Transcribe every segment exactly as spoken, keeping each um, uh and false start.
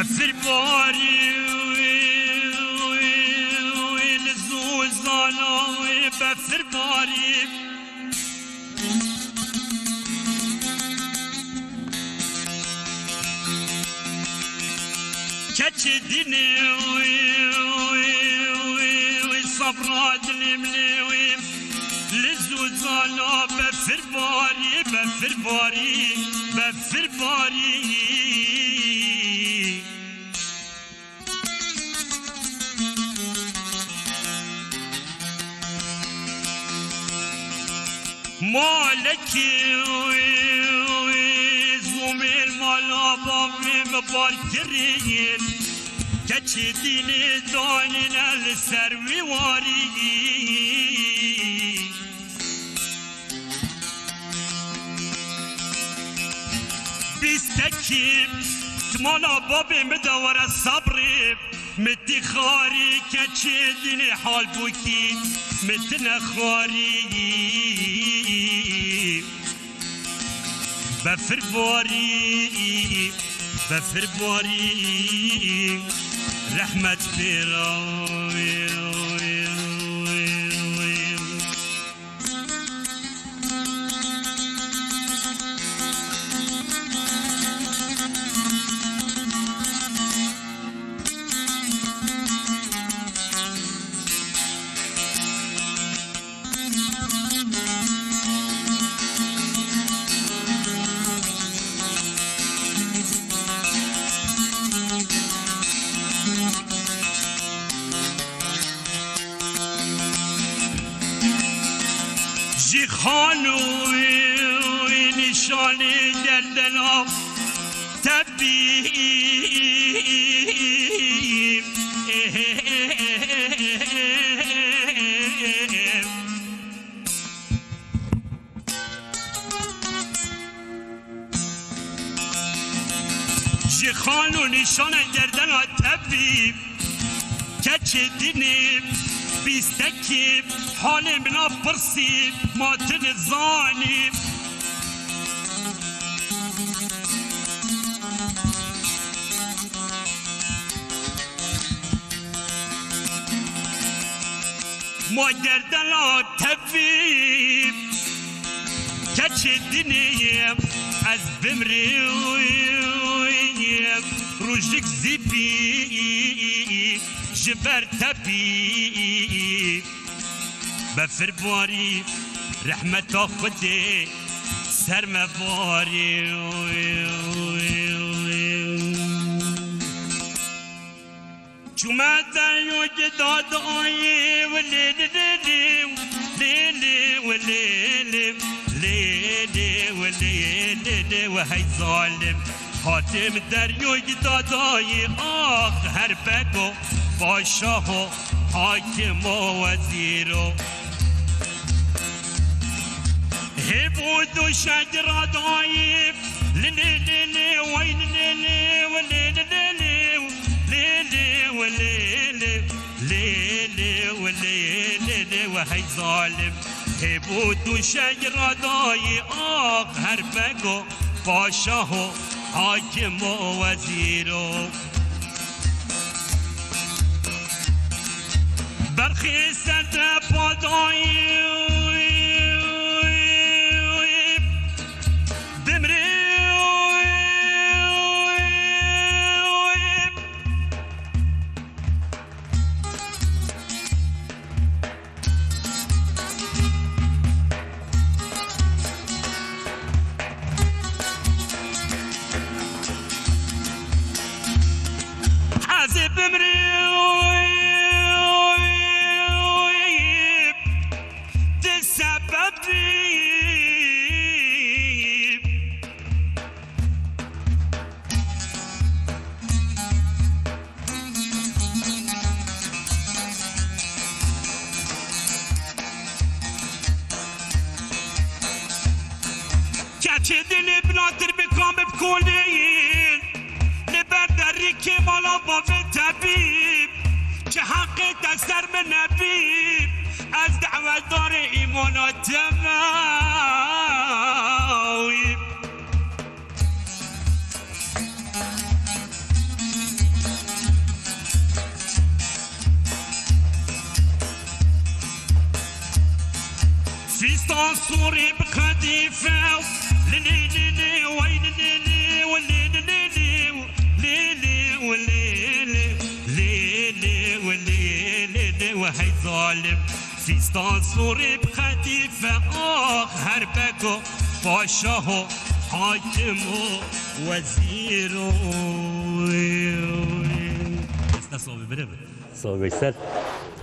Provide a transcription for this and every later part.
Befir barî, li zûzana wê befir barî. Keçê dînê, sabra dilê min ê, li zûzana befir barî, befir barî, befir barî. Malekî zûmên mala bavê min bar kirîn, keçê dînê danîne li ser wî warî. Bîstekî, tu mala babê min de were sabrê, min tî xwarî keçê dînê halbûkî, min tine xwarî. Befir barî, befir barî, rehmet pê ra. Ji xan û nîşanê derdena tebî. Ji xan û nîşanên derdena tevî, keçê dînî, bîstekî, halê min a pirsî, ma tu nizanî. Ma derdena tevî, keçê dînê, ez bimrî, rojik zî bî, ji ber te bî. Befir barî, rehmeta Xwedê ser me barî. Çûme deryoyê dadayê, wilê lê lê lê, lê lê wilê lê, lê lê wilê lê lê we hey zalim. Hatim deryoyê dadayê, ax her bego, paşaho, hakimo, wezîro. Hêb û dûşek radayê, lê lê lê lê, wey lê lê lê, wilê lê lê lê, lê lê wilê lê, lê lê wilê lê lê we hey zalim. Hêb û dûşek radayê, ax her bego, paşaho, hakimo, wezîro. Berxê ser te padayî, bimrî. Ez ê bimrî di sebebî. Keçê dilê bila tir bi kamib kolîn, li ber derî kêmala bavê tebîb, çi heqê te ser min nebî, ez da'wedarê îmana te me. Sorê bi qedîfe, lê lê lê lê, wey lê lê lê, we lê lê lê lê, lê lê we lê lê, lê lê lê lê, lê lê we lê lê lê we hey zalim. Fîstan sorê bi qedîfe, ax her beko, paşa ho, hakim ho, wezîr o. Dest, dest abi, bire mi? Sağ ol Veysel.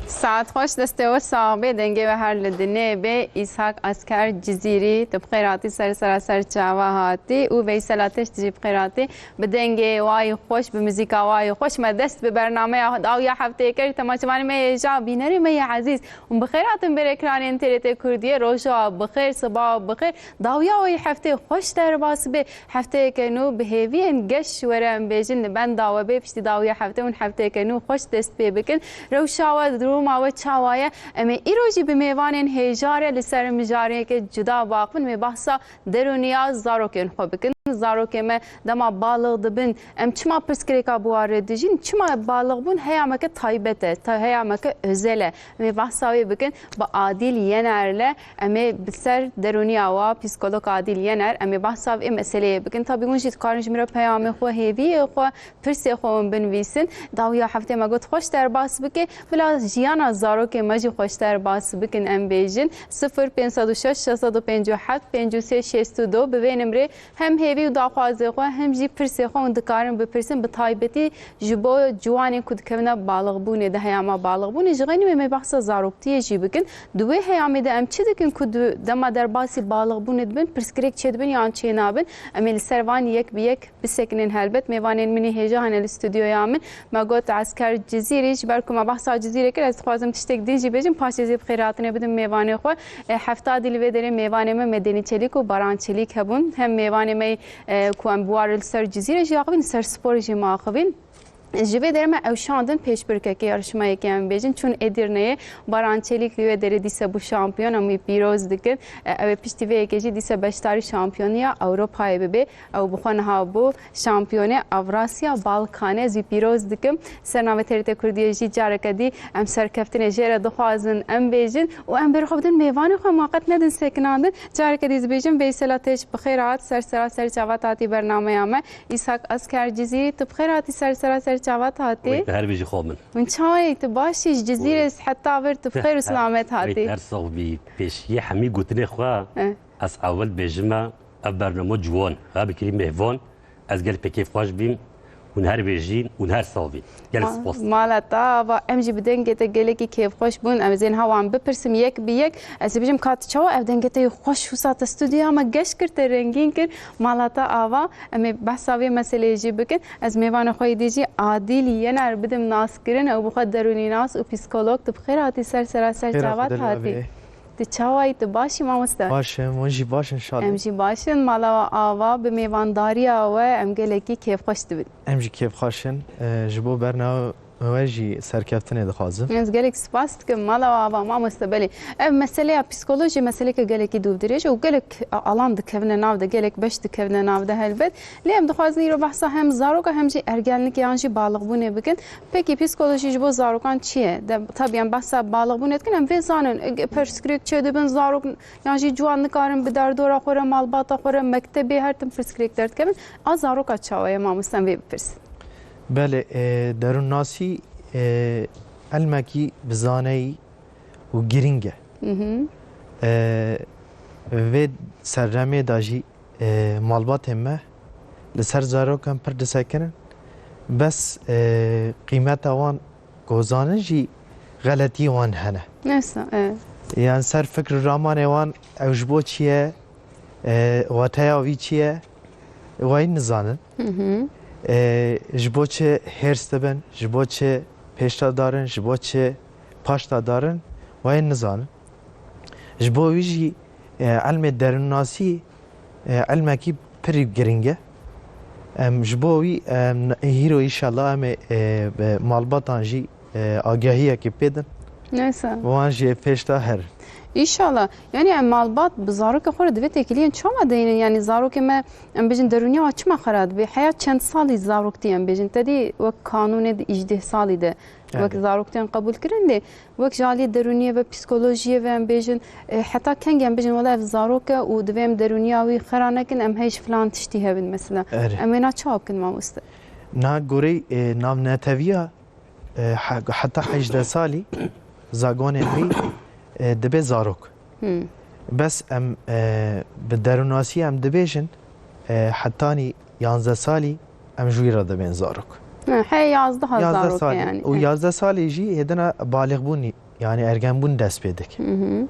Saet xweş, destê we sax bê, dengê we her li dinê bê. Îshak Esker Cizîrî, tu bi xêr hatî ser sera ser çava hatî û Veysel Ateş jî bi xêr hatî. Bi dengê wayî xweş, bi muzîka wayî xweş me dest bi bernameya dawiya hefteyê kir. Temaşevanê me yê hêja, bînerê me yê ezîz, hûn bi xêr hatin ber ekranên T R T Kurdiyê. Roja bi xêr, siba bi xêr, dawiya wayî hefteyê xweş derbas bê. Hefteyeke nû bi hêviyên geş were em bêjin li benda we bê, piştî dawiya heftê hûn hefteyeke nû xweş dest pê bikin. Rewşa we, duruma we çawa ye? Em ê îro jî bi mêvanên hêja re li ser mijareke cuda biaxivin. Em ê behsa derûniya zarokên xwe bikin. Zarokê me dema balix dibin, em çima pirsgirêka bi wan re dijîn? Çima balixbûn heyameke taybet e, ta-, heyameke özel e. Em ê behsa wê bikin. Bi Adîl Yener le Em ê bi ser derûniya wa, psîkolog Adîl Yener, em ê behsa vê meseleyê bikin. Tabî hûn jî dikarin ji min re peyamê xwe, hêviyê xwe, pirsê xwe hûn binivîsin. Dawiya heftê me got xweş derbas bike, bila jiyana zarokê me jî xweş derbas bikin, em bêjin. Sifir pênc sed û şeş, şeş sed û pêncî û heft, pêncî û sê, şêst û du, bi vê nimrê hem hêvî û daxwazê xwe, hem jî pirsê xwe hûn dikarin bipirsin, bi taybetî ji bo ciwanên ku dikevine balixbûnê, di heyama balixbûnê. Ji xeynî me, me behsa zaroktiyê jî bikin. Di wê heyamê de em çi dikin ku di dema derbasî balixbûnê dibin, pirsgirêk çêdibin yan çênabin? Em ê li ser van yek bi yek bisekinin helbet. Mêvanên min ê hêja hene li stûdyoya min. Me got Esker Cizîrî, ji ber ku me behsa Cizîrê kir, ez dixwazim tiştek din jî bêjim, paşê jî bi xêrhatinê bidim mêvanê xwe. E, hefta dî li vê derê mêvanê me Medeni Çelik û Baran Çelik hebûn. Hem mêvanê me, e, ku em bi wan re li ser Cizîrê jî axivîn, li ser spor jî me axivîn. Ji vê derê me ew şandin pêşbirkekê, yarışmayekê em bêjin, çûn Edirneyê. Baran Çelik li wê derê dîse bû şampiyon, em wî pîroz dikin. E, ew ê piştî vê yekê jî dîse beşdarî şampiyoniya Ewropayê bibe. Ew bi xwe niha bû şampiyonê Avrasya Balkanê, ez wî pîroz dikim. Ser navê T R T Kurdiyê jî careke dî em serkeftinê jê re dixwazin, em bêjin û em bêrê xwe bidin mêvanê xwe, ma qet nedin sekinandin. Careke dî ez bêjim, Veysel Ateş, bi xêr hat, ser sera ser çava hatî bernameya me. Îshak Asker Cizîrî, tu bi xêr hatî, ser sera ser çava hatî. Wê tu her bijî xwe min. Hûn çawa yî, tu baş î, ji Cizîrê heta vir tu bi xêr û selamet hatî. Wê tu her sax bî. Pêşiyê hemî gotinê xwe, eh, ez ewil bêjime, ev bername ciwan, ha bikirî mêvan, ez gelek pê kêfxweş bîm, hûn her bijîn, hûn her sax bîn. Gelek spas. Mala te ava, em jî bi dengê te gelekî kêfxweş bûn. Em ê zên hewan bipirsim yek bi yek. Ez ê bijim ka tu çawa ev dengê te yê xweş wisa te stûdyoya me geş kir, te rengîn kir. Mala te ava, em ê behsa vê meseleyê jî bikin. Ez mêvanê xwe yê dî jî Adîl Yener bidim naskirin. Ew bi xwe derûnînas û psîkolog. Tu bi xêr hatî ser sera ser çava hatî. Tu çawa yî, tu baş î mamoste? Baş im, hûn jî baş in şalê. Em jî baş in. Mala we ava, bi mêvandariya we em gelekî kêfxweş dibin. Em jî kêfxweş in. E, ji bo bername we jî serkeftinê dixwazim. Ez gelek spas dikim. Mala we ava, mamoste, belê. Ev meseleya psîkolojî meseleke gelekî dûvdirêj û gelek alan dikevine nav de, gelek beş dikevine nav de helbet. Lê em dixwazin îro behsa hem zaroka hem jî ergenlikê yan jî balixbûnê bikin. Pekî psîkolojî ji bo zarokan çi ye? De, tabî em behsa balixbûnê dikin, em vê zanin, e, pirsgirêk çêdibin, zarok yan jî ciwan nikarin bi derdora xwe re, malbata xwe re, mektebê, her tim pirsgirêk derdikevin. A zaroka çawa ye, mamoste, em vê bipirsin? Belê, e, derûnnasî, e, ilmekî bi zaneyî û girîng e. Mhm. E, vê serremê de jî, e, malbatên me li ser zarokan pir disekinin. Bes, e, qîmeta wan ku zanin jî xeletiyê wan hene. Neyse, e. Yan ser fikr û ramanê wan ew ji bo çi ye, e, wateya wî çi ye, wayî nizanin. Hı hı. E, ji bo çi hêrs dibin, ji bo çi pêşta darin, ji bo çi paşta darin, wayî nizanin. Ji bo wî jî, e, ilmê derûnnasî, e, ilmekî pirî girîng e. Em ji bo wî, em, hîro înşallah em ê, e, bi malbatan jî, e, agahiyekê pê din. Neyse. Wan jî pêşta herin. Înşallah. Yanî em malbat bi zarokê xwe re divê têkiliyên çawa deynin? Yanî zarokê me, em bêjin, derûniya wan çima xera dibe? Heya çend salî zaroktî em bêjin? Te dî wek kanûnê di îjdeh salî de Wek zarok tên qebûl kirin, lê wek ji alî derûniyê ve, psîkolojiyê ve em bêjin, e, heta kengî em bêjin, wela ev zarok e û divê em derûniya wî xera nekin, em hej filan tiştî hebin mesela. Erê. Em wêna çawa bikin mamoste? Na gorey, e, navneteviya, e, he-, heta hejdeh salî zagonên wî, e, dibe zarok. Hmm. Bes em, e, bi derûnasî em dibêjin, e, hetanî yanzdeh salî em ji wî re dibên zarok. Ha, he, yazdeha Yazdeh zarok salî. Yani. Û yazdeh salî jî hêdina balixbûnî, yani ergenbûn dest pê dike. Hı hı.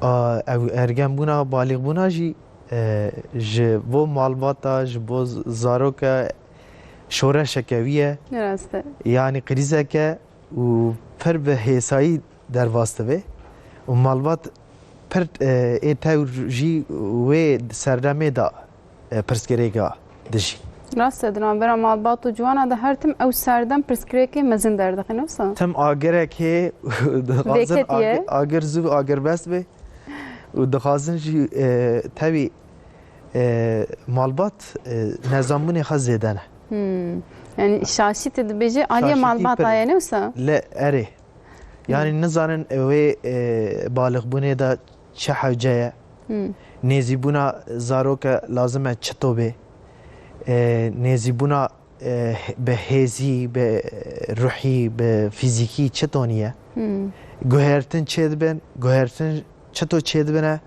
A, ew ergenbûna, balixbûna jî, e, ji bo malbata, ji bo z-, zaroka şoreşeke wî ye. Rast e. Yani krîzeke û pir bi hêsayî derbas dibe û malbat pir, e, ê tewr jî wê serdemê de, e, pirsgirêka dijî. Rast e, di navbera malbat û ciwana de her tim ew serdem pirsgirêkê mezin derdixin, wisa? Tim agirek hê, dixwazin Vêketî ye. agi-, agir zû agirbest be û dixwazin jî, e, tevî, e, malbat, e, nezambûnê xwe zêde ne. Hmm. Yani şaşî te dibêje aliyê Şaşîtî malbata pir ye, ne wisa? Le erê. Yani Hmm. nizanin wê, e, balixbûnê de çi hewce ye. Hmm. Nêzîbûna zaroke lazim e çito bê. E, nêzîbûna, e, bi hêzî, bi ruhî, bi fîzîkî çito niye. Hmm. Guhertin çêdibin, guhertin çito çêdibine.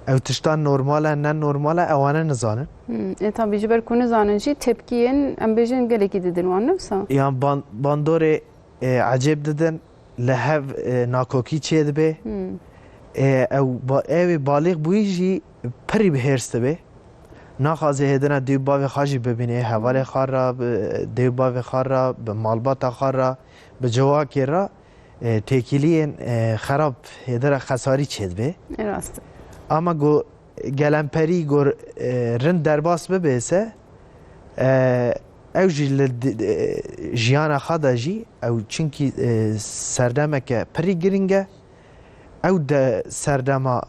Ew tiştan normal e, ne normal e, ewane nizanin. Hmm. E, tabii ji ber ku nizanin jî tepkiyên, em bêjin, gelekî didin wan, ne wisa? Yan ban-, bandorê, e, ecêb didin, li hev, e, nakokî çêdibe. Hmm. E, ew ba-, ew ê balîx bûyî jî pirî bi hêrs dibe. Naxwaze hêdina dê û bavê xwe jî bibîne, hevalê xwe re, bi dê û bavê xwe re, bi malbata xwe re, bi civakê re, e, têkiliyên, e, xerab hêdira xesarî çêdibe. E, rast. Ama go gelemperî gor, e, rind derbas bibe se, e, ew jî li di-, e, jiyana xwe de jî ew çinkî, e, serdemeke pirî giring e. Ew de serdema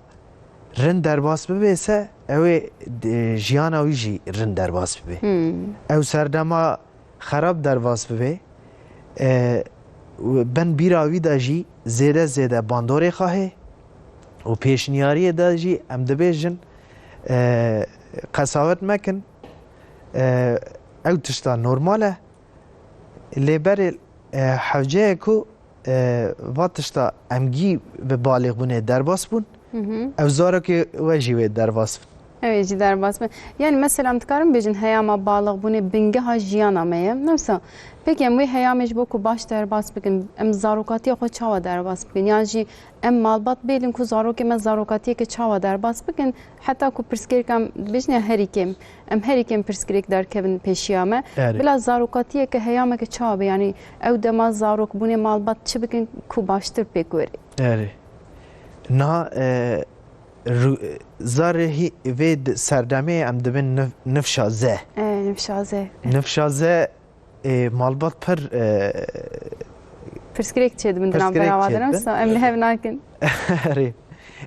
rind derbas bibe se, ew ê, e, jiyana wî jî rind derbas bibe. Hmm. Ew serdema xerab derbas bibe, e, û bin bîra wî de jî zêde zêde bandorê xwe hê û pêşniyariyê de jî em dibêjin, e, qesawet mekin, e, ew tişta normal e. Lê berê, e, hewce ye ku, e, va tişta em gî bi balêxbûnê derbas bûn, Hı hı. ew zarokê we jî wê derbas bin. Ew ê jî derbas bin. Yani mesela em dikarin bêjin heyama balixbûnê bingeha jiyana me ye. Ne wisa? Peki em wê heyamê ji bo ku baş derbas bikin, em zarokatiya xwe çawa derbas bikin? Yan jî em malbat bêlin ku zarokê me zarokatiyeke çawa derbas bikin? Heta ku pirsgirêka em dibêjin ya herî kêm, em herî kêm pirsgirêk derkevin pêşiya me. Erê. Bila zarokatiyeke heyameke çawa be? Yani ew dema zarokbûnê malbat çi bikin ku baştir pêk werê? Erê. Niha, e, ru-, zarê hî-, vê di-, serdemê em dibin nif-, nifşa ze. E, nifşa ze. Nifşa ze, e, malbat pir, e, Pirsgirêk çêdibin di nav pirsgirêk berawa de, çêdibin. Wisa em li hev nakin. Erê.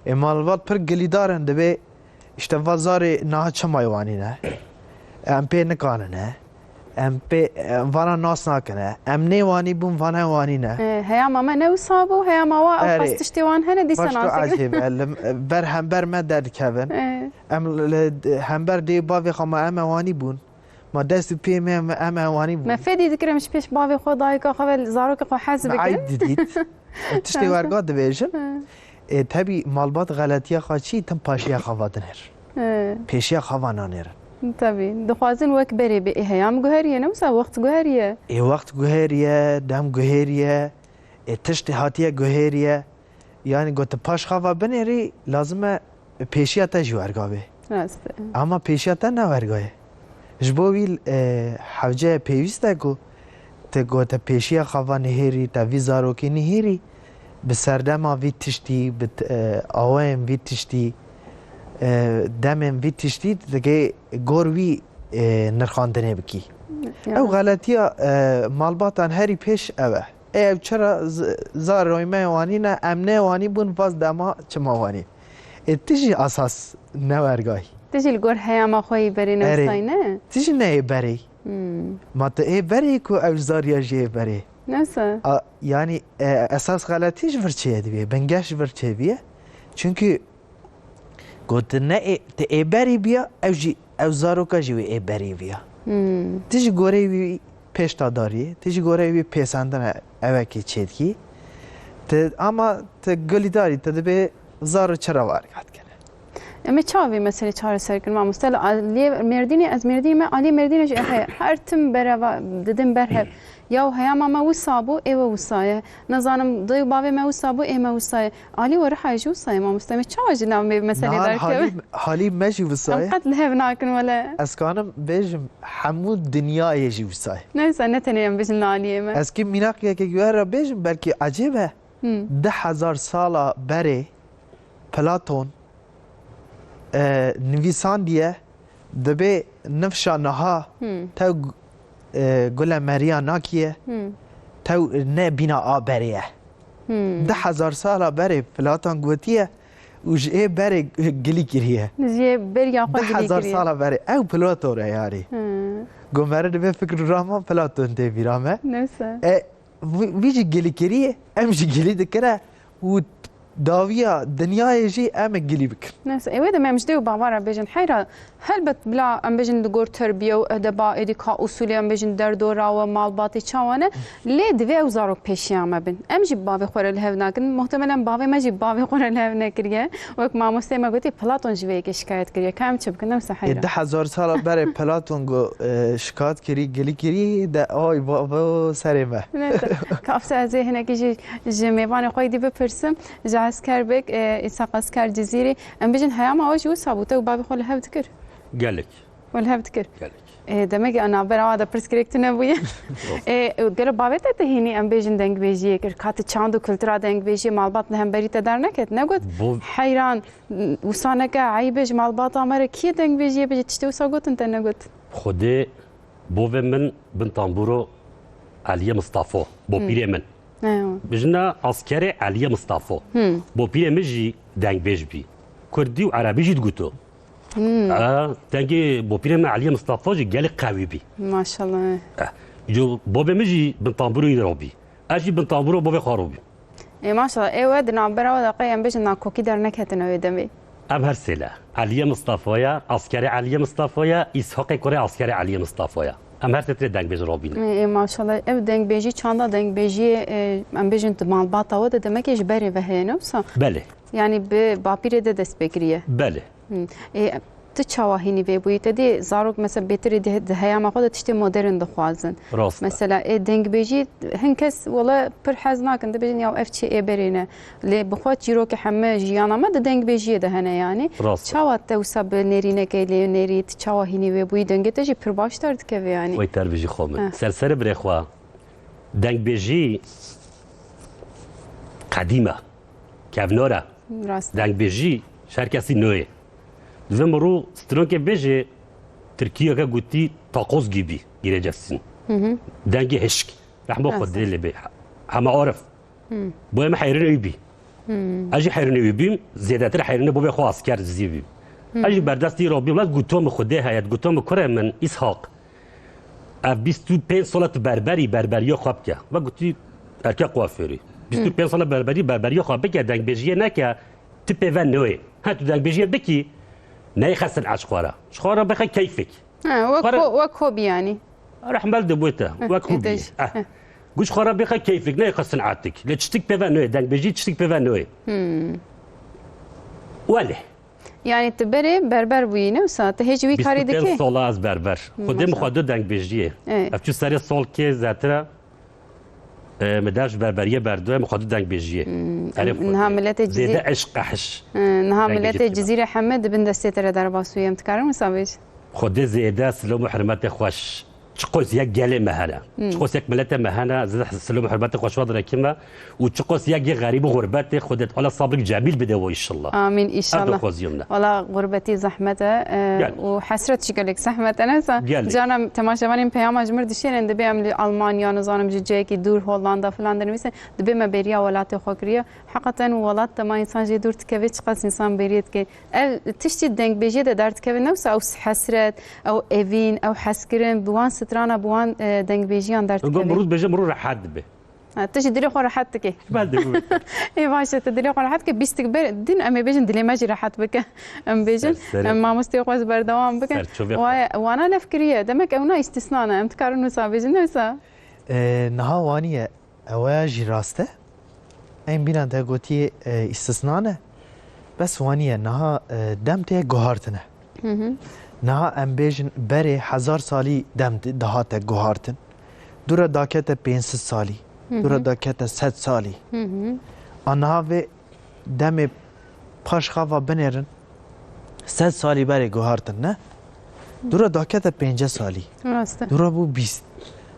E, malbat pir gilîdar in, dibê işte va zarê niha çima yê wanî ne? Em pê nikanine. Em pê, em vana nas nakine. Em nê wanî bûn, vana wanî ne. E, heyama me ne wisa bû, heyama wa ew Erê. qas tiştê wan hene, dîsa Paşto nazik. ecêb e. Li, ber hember me derdikevin. E. Em li, li hember dê bavê xwe ma em e wanî bûn. Ma dest û pê me em, em e wanî bûn. Me fedî dikir em ji pêş bavê xwe, dayika xwe ve zarokê xwe hez Me bikin. eyd didît. Tiştê werga dibêjin. E, tebî malbat xeletiya xwe çî tim paşiya xwe va dinêr. He. Pêşiya xwe va nanêrin. Tabii. Dixwazin wek berê bê. Ê heyam guheriye, ne wisa wext guheriye. Ê wext guheriye, dem guheriye, ê tiştê hatiye guheriye. Yani got tu paş xwe va binêrî, lazim e pêşiya te jî werga bê. Rast e. Ama pêşiya te ne werga ye. Ji bo wî, e, hewce pêwîst e ku te got te pêşiya xwe va nihêrî, te vî zarokê nihêrî, bi serdema vî tiştî, bi t-, e, awayên vî tiştî, e, demên vî tiştî, dikê gor wî, e, nirxandinê bikî. Ya. Ew xeletiya, e, malbatan herî pêş ew e. Ê ew çira z-, zarê me wanî ne, em nê wanî bûn, vaz dema çima wanî. Ê tu jî asas ne wergay. Tu jî li gor heyama xwe yî berê Erê. newsay ne? Tu jî neyê berê. Hmm. Ma tu ê berê ku ew zariya jî ê berê. Neyse. A, yani, e, esas xeletî ji vir çêye dibe, bingeş ji vir çêbiye. Çünkü got ne ê, te ê berî biya, ew jî, ew zaroka jî wê ê berî biya. Hmm. Ti ji goreyê wî pêşta darî, ti ji goreyê wî pêsendine evekê çêdikî. Ti, ama ti gulî darî, ti dibê zaro çira warî hat kene. Em ê çawa vê meselê çareser kin, mamoste? Li aliyê Mêrdînê, ez Mêrdînê me, aliyê Mêrdînê jî ev heye. Her tim bereva didin ber hev. Ya û heyama me wisa bû, ê we wisa ye. Nizanim, dayê û bavê me wisa bû, ê me wisa ye. Alî û Rihayê jî wisa ye, mamoste. Em ê çawa ji nav vê meselê Niha derkevin? halî, halî me jî wisa Em ye. qet li hev nakin wele. Ez kanim bêjim hemû dinyayê jî wisa ye. Neyse, ne tenê em bêjin li aliyê me. Ez kê mînaq yekek were bêjim, belkî ecêb e. Hmm. Du hezar sala berê Platon, e, nivîsandiye, dibê nifşa niha Hmm. tew, e, gule meriya nakiye, Hmm. tew ne bîna a berê ye. Hmm. Du hezar sala berê Platon gotiye û ji ê berê gilî kiriye. Ji ê beriya xwe Du gilî hezar kiriye. sala berê ew Platon e yani. Hmm. Gomeri dibê fikr û rahman Platon tê bîra me. Neyse. E, Vî, vî jî gilîkirî, em jî gilî dikire û dawiya dinyayê jî em ê gilî bikin. Neyse, ê wê de me em ji dê û bavara bêjin. Heyra, helbet bila em bêjin li gor terbiye û edeba, êdî ka usûlê em bêjin derdora we, malbatê çawa ne, lê divê ew zarok pêşiya me bin. Em jî bi bavê xwe re li hev nakin. Muhtemelen bavê me jî bi bavê xwe re li hev nekiriye. Wek mamosteyê me gotî, Platon ji vê yekê şikayet kiriye. Ka em çi bikin? Neyse, Ê heyra. du hezar sala berê Platon got, e, şikayet kirî, gilî kirî, de ay babo serê me. Neyse, kafte ez ê hinekî jî ji mêvanê xwe dî bipirsim. Ji Esker Beg, e, Îshak Esker Cizîrî. Em bêjin heyama we jî wisa bû, te û bavê xwe li hev dikir. Gelek. We li hev dikir. Gelek. E, demek ki navbera wa de pirsgirêk tune bûye. E, gelo bavê te te hînî em bêjin dengbêjiyê kir. Ka tu çand û kultura dengbêjiyê malbat li hemberî te derneket. Negot, Bo- heyran, wisa neke, eyb e ji malbata me re kî dengbêjiyê bêje, tiştê wisa gotin te negot. Xwedê bovê min bin tambûro Eliyê Mistafo, bopîrê min. Eywa. Bijina askerê Eliyê Mistafo. Hmm. Bopîrê min jî dengbêj bî. Kurdî û erebî jî diguto. Hmm. E, dengê bopîrê min Eliyê Mistafo jî gelek qewî bî. Maşallah. E, jo bobê min jî bin tambûro îro bî. Ez jî bin tambûro bovê xwe robî. Ê, maşallah, ê we di navbera we de qey em bêjin nakokî derneketine wê demê. Em her sê le. Eliyê Mistafo ye, askerê Eliyê Mistafo ye, Îshaqê kurê askerê Eliyê Mistafo ye. Em her sê tirê dengbêj robîne. Ê, ê, maşallah, ev dengbêjî çanda dengbêjiyê, e, em bêjin di malbata we de demekê ji berê ve heye, ne wisa? Belê. Yani bi bapîrê de dest pê kiriye. Belê. Hmm. Ê, tu çawa hînî vê bûyî? Te dî zarok mesela bêtirî di, di heyama xwe de tiştê modern dixwazin. Rast e. Mesela, ê, dengbêjî hin kes wele pir hez nakin, dibêjin ya ev çi ê berê ne. Lê bi xwe çîrokê heme jiyana me di dengbêjiyê de hene yani. Rast e. Çawa te wisa bi nêrînekê lê nêrî, tu çawa hînî vê bûyî? Dengê te jî pir baş derdikeve yani. Wey terbijî xwe min. Heh. Serserê birê xwe. Dengbêjî qedîm e. Kevnor e. Rast. Dengbêjî ji her kesî nû ye. Divê mirû stronkê bêjê, tirkiyeke gotî takoz gibi gireceksin. Hı hı. Dengê hişk. Rehma Rast. Xwedê lê bê. Hema arif. Hı. Boya min heyrin ew bî. Hı. Ez jî heyrin ew bîm, zêdetir heyrin bo bê xwe asker zî bîm. Hı. Ez jî berdestî robîm, ez guto min Xwedê heye, guto min kurê min, Îshaq. Ev bîst û pênc sala tu berberî, berberiya xwe bike. Ve gotî erkek kuaförî. Bîst û pênc sala berberî, berberiya xwe bike, dengbêjiyê neke, tu pê ve newê. Ha, tu dengbêjiyê bikî, neyê xestin aç xwe re. Ji xwe re bixe keyfik. Ha, wek Xwe re ho-, wek hobî yanî. Rehmel de bû te, Heh, wek ê hobî. te jî. Eh. Heh. Guş xwe re bixe keyfik, neyê xestin atik. Lê çitik pê ve newê, dengbêjî çitik pê ve newê. Hmm. Welê. Yani tu berê berber bûyî, ne wisa? Tu hê jî wî karî dikî? Bîst û pênc sala ez berber. Hmm, Xwedê min maşallah. xwe du dengbêjiyê. Evet. Ev çû serê solkê zetire, e, min dev ji berberiyê berdoye, min xwe du dengbêjiyê. Hmm, Erê em, Xwedê. niha miletê Cizî-, Zêde eşq qehiş. e, niha Dengbêjî miletê tîne. Cizîrê heme di bin destê te re derbas bûye, em dikarin wisa bêj? Xwedê zêde silom û hurmetê xweş. Çiqos yek gelê me hene. Hmm. Çiqos yek miletê me hene, zêde silom û hurmetê xweş ve direkim e. Û çiqos yek yê xerîb û xurbetê Xwedê Teala sabrik cemîl bide we înşallah. Amîn, înşallah. Ev dixwaziyê min e. Wala xurbetî zehmet e, e, Gel. û hesret jî gelek zehmet e, ne wisa? Gelek. Carna temaşevanên peyama ji mir dişêrin, dibê em li Almanya, nizanim ji cihekî dûr, Hollanda filan dinivîsin, dibê me bêriya welatê xwe kiriye. Heqeten welat dema însan jê dûr dikeve, çiqas însan bêriyê dike. Ev tiştî dengbêjiyê de derdikeve, ne wisa ew hesret, ew evîn, ew hezkirin, bi wan strana, bi wan, e, dengbêjiyan derdikeve. Got mirû dibêje, mirû rehet dibe. Ha, tu jî dilê xwe rehet dikî. Bel de bû. Ê baş e, tu dilê xwe rehet dikî, bîstik ber din em ê bêjin dilê me jî rehet bike. Em bêjin, Ser serê em xwe. Mamostê xwe ez berdewam bikin. Serçovê xwe. Wa-, wana lef kiriye. Demek ew na îstisna ne. Em dikarin wisa bêjin, ne wisa? E, niha waniye. Ew ya jî rast e. Em bîna te gotiye, e, îstisna ne. Bes waniye. Niha, e, dem tê guhartine. Hı hı. Niha em bêjin berê hezar salî dem di-, dihate guhartin. Dûre dakete pênc sed salî. Hı hı. Dûre dakete sed salî. Hı hı. A niha vê demê paş xava binêrin, sed salî berê guhartin, ne? Dûre dakete pêncî salî. Rast e. Dûre bû bîst.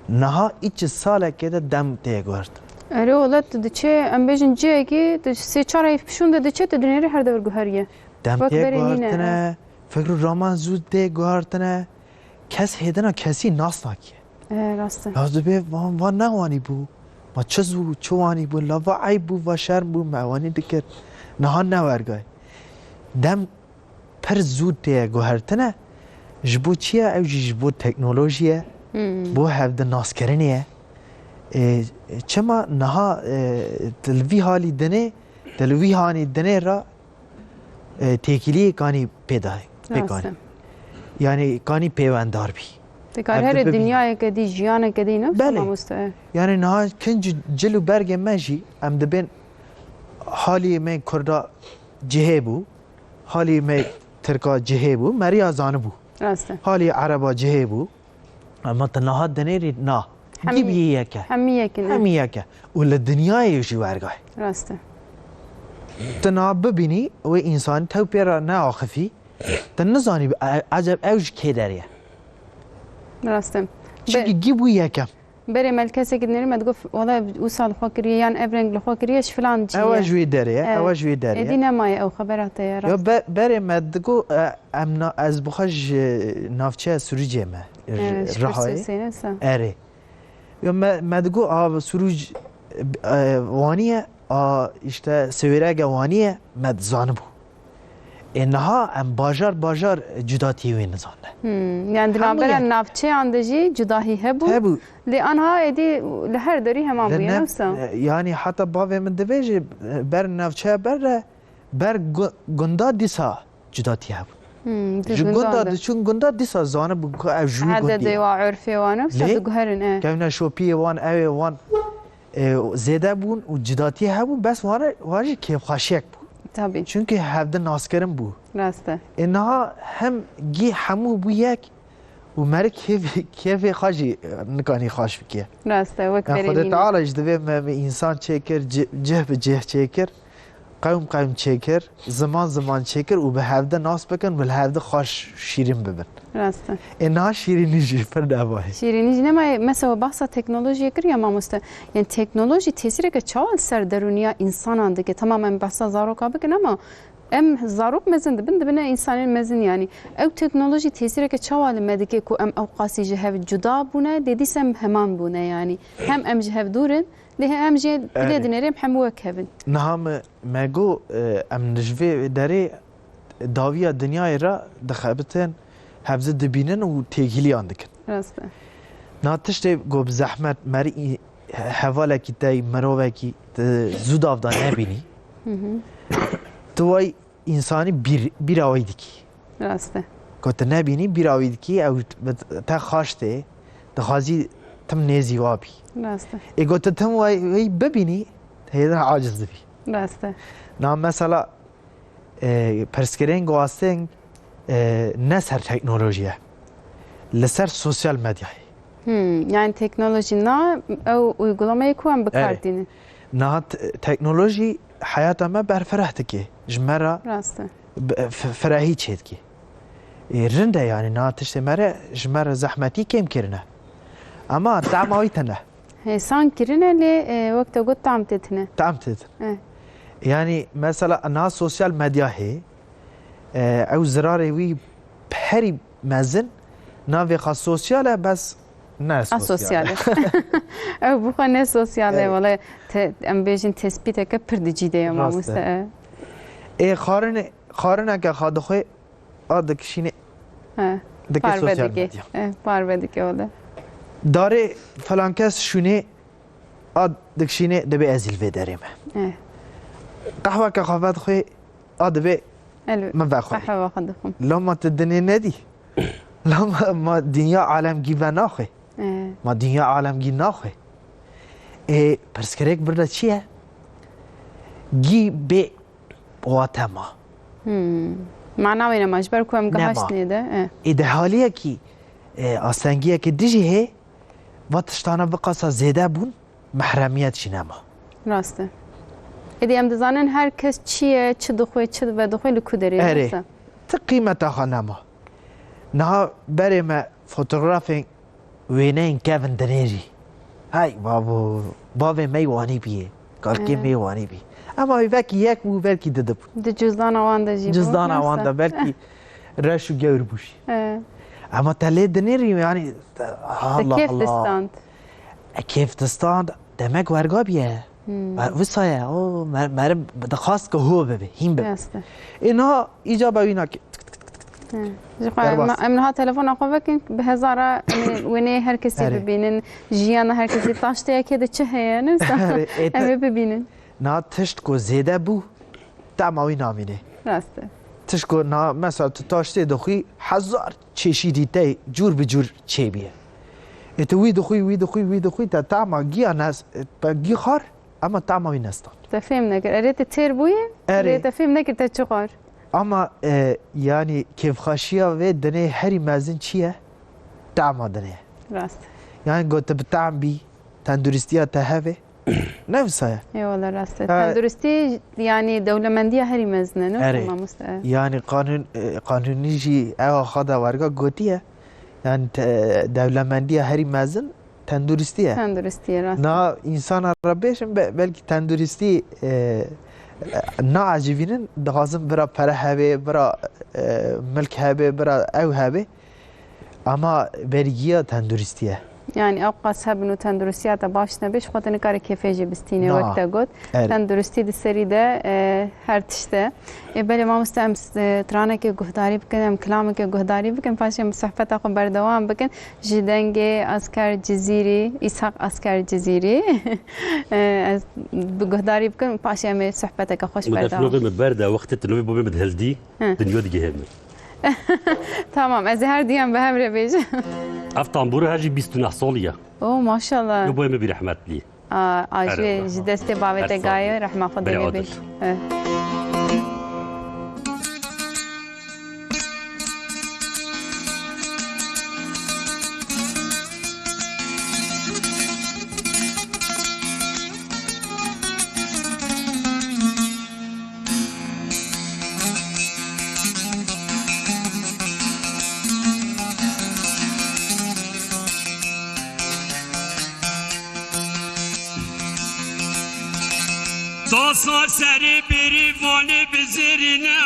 Niha îçi salekê de dem tê guhartin. Erê, wele tu diçe, em bêjin cihekî, tu sê çar heyf pişûn de diçe, tu dinêrî her dever guheriye. Dem Wek tê berê nîne, guhartine, fikr û raman zû tê guhartine. Kes hêdina kesî nas nakiye. E, rast e. Ya dibê van, van ne wanî bû. Ma çi zû, çi wanî bû. La va eyb bû, va şerm bû, me wanî dikir. Niha ne wergay. Dem pir zû tê guhertine. Ji bo çi ye? Ew jî ji bo teknolojî ye. Hmm. Bo hevdi naskirinê ye. E, çima niha, e, tu li vî halî dinê, tu li vî hanî dinê re e, têkiliyê kanî pê dayê, pê Rast kanî. e. Yanî kanî pêwendar bî. Te kar Ev herê dibe bî. dinyayeke dî, jiyaneke dî ne Belê. mamoste? Yanî niha kinc cil û bergê me jî em dibên halî me Kurda cihê bû, halî me Tirka cihê bû, meriya zanibû. Rast e. Halî Ereba cihê bû. Ama tu niha dinêrî na. Hemî, Gî bî yek e. hemî yek in, e. Hemî yek e. Û li dinyayê jî wergay. Rast e. Tu niha bibînî wê însanî tew pê re neaxifî, tu nizanî, e, eceb ew ji kê derê ye. Rast e. Çimkî Be- gî bû yekem. Berê me li kesekî dinêrî me digot, wela wisa li xwe kiriye yan ev reng li xwe kiriye ji filan cihê. Ew e ji wê derê ye, Evet. ew e ji wê derê ye. Êdî nemaye ew xebera te ye, Ya rast. be-, berê me digot, e, em na-, ez bi xwe ji navçeya Sirûcê me. Ee, ji Rihayê. Pirsûsê ne sa. Erê. Yo me, me digot, a, Sirûc, e, waniye, a, işte, Siwêrege waniye, me dizanibû. Ê niha em bajar bajar cudatiyê wê nizanine. Hmm, yani di Hemû navbera ye. navçeyan de jî cudahî hebû. Hebû. Lê anha êdî li her derî heman Li bûye, ne-, ne wisa? e, yani heta bavê min dibêje, e, ber navçeya ber re, ber gu-, gunda dîsa cudatî hebû. Hmm, di Ji gunda gunda de. diçûn gunda dîsa zanibûn ku ev ji wî Ededê gundî ye. wa, urfê wa, ne wisa Lê diguherin, e. kevneşopiyê wan, ew ê wan, e, zêde bûn û cudatiyê hebûn, bes wan re, wan jî kêfxweşiyek bû. Tabii. Çunke hevdi naskirin bû. Rast e. Ê niha hem gî hemû bû yek û meri kêfê, kêfê xwe jî, e, nikanî xweş bike. Rast e, wek Ya berê Xwedê nîne. Teala ji divê me, me însan çêkir, ci-, cih bi cih çêkir, qewm qewm çêkir, ziman ziman çêkir û bi hevdi nas bikin û li hevdi xweş şîrin bibin. Rast e. Ê niha şîrînî jî pir nemaye. Şîrînî jî nemaye. Mesela we behsa teknolojiyê kir ya mamoste. Yani teknolojî tesîreke çawa li ser derûniya însanan dike? Tamam em behsa zaroka bikin ama em zarok mezin dibin, dibine însanên mezin yani. Ew teknolojî tesîreke çawa li me dike ku em ew qasî ji hev cuda bûne, lê dîsa em heman bûne yani. Hem em ji hev dûr in, lê hem jî dilê Erê. dinêrê em hemû wek hev in. Niha me, me got, e, em ji vê derê dawiya dinyayê re dixebitin, hevzi dibînin û têkiliyan dikin. Rast e. Na tiştê ku bi zehmet merî hevalekî te yî, mirovekî te zû dav da nebînî. Hı hı. Tu way însanî bîr, bîra wî dikî. Rast e. Ku tu nebînî, bîra wî dikî, ew bi te xaş tê, dixwazî tim nêzî wa bî. Rast e. Ê ku tu tim way, wî bibînî, hêdin aciz dibî. Rast e. Na mesela, e, pirsgirêng û asteng, e, ne ser teknolojî ye. Li ser sosyal medyayê. Hmm, yani teknolojî na ew uygulamayê ku em bi kar Erê. tînin. Niha te-, teknolojî heyata me berfireh dike. Ji me re Rast e. b-, f-, firehî çêdike. Ê, rind e yani niha tiştê me re, ji me re zehmetî kêm kirine. Ama tema wî tune. Hêsan kirine lê, e, wek te got tam tê tune. Tam tê tune. E. Yani mesela niha sosyal medya hê, e, ew zirarê wî herî mezin navê xwe sosyal e, bes ne sosyal e. Asosyal e. Ew bi xwe ne sosyal e, Evet. wele te-, em bêjin tespîteke pir di cî de ye Rast e. mamoste. E. Ê xarine-, xarineke xwe dixwe, a dikişîne He. dike Parve sosyal dike. medya. E, parve dike wele. Darê filan kes şûnê a dikşînê, dibê ez jî li vê derê me. Eh. Qehweke xwe vedixwê, a dibê Elbet. Min vexwe. Qehwe xwe dixwim. Loma tu dinê nedî. Loma ma dinya alemgî ve naxwe. Eh. Ma dinya alemgî naxwe. Ê, pirsgirêk birde çi ye? Gî bê wate ma. Hmm. Mana wê nema, ji ber ku em Nema. gihaştinê de. Eh. Ê, di haliyekî, e, astengiyekî dijî hê, va tiştana biqasa zêde bûn, mehremiyet jî nema. Rast e. Êdî em dizanin her kes çi ye, çi dixwe, çi vedixwe, li ku derê ye, Erê. Rast e. Ti qîmeta xwe nema. Niha berê me fotografên wêneyên kevin dinêrî. Hay babo, bavê me yê wanî bîye. Kalkê Ee. me yê wanî bî. Ema wê vekî yek bû, belkî di di bû. Di cüzdana wan de jî bû. Cüzdana wan Neyse. de belkî reş û gewr bû jî. Ee. Ema te lê dinêrî, yanî, Te Allah kêf Allah. distand. E, kêf distand, demek werga bîye. Hmm. Wisa ye, o mer-, meriv dixwast ku ho bibe, hîn bibe. Rast e. Ê niha îcaba wî nake. He. Ji xwe Derbas. em, em niha telefona xwe vekin, bi hezara em ê wêneyê her kesî Erê. bibînin, jiyana her kesî, taşteyekê de çi heye, ne wisa? Erê, ê te- Em ê bibînin. Niha tişt ku zêde bû, tema wî namîne. Rast e. Tişt ku na, mesela tu taştê dixwî, hezar çeşîdî te cûr bi cûr çêbîye. Ê tu wî dixwî, wî dixwî, wî dixwî, te tema giya nes-, te gî xwar, ema tema wî nestan. Te fêm nekir. Erê, te têr bûyî, Erê. lê te fêm nekir te çi xwar. Ama, e, yanî kêfxweşiya vê dinê herî mezin çi ye? Tema dinê. Rast. Yanî got tu bi tem bî, tenduristiya te hebe. Ne wisa ye? Ê wele rast e. Ha. Tenduristî, yanî dewlemendiya herî mezin e, ne wisa Erê. mamoste? Yanî qanûn, e, qanûnî jî ew xwe de werga gotiye. Yanî te-, dewlemendiya herî mezin tenduristî ye. Tenduristî ye, rast e. Na însana re bêjin be-, belkî tenduristî, e, e, naecibînin, dixwazin bira pere hebe, bira, e, milk hebe, bira ew hebe. Ama berî giya tenduristî ye. Yanî ew qas hebin û tenduristiya te baş nebe, ji xwe te nikare kêfê jî bistînê, Na. wek te got. Erê. Tenduristî di serî de, e, her tişt e. Ê, belê mamoste, em s-, e, stranekê guhdarî bikin, em kilamekê guhdarî bikin, paşê em sohbeta xwe berdewam bikin. Ji dengê Asker Cizîrî, Îshak Asker Cizîrî, e, ez bi guhdarî bikin, paşê em ê sohbeteke xweş Min berdewam. Efnoqê min berde, wextê tu novê bobê min hildî, Hı. dinya digihê min. Tamam, ez ê her diyan bi hev re bêjim. Ev tambûr her jî bîst û neh salî ye. Oh, maşallah. Yo boyê min bî rehmetlî. A, a Her ji, Allah. ji destê bavê Her te sağ gaye, ol. rehma xwe Bere dêrê adet. bêj. Eh. Tasa serê bêrîvanê bi zêrî ne.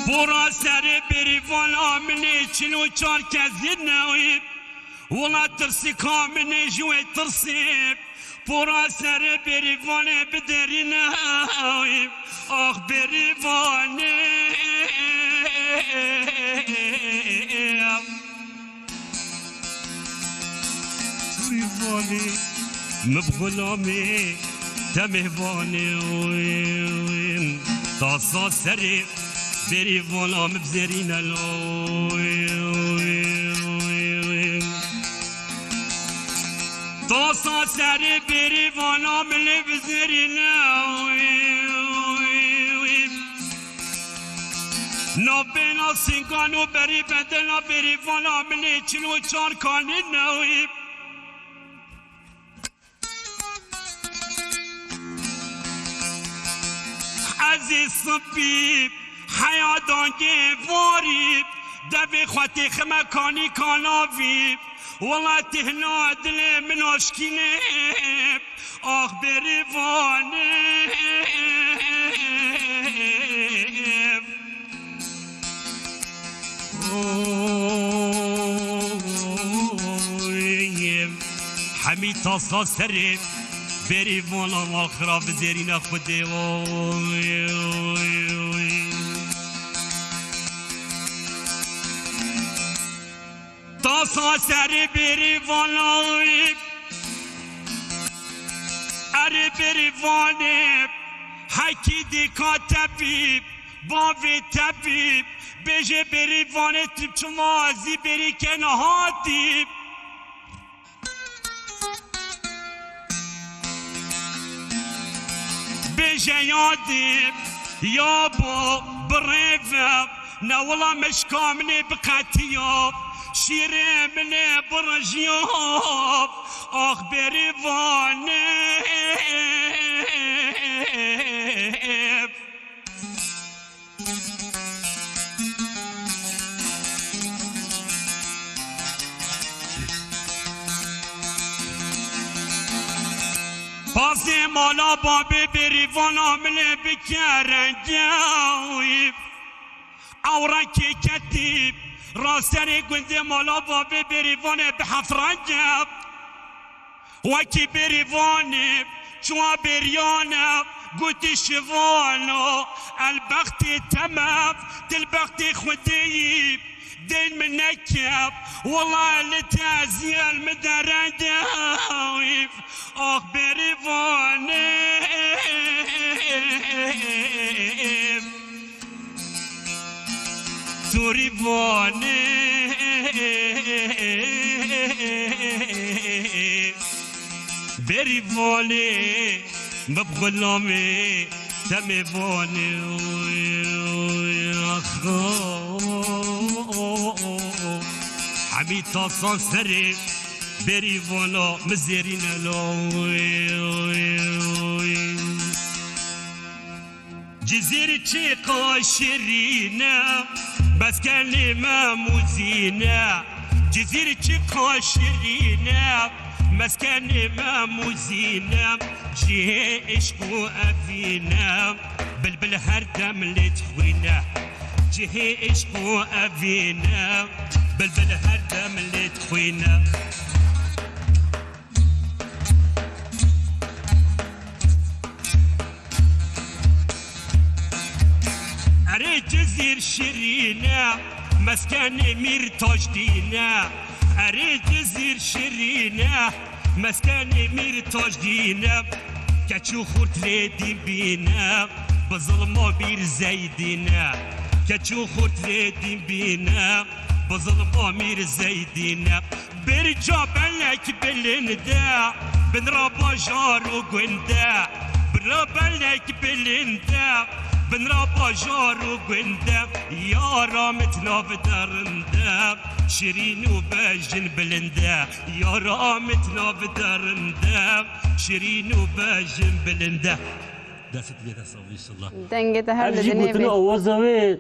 Bora serê bêrîvana min ê çil û çar kezî ne. Wela tirsîka min ê ji wê tirsê, pora serê bêrîvanê biderîne. Ax bêrîvanê. Bêrîvanê, min bi xulamê te mêvanê. Tasa serê Bêrîvana min bizêrîne lo. Tasa serê bêrîvana min lê bizêrîne. Navbêna singan û berî bedena bêrîvana min lê çil û çar kanîne. Ezîz sipî, heya dangê varî, devê xwe têxime kanî kanavî. Wela tihna dilê min aşkînê, ax bêrîvanê. Oy, hemî tasa serê bêrîvana axira bizêrîne Xwedê. Oy, oy, oy. Tas Sa serê bêrîvanê, erê bêrîvanê, hekî dîka tevî, bavê tevî, bêjê bêrîvanê, tu çima zî bêrî kena hatî. Bêje yadê, ya bo birêve, ne wila meşka min ê biqetiya, şîrê min ê birijiya, ax bêrîvanê. Pazê mala babê bêrîvana min ê bike rengewî. Ewrekê ketî ra serê gundê mala babê bêrîvanê bi heft renge. Wekî bêrîvanê çuwa bêriyane, gotî şivano, elbextê temev, dilbextê xwedêyî, deyn min nekev, wela li te eziyel min derengewîv, ax bêrîvanê. Sorî vanê, berî vanê, me bi xulamê temê vanê. Hemî tasan serê berî vana mi zêrîne la. Cizîr çiqa şirîn e, meskenê Mem û Zîne. Cizîr çiqa şirîn e, meskenê Mem û Zîne. Cihê îşq û evîn e, bilbil her dem lê dixwîne. Cihê îşq û evîn e, bilbil her dem lê dixwîne. Erê Cizîr şirîn e, meskenê Mîr Tajdîn e. Erê Cizîr şirîn e, meskenê Mîr Tajdîn e. Keç û xurt lê dîn bîne, bi zilma Mîr Zeydîn e. Keç û xurt lê dîn bîne, bi zilma Mîr Zeydîn e. Berca belek bilind e, bin ra bajar û gund e. Bin ra belek bilind e, bin ra bajar û gund e. Yara min nav derinde, şirîn û bejin bilind e. Yara min nav derinde, şirîn û bejin bilind e. Destê te sağ ol, inşallah. Dengê te her li dinê bê. Ev jî gotina awaza wê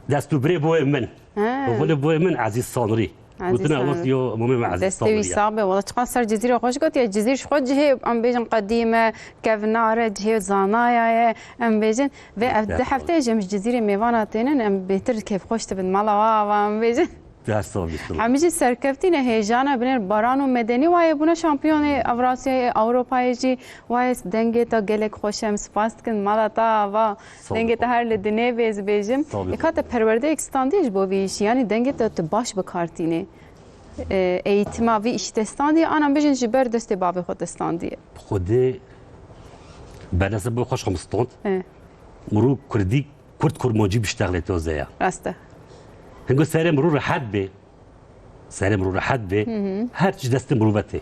destûbirê boyê min. He. Oxulê boyê min Ezîz Sanrî. Ezîz Sanrî. Gotina wek yo mamê min Ezîz Sanrî. Destê wî sax be. Wala çiqas ser Cizîrê xweş gotiye. Cizîr ji xwe cihê, em bêjin qedîm e, kevnar e, cihê zanaya ye, em bêjin. Vê ev du hefteyê jî em ji Cizîrê mêvana tênin, em bêtir kêfxweş dibin. Mala we ava, em bêjin. Dest sağ ol, inşallah. Hemî jî serkevtî ne hêjana binêr baran û medenî waye bûne şampiyonê Evrasyayê, Ewropayê jî. Waye dengê te gelek xweş e, em spas dikin. Mala te ava, dengê te her li dinê bê, ez bêjim. Sağ ol. Ê, ka te perwerdeyek standiye ji bo vî îşî, yanî dengê te tu baş bi kar tînê. E, eğitima vî îşî te standiye, an em bêjin ji ber destê bavê xwe te standiye? Xwedê bernesê bo xweş xwe min stand. E. Mirû kurdî, kurd kurmancî biştexlê toze ya. Rast e. Hingo serê mirû rehet bê. Serê mirû rehet bê, her tişt destê mirû ve tê.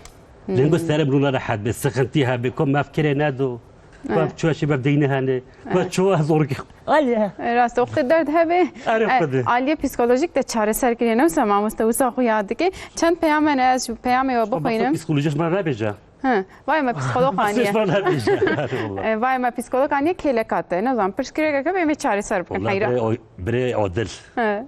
Lê hingo serê mirû nerehet bê, sixintî hebe, ku mevkirê nedo, ku ev çuwa şî bev deyne hene, ku ev çuwa zorkî. Aliye. E, rast, wextê derd hebe. Erê, e, xwedê. Aliyê psîkolojîk de çareser kiriye, ne wisa mamoste wisa xuya dike. Çend peyame ne, ez ji peyamê we bixwînim. Psîkolojî ji me re bêje. He, vay me psîkolog aniye. Psîkolog aniye. E, vay me psîkolog aniye kêleka te. Ne zanim, pirsgirêkeke bê me çareser bikin. Heyra. Birê, birê Adil. He.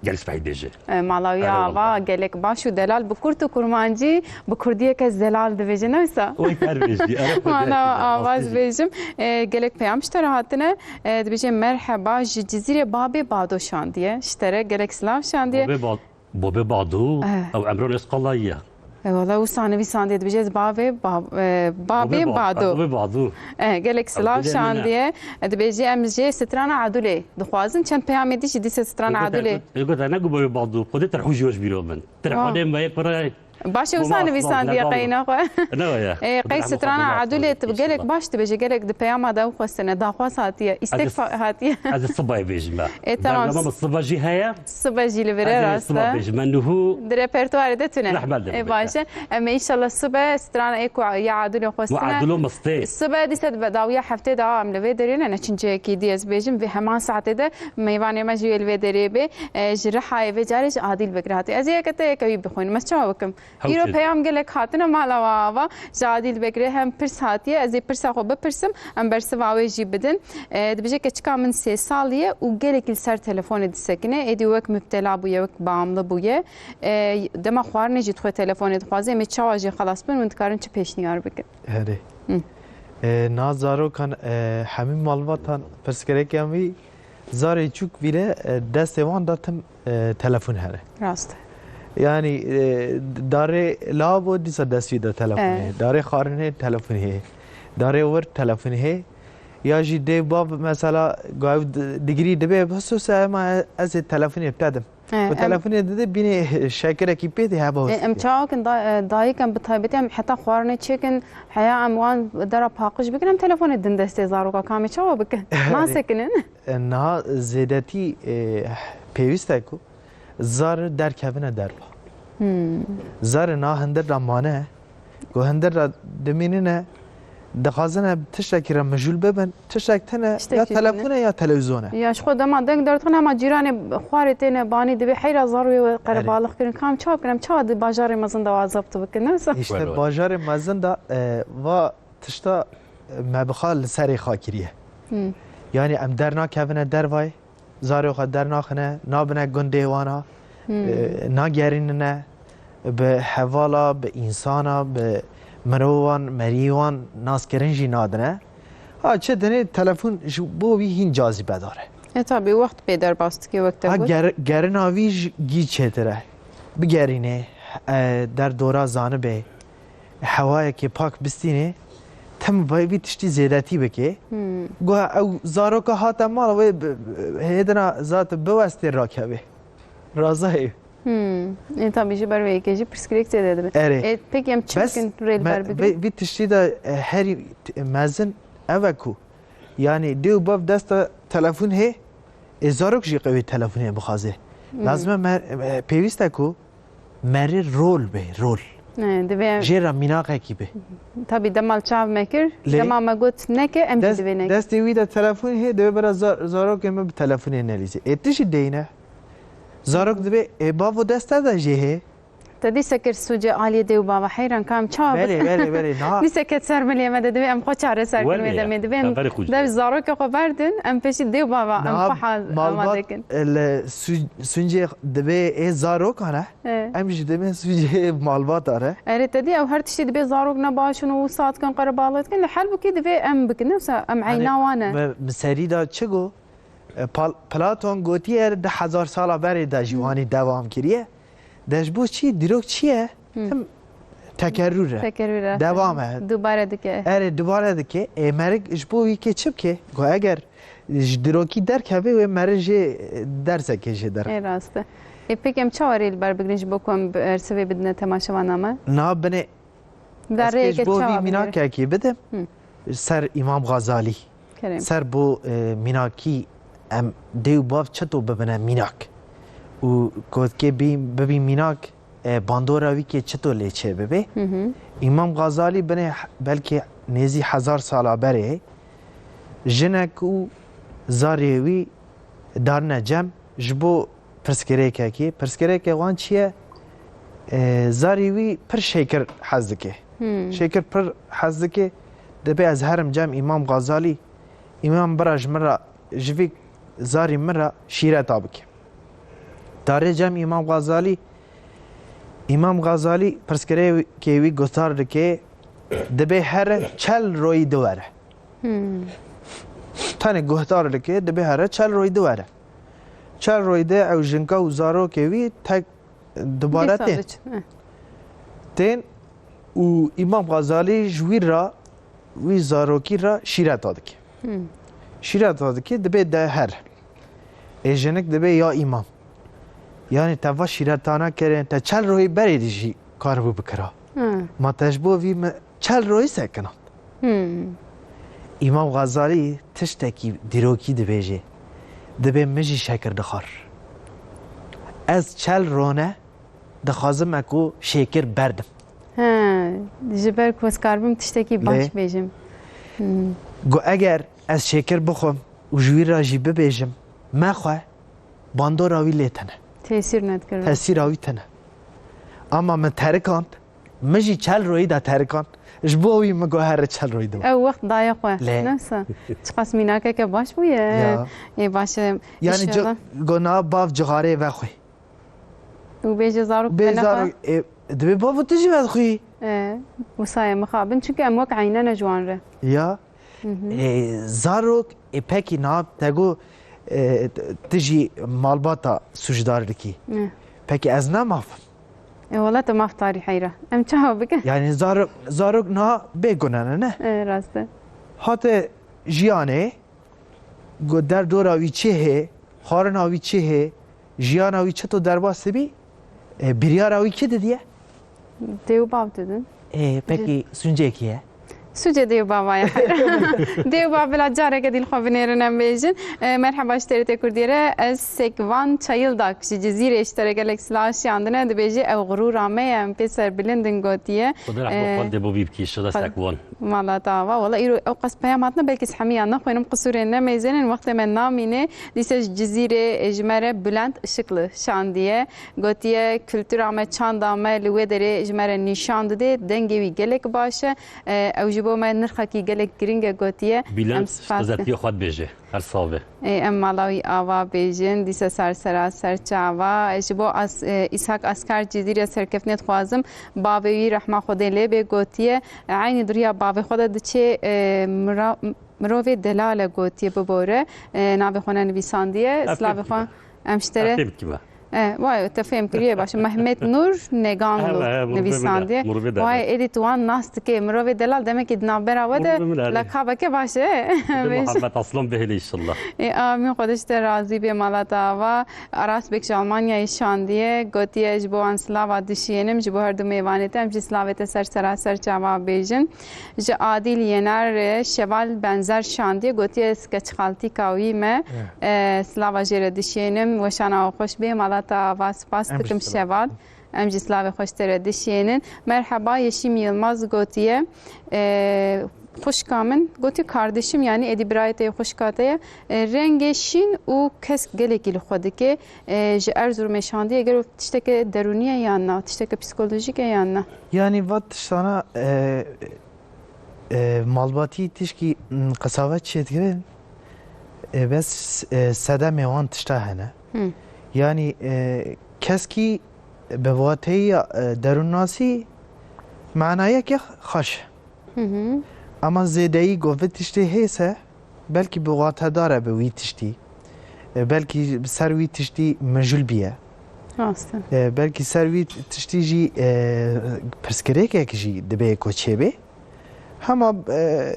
Gelek spehî bêje. E, mala wî ava, gelek baş û delal bi kurt û kurmancî, bi kurdiyeke zelal dibêje, ne wisa? Wek her bêjî, erê xwedê. Mala ava, ez bêjim. E, gelek peyam ji te re hatine. E, dibêje, merheba, ji Cizîrê babê Bado şandiye. Ji te re gelek silav şandiye. Babê Bado. Bobê Bado, ew Emran Özkalayî ye. E, wala wisa nivîsandiye, dibêje ez bavê, ba-, e, babê Bado. Bado. Bavê Bado. E, gelek silav şandiye. E, dibêje em jê strana Adulê dixwazin. Çend peyamê dî jî dîse strana Adulê. Ego te ne ku bavê Bado. Xwedê te hû jî weş bîro min. Te hûnê me yek pere Baş e, wisa nivîsandiye qeyna xwe. Ne ya. E, qey strana Adulê tu gelek baş dibêje, gelek di peyama de ew xwestine, daxwaz hatiye, îstek hatiye. Ez ê sibayê bêjim be. E, tamam. Bername siba jî heye. Sibe jî li vir e, rast e. Di repertuarê de tune. Rehbel de bike. E, baş e. Em ê înşallah sibe strana ê ku ya Adilo xwestine. Û Adilo mistê. Sibe dîse dibe dawiya heftê de em li vê derê ne, ne çinceyekî dî ez bêjim, vê heman saetê de mêvanê me jî yê li vê derê bê. E, ji Rihayê vê carê ji Adil Bekir hatiye. Ez ê yeke te yeke wî bixwînim. Ez çawa bikim? Îro peyam gelek hatine mala we ava. Ji Adil Bekirê hem pirs hatiye. Ez ê pirsa xwe bipirsim, em bersiva wê jî bidin. E, dibêje keçika min sê salî ye û gelekî li ser telefonê disekine. Êdî wek mubtela bûye, wek bağımlı bûye. E, dema xwarinê jî dixwe telefonê dixwaze. Em ê çawa jê xelas bin, hûn dikarin çi pêşniyar bikin? Herê. Hı. E, na zarokan, e, hemî malbatan pirsgirêkên wî zarê çûk vîre, e, destê wan da tim, e, telefon here. Rast e. Yanî, e, darê labo dîsa dest wî de telefonê. Evet. Darê xwarinê telefonê. Darê wir telefonê. Ya jî dê bav mesela gav di-, digirî dibe, "Biso se ema ez ê telefonê bitedim." Evet, em telefonê dide bînê şekirekî pê dê heba. E, em çawa kin da-, e, dayik em bi taybetî em heta xwarinê çêkin, heya em wan dera paqij bikin, em telefonê din destê zaroka kamê çawa bikin? Nasekinin. E, niha zêdetî, e, pêwîst e ku zar derkevine derva. Hmm. Zar niha hindir de mane, ku hindir de dimînine, dixwazine tiştekî re mijûl bibin, tiştek tine ya telefon e ya televîzyon e. Ya ji xwe dema deng derdixin, hema cîranê xwarê têne banî, dibê heyra zar wê qerebalix kirin. Kam çawa bikin, em çawa di bajarê mezin de wa zebti bikin, ne wisa? Îşte bajarê mezin de, e, va tişta, e, me bi xwe li serê xwe kiriye. Hmm. Yanî em dernakevine dervayê, zarê xwe dernaxine, nabine gundê wana, Hmm. e, nagerînine, bi hevala, bi însana, bi mirovan, merî wan naskirin jî nadine. Ha, çi dinê telefon ji bo wî hîn cazîbedar e. E, tabî, wext pê derbas dike, wek te got. Ha, ger-, gerina wî ji gî çêtir e. Bigerînê, e, derdora zanibê, hewayekê pak bistînê, tim vay vî tiştî zêdetî bike. Hmm. Guha ew zaroka hate mal wê bi, bi, hêdina zat biwestê rakevê. Razayê. Hmm. E, tabî ji ber wê yekê jî pirsgirêk zêde dibe. Erê. E, peki em çi bikin rê li ber bigrin? Vî, vî tiştî de, e, herî t-, mezin ev e ku, yanî dê û bav desta telefon hê, ê zarok jî qewê telefonê bixwaze. Hmm. Lazim e me, e, pêwîst e ku merê rol be, rol. Ne, divê Jê re mînaqekî be. Tabî dema li çav me kir, dema me got neke, em jî divê nekin. Destê wî de telefon hê, divê bira zar-, zarokê me bi telefonê nelîze. Ê tu jî deyne. Zarok divê, ê bavo desta de jê hê. Te dîse kir sûcê aliyê dê û bava, heyran ka em çawa bikin? Belê, belê, belê, niha. Dîse ket ser miliyê me de, divê em xwe çareser kin wê demê. Divê em dev zarokê xwe berdin, em pêşî dê û bava em xwe haz-, amade kin. Niha malbat, e, li sû-, sûcê divê ê zarokan e, em jî divê sûcê malbata re. Erê, te dî ew her tiştî dibê zarok ne baş in û wisa dikin, qerebalix dikin, lê helbûkî divê em bikin, ne wisa em eyna wan e. Yanî, me, me serî da çi got? E, Pal-, Platon gotiye, du hezar sala berê de jî wanî dewam kiriye. De ji bo çi? Dîrok çi ye? Tim tekerrûr e. Tekerrûr e. Dewam e. Dubare dike. Erê, dubare dike. Ê, merik ji bo wî kê çi bike? Ku eger ji dîrokî derkeve wê merik jê dersekê jê der. Ê, rast e. Ê, peki em çawa rê li ber bigrin ji bo ku em bi-, bersivê bidine temaşevana me? Na binê Ez pêş bo vî mînakekî bidim. Ser Îmam Xazalî. Ser bo, e, mînakî em dê û bav çito bibine mînak. Û gotkê bî-, bibî mînak, e, bandora wî kê çito lê çê bibe. Îmam Xazalî binê he-, belkî nêzî hezar sala berê jinek û zarê wî darine cem ji bo pirsgirêkekê. Pirsgirêkê wan çi ye? E, zarî wî pir şêkir hez dike. Hmm. Şêkir pir hez dike. Dibê ez herim cem Îmam Xazalî. Îmam bira ji min re, ji vî zarî min re şîreta bike. Darê cem Îmam Xazalî. Îmam Xazalî pirsgirêkê wî guhdar dike. Dibê here çel royî diwere. Hmm. Tenê guhdar dike, dibê here çel royî diwere. Çel royî de ew jinka û zarokê wî tek dubare tên. Dîsa diçin, eh. tên û Îmam Xezalî ji wî re, wî zarokî re şîreta dike. Hmm. Şîreta dike, dibê de her. Ê jinik dibê ya îmam. Yanî te va şîretana kirin, te çel royî berê dî jî karibû bikira. Hmm. Ma te ji bo vî mi çel royî sekinand. Hmm. Îmam Xezalî tiştekî dîrokî dibêje. Dibê min jî şekir dixwar. Ez çel rone dixwazim e ku şêkir berdim. He, ji ber ku ez karibim tiştekî baş Lê? bêjim. Hmm. Got, eger ez şêkir bixwim û ji wî re jî bibêjim, mexwe, bandora wî lê tine. Tesîr nedikir. Tesîra wî tine. Ama min terikand, min jî çel royî de terikand. Ji bo wî min got, here çel royî de. Ew wext daye xwe. Lê. Neyse. Çiqas mînakeke baş bûye. Ya. Ê, baş e. Yani, İnşallah. Got, na bav cixarê vexwe. Û bêje zarok Bê bene xwe. Zarok, e, dibê bavo tu jî vedixwî. E, wisa ye mixabin, çunke em wek eynene ji wan re. Ya. Hı hı. E, zarok, e, pekî na, te got, e, tu jî malbata sûcdar dikî. E. Pekî ez ne maf im? E, wela te maf tarî heyra. Em çawa bikin? Yani zarok, zarok na bê gune ne, ne? E, rast e. Hate jiyanê, Got, derdora wî çi hê, xwarina wî çi hê, jiyana wî çito derbas dibî, e, biryara wî kî didiye? Dê û bav didin. E, pekî suncê kî ye? Sucê dê û bava ye. Dê û bav bila careke dî li xwe binêrin em bêjin. E, merheba ji T R T Kurdiyê re, ez Sekvan Çayıldak ji Cizîrê ji te re gelek silav şiyandine, dibêje ew xurûra me ye, em pê serbilind in gotiye. Xwedê rehma E, xwe dê bo bî bikî, şida Xwe- Sekvan. Mala te ava. Wala îro ew qas peyam hatine, belkî ez hemiya nexwînim, qisûrê nemeyzênin, wextê me namîne. Dîse ji Cizîrê, e, ji me re Bülent Işıklı şandiye. Gotiye, kultura me, çanda me li wê derê ji me re nîşan dide. Dengê wî gelek baş e. E, ew ji bo me nirxekî gelek girîng e, gotiye. Em Bülent, spas xezetiya xwe dibêje. Her sax be. Ê, em mala wî ava bêjin, dîsa ser sera ser çava. Ji bo As-, e, Îshak Askar Cizîrê serkeftinê dixwazim. Bavê wî rehma Xwedê lê bê gotiye, e, eynî duriya bavê xwe de diçê, e, mira-, mirovê delal e gotiye bibore. E, navê xwe nenivîsandiye. Silavê xwe. Em ji te re Ev tê bitkî be. E, vay, te fêm kiriye baş. Mehmet Nur Neganlu Ev, ev, mirovê nivîsandiye. Delal, mirovê delal. Vay, êdî tu wan nas dikê. Mirovê delal demekî di navbera we de Mirovê delal. Lakabeke baş e. Mirovê Muhammed Aslan bihêle inşallah. E, amîn, Xwedê ji te razî bê, mala te ava. Aras Bek ji Almanyayê şandiye, gotiye, ji bo wan silava dişiyênim, ji bo her du mêvanê te, em jî silavê te ser sera ser çava bêjin. Ji Adil Yener, e, Şeval Benzer şandiye, gotiye, ez keçxaltîka wî me. Ya. E, silava jê re dişênim, weşana we xweş bê, mala te ava, spas Em dikim jî Şeval. Em jî silavê xweş te re dişênin. Merheba, Yeşim Yilmaz gotiye, e, xwişka min, gotiye, kardeşim, yani êdî birayê te yê, xwişka te ye. E, rengê şîn û kesk gelekî li xwe dike. E, ji Erzurumê şandiye, gelo tişteke derûnî ye yan na, tişteke psîkolojîk e yan na? Yanî va tiştana, e, e, malbatî tişkî, m, qesavet çêdikirin, e, bes, e, sedemê wan tişta hene. Hı. Yanî, e, keskî bi wateya, e, derûnnasî manayeke xweş. Hı hı. Ema zêdeyî ku vê tiştê hêse, belkî bi watedar e bi wî tiştî. E, belkî bi ser wî tiştî mijûl bîye. Rast e. E, belkî ser wî tiştî jî, e, pirsgirêkek jî dibê ku çêbê. Hema, e,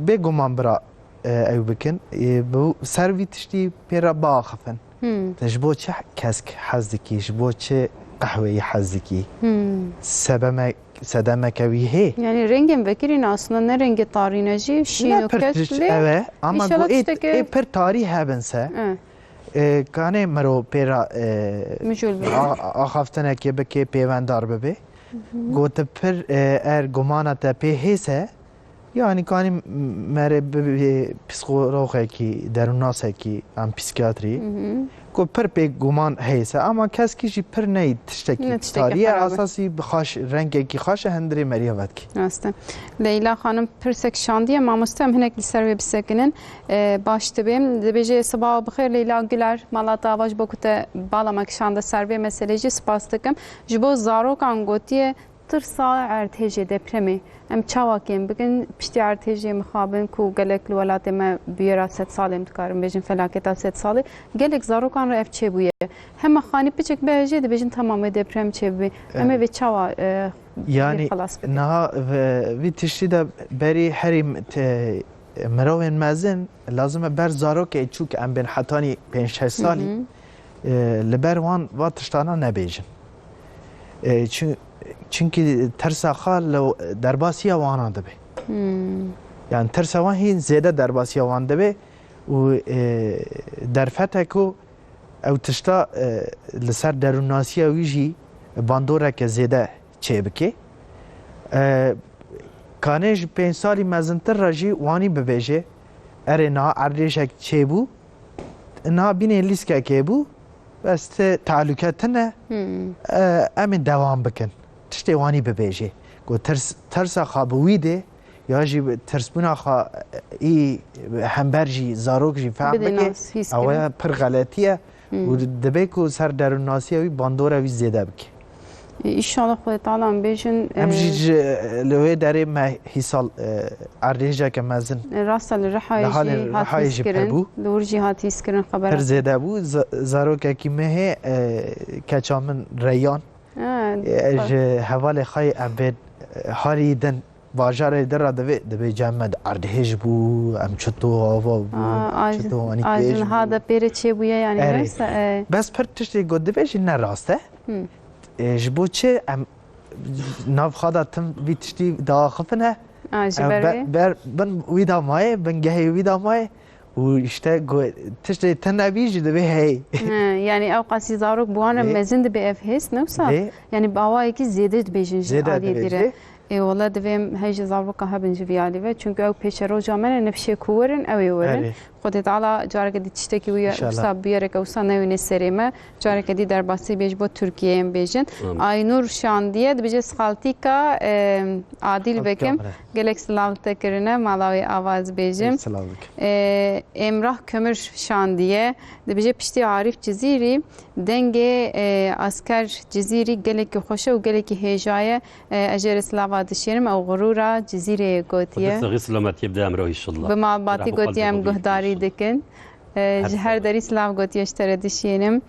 bêguman bira, e, ew bikin. E, bi ser vî tiştî pê re biaxifin. Hmm. Te ji bo çi kesk hez dikî? Ji bo çi qehweyî hez dikî? Hmm. Sebeme-, sedemeke wî hê? Yani rengên vekirî ne aslında, ne rengê tarî ne jî şîn Ne û pir kesk tişt-, lê ev e, ama înşallah got ê, tiştekê ê pir tarî hebin se, E. e, kanê miro pê re, e, Mijûl bike. a-, axaftinekê bike, pêvendar bibe. Hı hı. Got pir, e, er gumana te pê hê se, Yanî kanî mere bi, bi psîkologekî, derûnnasekî, em psîkiyatrî, Hı hı. ku pir pê guman heyse, ama keskî jî pir neyî tiştekî Ne tiştekî tarî ye, xerab e. Esasî bi xaş, rengekî xaş e, hundirê meriya vedikî. Rast e. Leyla Xanim pirsek şandiye, mamoste, em hinek li ser wê bisekinin. E, baş dibêm. Dibêje, sibaha bi xêr Leyla Güler, mala te ava, ji bo ku te bala me kişande ser vê meselê jî spas dikim. Ji bo zarokan gotiye, Tirsa erdhêjê, depremê, em çawa kêm bikin? Piştî erdhêjê mixabin ku gelek li welatê me bûyera sed salê, em dikarin bêjin felaketa sed salê, gelek zarokan re ev çêbûye. Hema xanî piçek bihejê dibêjin, tamam, wê deprem çêbibê. Em ê Evet. vê çawa, e, Yanî niha vî tiştî de berî herî mirovên mezin lazim e ber zarokê çûk em bên hetanî pênc şeş salî li ber wan va tiştana nebêjin. Çunkî tirsa xwe li derbasiya wana dibe. Yani tirsa wan hîn zêde derbasiya wan dibe û derfete ku ew tişta li ser derûnnasiya wî jî bandoreke zêde çêbike. Kanê ji pênc salî mezintir re jî wanî bibêje, erê niha erdêşek çêbû, niha bînê lîskekê bû, bes ti tehlûke tune, em ê dewam bikin. Tiştê wanî bibêje. Ku tirs, tirsa xwe bi wî dê, ya jî tirsbûna xwe î hember jî zarok jî fehm bike, ew e pir xeletî ye û dibe ku ser derûnnasiya wî bandora wî zêde bike. Înşallah Xwedê Teala em bêjin. Em jî ji li wê derê me hîsal erdêjeke mezin. Rasta li Rihayê jî hat hîskirin. Li wir jî hat hîskirin xebera. Pir zêde bû. Zarokekî me hê, keça min Reyyan. Ji hevalê xwe yê em bên harî din bajarê din re divê, dibê cem me erdhêj bû, em çito ava bû, çito anî pêş bû. Niha de pêre çêbûye yanî. Erê. Bes pir tiştê got dibê jî ne rast e. Ji bo çi em nav xwe de tim vî tiştî diaxifine? Ji ber, ber bin wî de maye, bin gehê wî de maye. Û işte tiştê tune bî jî divê hey. He, yani ew qasî zarok bi wan re mezin dibe ev hêz, ne wisa? Yani bi awayekî zêde dibêjin ji aliyê dî re. Ê wele divê em hey jî zaroka hebin ji vî alî ve. Çünkü ew pêşeroja me ne, ne pişê ku werin, ew ê werin. Xwedê Teala careke dî tiştekî wî wisa bûyereke wisa newêne serê me. Careke dî derbasî bê ji bo Tirkiyeyê em bêjin. Aynur Şandiye dibêje sixaltîka, e, Adîl Bekim. Gelek silav te kirine, mala wê ava ez bêjim. Silav dikim. E, Emrah Kömür Şandiye dibêje piştî Arîf Cizîrî dengê, e, Asker Cizîrî gelekî xweş e û gelekî hêja ye. E, ez jê re silava dişêrim, ew xurûra Cizîrê gotiye. Xwedê saxî selametiyê bide Emrah inşallah. Bi malbatî gotiye em guhdarî dikin. E, ji her derî silav gotiye ji te re dişênim.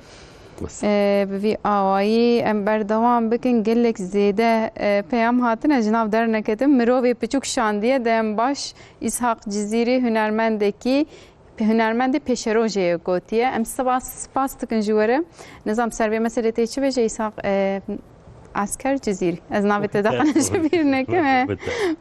E, bi vî awayî em berdewam bikin. Gelek zêde, e, peyam hatine ji nav derneketin. Mirovê piçûk şandiye, de em baş. Îshaq Cizîrî hunermendekî, hunermendê pêşerojê ye gotiye. Em spas, spas dikin ji we re. Nizam ser vê meselê tê çi bêje Îshaq, e, Esker Cizîrî. Ez navê te daxine ji bîr nekim, e.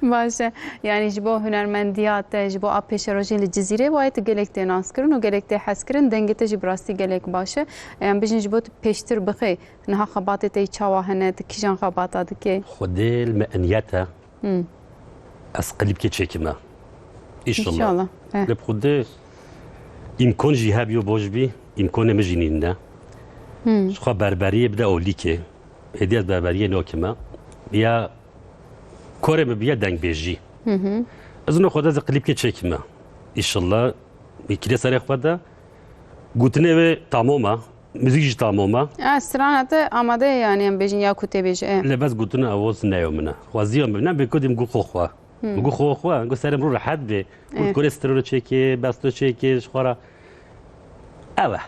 Baş e. Yani ji bo hunermendiya te, ji bo a pêşerojê li Cizîrê wayê tu gelek tê naskirin û gelek tê hezkirin. Dengê te jî bi rastî gelek baş e. Em bijin ji bo tu pêştir bixê. Niha xebatê te yî çawa hene, tu kîjan xebata dikê? Xwedê li me eniyet e. Ez qilîbkê çêkime. Înşallah. Înşallah. Eh. Lê bi Xwedê îmkan jî hebiyo baş bî, îmkanê min jî nîne. Ji xwe berberiyê bide olîkê. Hêdî ez berberiyê nakime. Ya korê min biye dengbêjî. Ez no Xwedê ez qilîbkê çêkime. Înşallah. Wekîlê serê xwe de. Gotinê wê tamam e. Muzîk jî tamam e. E, strana te amade ye, yani em bêjin ya ku tê bêje, e. Lê bes gotina ew ne yo min e. Xweziya min ne, bê ku dîm gu xwe xwe. Gu xwe xwe, gu serê min rehet bê. Gu kurê strana çêkê, besto çêkê, ji xwe re. Ew e.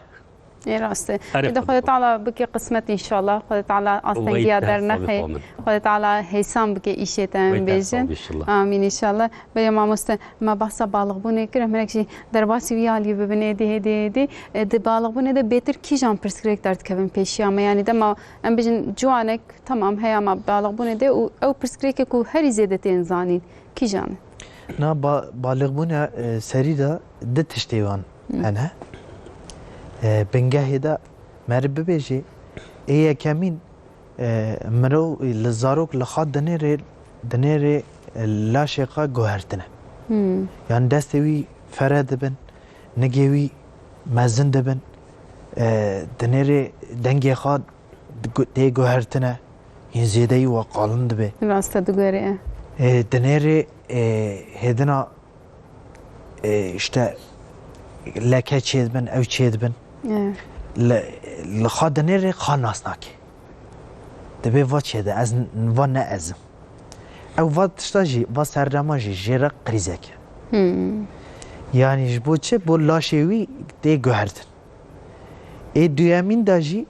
Ê rast e. Ê de Xwedê Teala bike qismet înşallah. Xwedê Teala astengiya dernexê. Xwedê Teala hêsan bike îşê te em bêjin. Amîn înşallah. Belê mamoste, me bahsa balixbûnê kir, em hinek jî derbasî wî alî bibin êdî, êdî, êdî. E, di balixbûnê de bêtir kîjan pirsgirêk derdikevin pêşiya me? Yanî dema em bijin ciwanek, temam, heya me balixbûnê de û ew pirsgirêkê ku herî zêde tên zanîn, kîjan e? Na ba-, balixbûna, e, serî de du tiştê wan hene. E, bingehê de meriv bibêjê, ê yekemîn, e, mirov li zarok li xwe dinêrê, dinêrê, e, laşê xwe guhertine. Yani destê wî fere dibin, nigê wî mezin dibin, e, dinêrê dengê xwe gu-, tê guhertine, yên zêdeyî wa qalin dibe. Rast e, digere. E, dinêrê, e, hêdina e, işte leke çêdibin, ew çêdibin. Evet. Li, li xwe dinêrê xwe nas nake. Dibê va çêde, ez n-, va ne ez im. Ew va tişta jî, va serdema jî jê re krîzek e. Hmm. Yani ji bo çi? Bo laşê wî tê guhertin. Ê duyemîn de jî,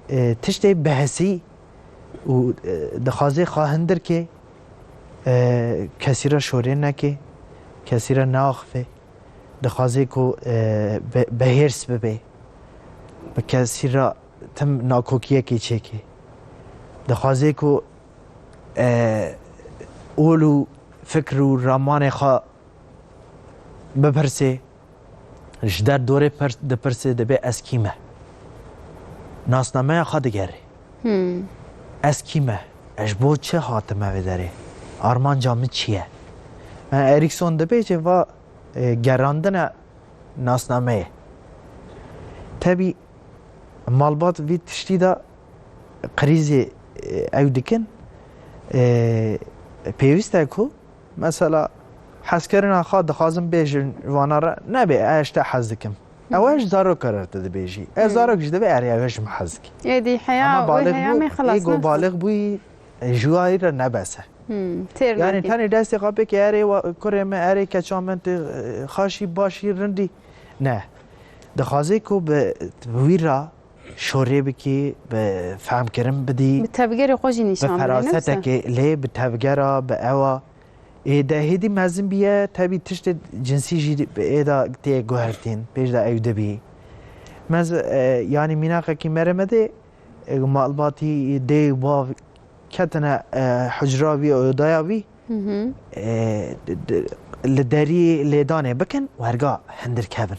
e, tiştê behsî û, e, dixwazê xwe hindir kê, e, kesî re şorê nekê, kesî re neaxive. Dixwazê ku, e, bi, bi hêrs bibe, bi kesî re tim nakokiyekê çêkê. Dixwazê ku, e, ol û fikr û ramanê xwe bipirsê, ji der dorê pir-, dipirsê, dibê ez kî me? Nasnameya xwe digerê. Hmm. Ez kî me? Ez ji bo çi hatime vê derê? Armanca min çi ye? Me Erikson dibêje va, e, gerandine nasnameyê. Tebî malbat vî tiştî de krîzê, e, ew dikin, e, pêwîst e ku mesela hezkirina xwe dixwazim bêjin vana re, nebê ez ji te hez dikim. Ew ez ji zaroka re tu dibêjî. Ez zarok jî divê erê ew ji min hez dike. Êdî heya, Ama wê balix heya bû, me xilas ê go nefs. Balix bûyî, e, ji wayî re nebese. Hmm, têr Yani nekî. Tenê destê xwe pêkê erê wa-, kurê min, erê keça min, tu, e, xaşî, başî, rindî. Ne. Dixwazê ku bi wî re şorê bikî, bi fehmkirin bidî, Bi tevgerê xwe jî bi nîşan bidê, ne wisa? ferasetekê lê, bi tevgera, bi ewa. Ê de hêdî mezin bîye, tebî tiştê cinsî jî bi ê de tê guhertîn, pêş de ew dibî. Mez, e, yanî mînaqekî mere me dê, e, malbatî dê û bav ketine, e, hucra wî, odaya wî, Hı hı. e, d-, d-, li derî lêdanê bikin, werga hindir kevin.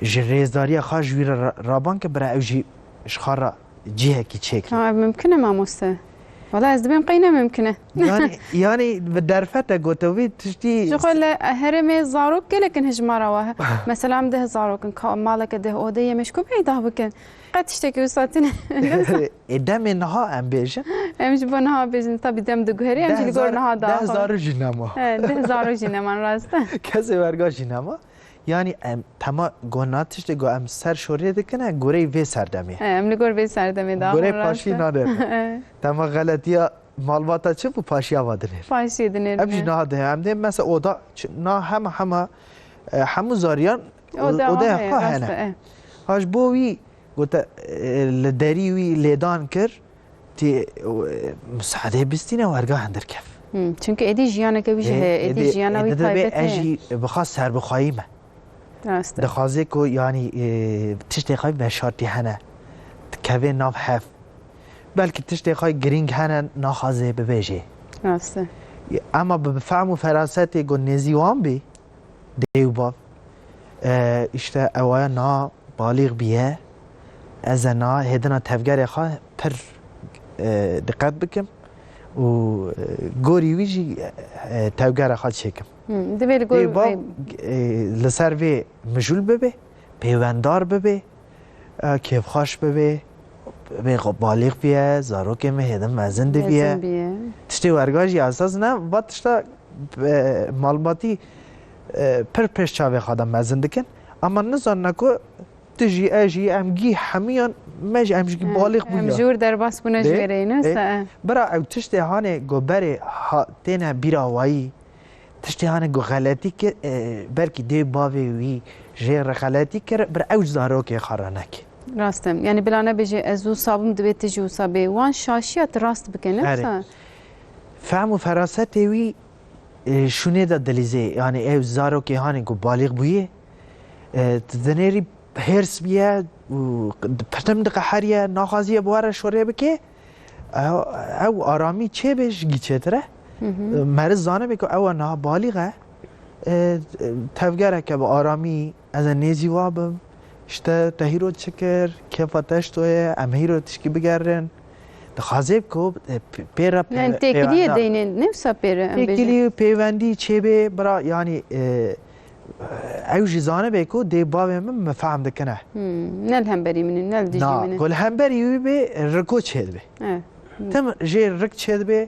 Ji rêzdariya xwe ji wî re ra-, raban ke bira ew jî ji xwe re cihekî çêkin. Ha, ev mimkin e mamoste. Wala ez dibêm qey ne mimkin e. Yani, yani bi derfete gote wî tiştî Ji xwe li herêmê zarok gelek in hijmara we. Mesela em deh zarok in, ka-, maleke deh odeyê me ji ku peyda bikin? Qet tiştekî wisa tune. E, demê niha em bêjin. Em ji bo niha bêjin, tabî dem diguherî, em jî li gor niha daxivin. Deh zarok jî nema. He, deh zarok jî neman, rast e. Kesê werga jî nema. Yani em tema gona tiştê go em ser şorê dikine, goreyê vê serdemê. He, em li gor vê serdemê daxivin, rast e. Goreyê paşî nadê. He. Tema xeletiya malbata çi bû, paşiya va dinêr. Paşiyê dinêr. Em jî niha de, em dê mesela oda, çi-, na hema hema, e, hemû zariyan o-, Oda odaya heye, xwe rast hene. e. Ha ji bo wî gote, e, li derî wî lêdan kir, tê, e, misadê bistîne werga hindir kev. Hmm, çünkü êdî jiyaneke wî jî Ê, heye, êdî êdî, jiyana wî êdî dibê taybet ez heye. jî bixwaz serbixwayî me. Rast e. Dixwazê ku yanî, e, tiştê xwe veşartî hene. Dikeve nav hev. Belkî tiştê xwe girîng hene naxwazê bibêjê. Rast e. Ema bi, bi fehm û ferasetê ku nêzî wan bî, dê û bav, e, îşte ewaya na balîx bîye, ez ê na hêdina tevgerê xwe pir, e, diqet bikim û, e, gorî wî jî, e, tevgera xwe çêkim. Hmm, divê li gor Dê û bav, vê e, li ser vê mijûl bibe, pêwendar bibe, e, kêfxweş bibe, bê xwe balîx biye, zarokê min hêdin mezin dibiye. Mezin biye. Tiştê werga jî esas ne, va tişta, e, malbatî, e, pir pêş çavê xwe de mezin dikin. Ama nizanine ku tu jî, ez jî, em gî hemiyan, me jî, em jî gî He, balîx em bûya. ji wir derbas bûne ji Dê, vê re, ne dê. wisa e? Bira ew tiştê hanê ku berê ha-, têne bîra wayî, Tiştê hane ku xeletî kir, e, belkî dê bavê wî jê re xeletî kir, bir ew zarokê xwe re neke. Rast e. Yani bila nebêje ez wisa bûm, divê tu jî wisa bê. Wan şaşiya tu rast bike, ne Erê. wisa? Fehm û ferasetê wî, e, şûnê de dilîzê. Yani ew zarokê hane ku balîx bûye, e, tu dinêrî hêrs bûye û pirtim diqeheriye, naxwaziye bi we re şorê bike. Ew, ew aramî çêbe ji gî çêtir e. Hı hı. Meriz zanibe ku ew niha balîx e. E, tevgereke bi aramî, ez ê nêzî wa bim. Îşte te hîro çi kir, kêfa te ji to ye, em hîro tişkî bigerin. Dixwazê ku, e, p-, pê re Yani pê-, têkiliyê pêwenda. deynin, ne wisa pê re em bêjin? Têkilî û pêwendî çêbe, bira, yani, e, Ew jî zanibe ku dê bavê min, min fehm dikine. Hmm, ne li hemberî min in, ne li dijî Na, min in. ku li hemberî wî bê, riko çêdibe. Evet. Tim jê rik çêdibe,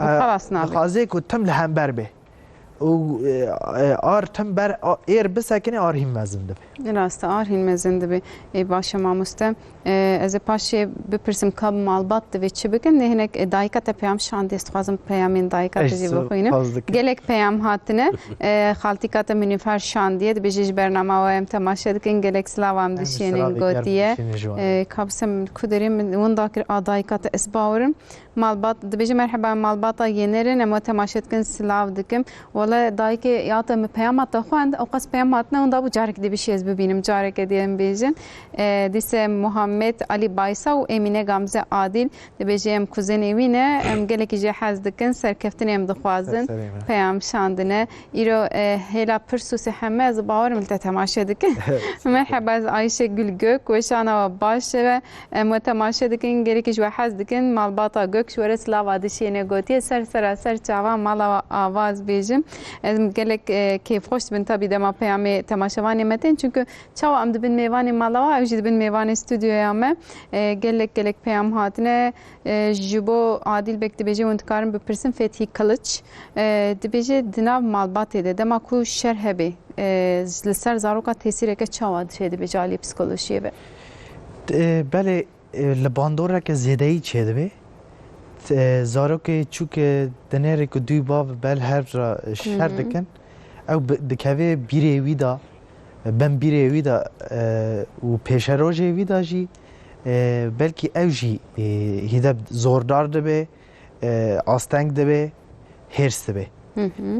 Û e, xelas nabe. dixwazê ku tim li hember bê. û, e, e, ar tim ber, a, êr bisekinê, ar hîn mezin dibe. Rast e, ar hîn mezin dibe. Ê, baş e mamoste. E, ez ê paşê bipirsim ka bi malbat divê çi bikin? Nê hinek, e, dayika te peyam şandiye, ez dixwazim peyamên dayika te jî bixwînim. Gelek peyam hatine. E, xaltîka te Nilûfer şandiye, dibêje ji bernama we em temaşe dikin, gelek silav em dişênin gotiye. E, ka bisem ku derê min winda kir a dayika te, ez bawerim. Malbat, dibêje merheba malbata Yener'in, em we temaşe dikin, silav dikim. Wele dayikê ya te min peyama te xwend, ew qas peyam hatine, hunda bû carek dê bişî ez bibînim, careke dê em bêjin. E, dîse Muhammed Ali Baysa û Emine Gamze Adil, dibêje em kuzenê wî ne, em gelekî jê hez dikin, serkeftinê em dixwazin. Peyam şandine. Îro, e, hêla pirs û sê heme ez bawerim li te temaşe dikin. Merheba, ez Ayşe Gül Gök, weşana we baş e. Em we temaşe dikin, gelekî ji we hez dikin. Malbata Gök ji we re silava dişêne gotiye. Ser sera ser çava mala we ava ez bêjim. Em gelek, e, kêfxweş dibin tabî dema peyamê temaşevanê me tên. Çunku çawa em dibin mêvanê mala we, ew jî dibin mêvanê stûdyoya me. E, gelek gelek peyam hatine. E, ji bo Adil Bek dibêje hûn dikarin bipirsin Fethî Kılıç. E, dibêje di nav malbatê de dema ku şer hebe, e, li ser zaroka tesîreke çawa çêdibe ji alî psikolojiyê ve? E, belê, e, li bandoreke zêdeyî çêdibe. E, zarokê çûke dinêrê ku dû bav bel hev re şer dikin, ew bi-, dikeve bîrê wî de, bin bîrê wî de, e, û pêşerojê wî de jî, e, belkî ew jî, e, hîde zordar dibe, e, asteng dibe, hêrs dibe.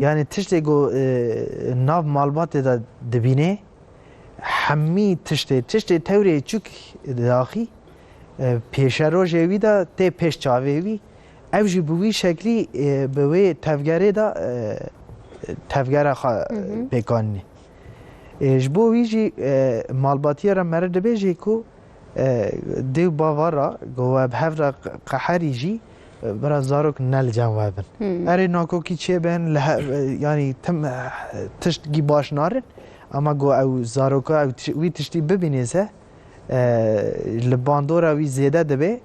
Yanî tiştê ku, e, nav malbatê de dibîne, hemî tiştê, tiştê tewrê çûk daxî, e, pêşerojê wî de tê pêş çavê wî, ew jî bi wî şeklî, e, bi wê tevgerê de, e, tevgera xwe pêk anîne. E, ji bo wî jî, e, malbatiye re meriv dibêje ku, e, dê û bava re, ku we bi hev re qeherî jî, e, bira zarok ne li cem we bin. Erê nakokî çêbin, li he-, e, yanî tim, e, tiştgî baş narin, ama ku ew zaroka, ew tiş-, wî tiştî bibîne se, e, li bandora wî zêde dibe,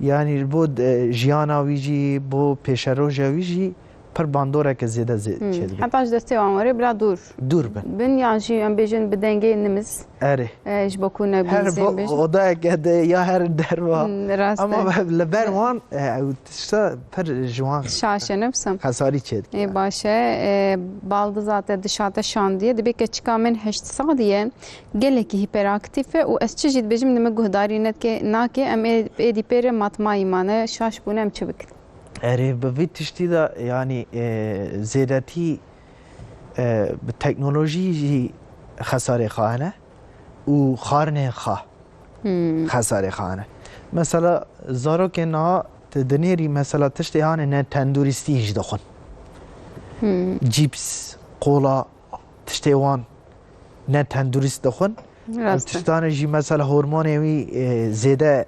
yanî bo, e, jiyana wî jî, bo pêşeroja wî jî pir bandoreke zêde zê-, çêdibe. Heta ji destê wan were bila dûr. Dûr bin. Bin yan jî em bêjin bi dengê nimiz. Erê. E, ji bo ku ne bîzên bêjin. Her odayeke de ya her derva. Hmm, rast e. Ama li ber wan, e, ew tişta pir ji wan şaş e, ne bisim? Xesarî çêdike. Ê, baş e. E, baldiza te dişate şandiye. Dibê keçika min heşt salî ye. Gelekî hiperaktif e û ez çi jî dibêjim, li min guhdarî nedike, nake, em ê, êdî pê re matmayî mane, şaş bûne, em çi bikin? Erê, bi vî tiştî de, yanî, e, zêdetî, e, bi teknolojî jî xesarê xwe hene û xwarinên xwe xesarê xwe hene. Mesela, zarokên niha tu dinêrî, mesela, tiştê hanê ne tenduristî jî dixwin. Cîps, kola, tiştê wan ne tendurist dixwin. Rast e. Ev tiştane jî mesela hormonê wî, e, zêde,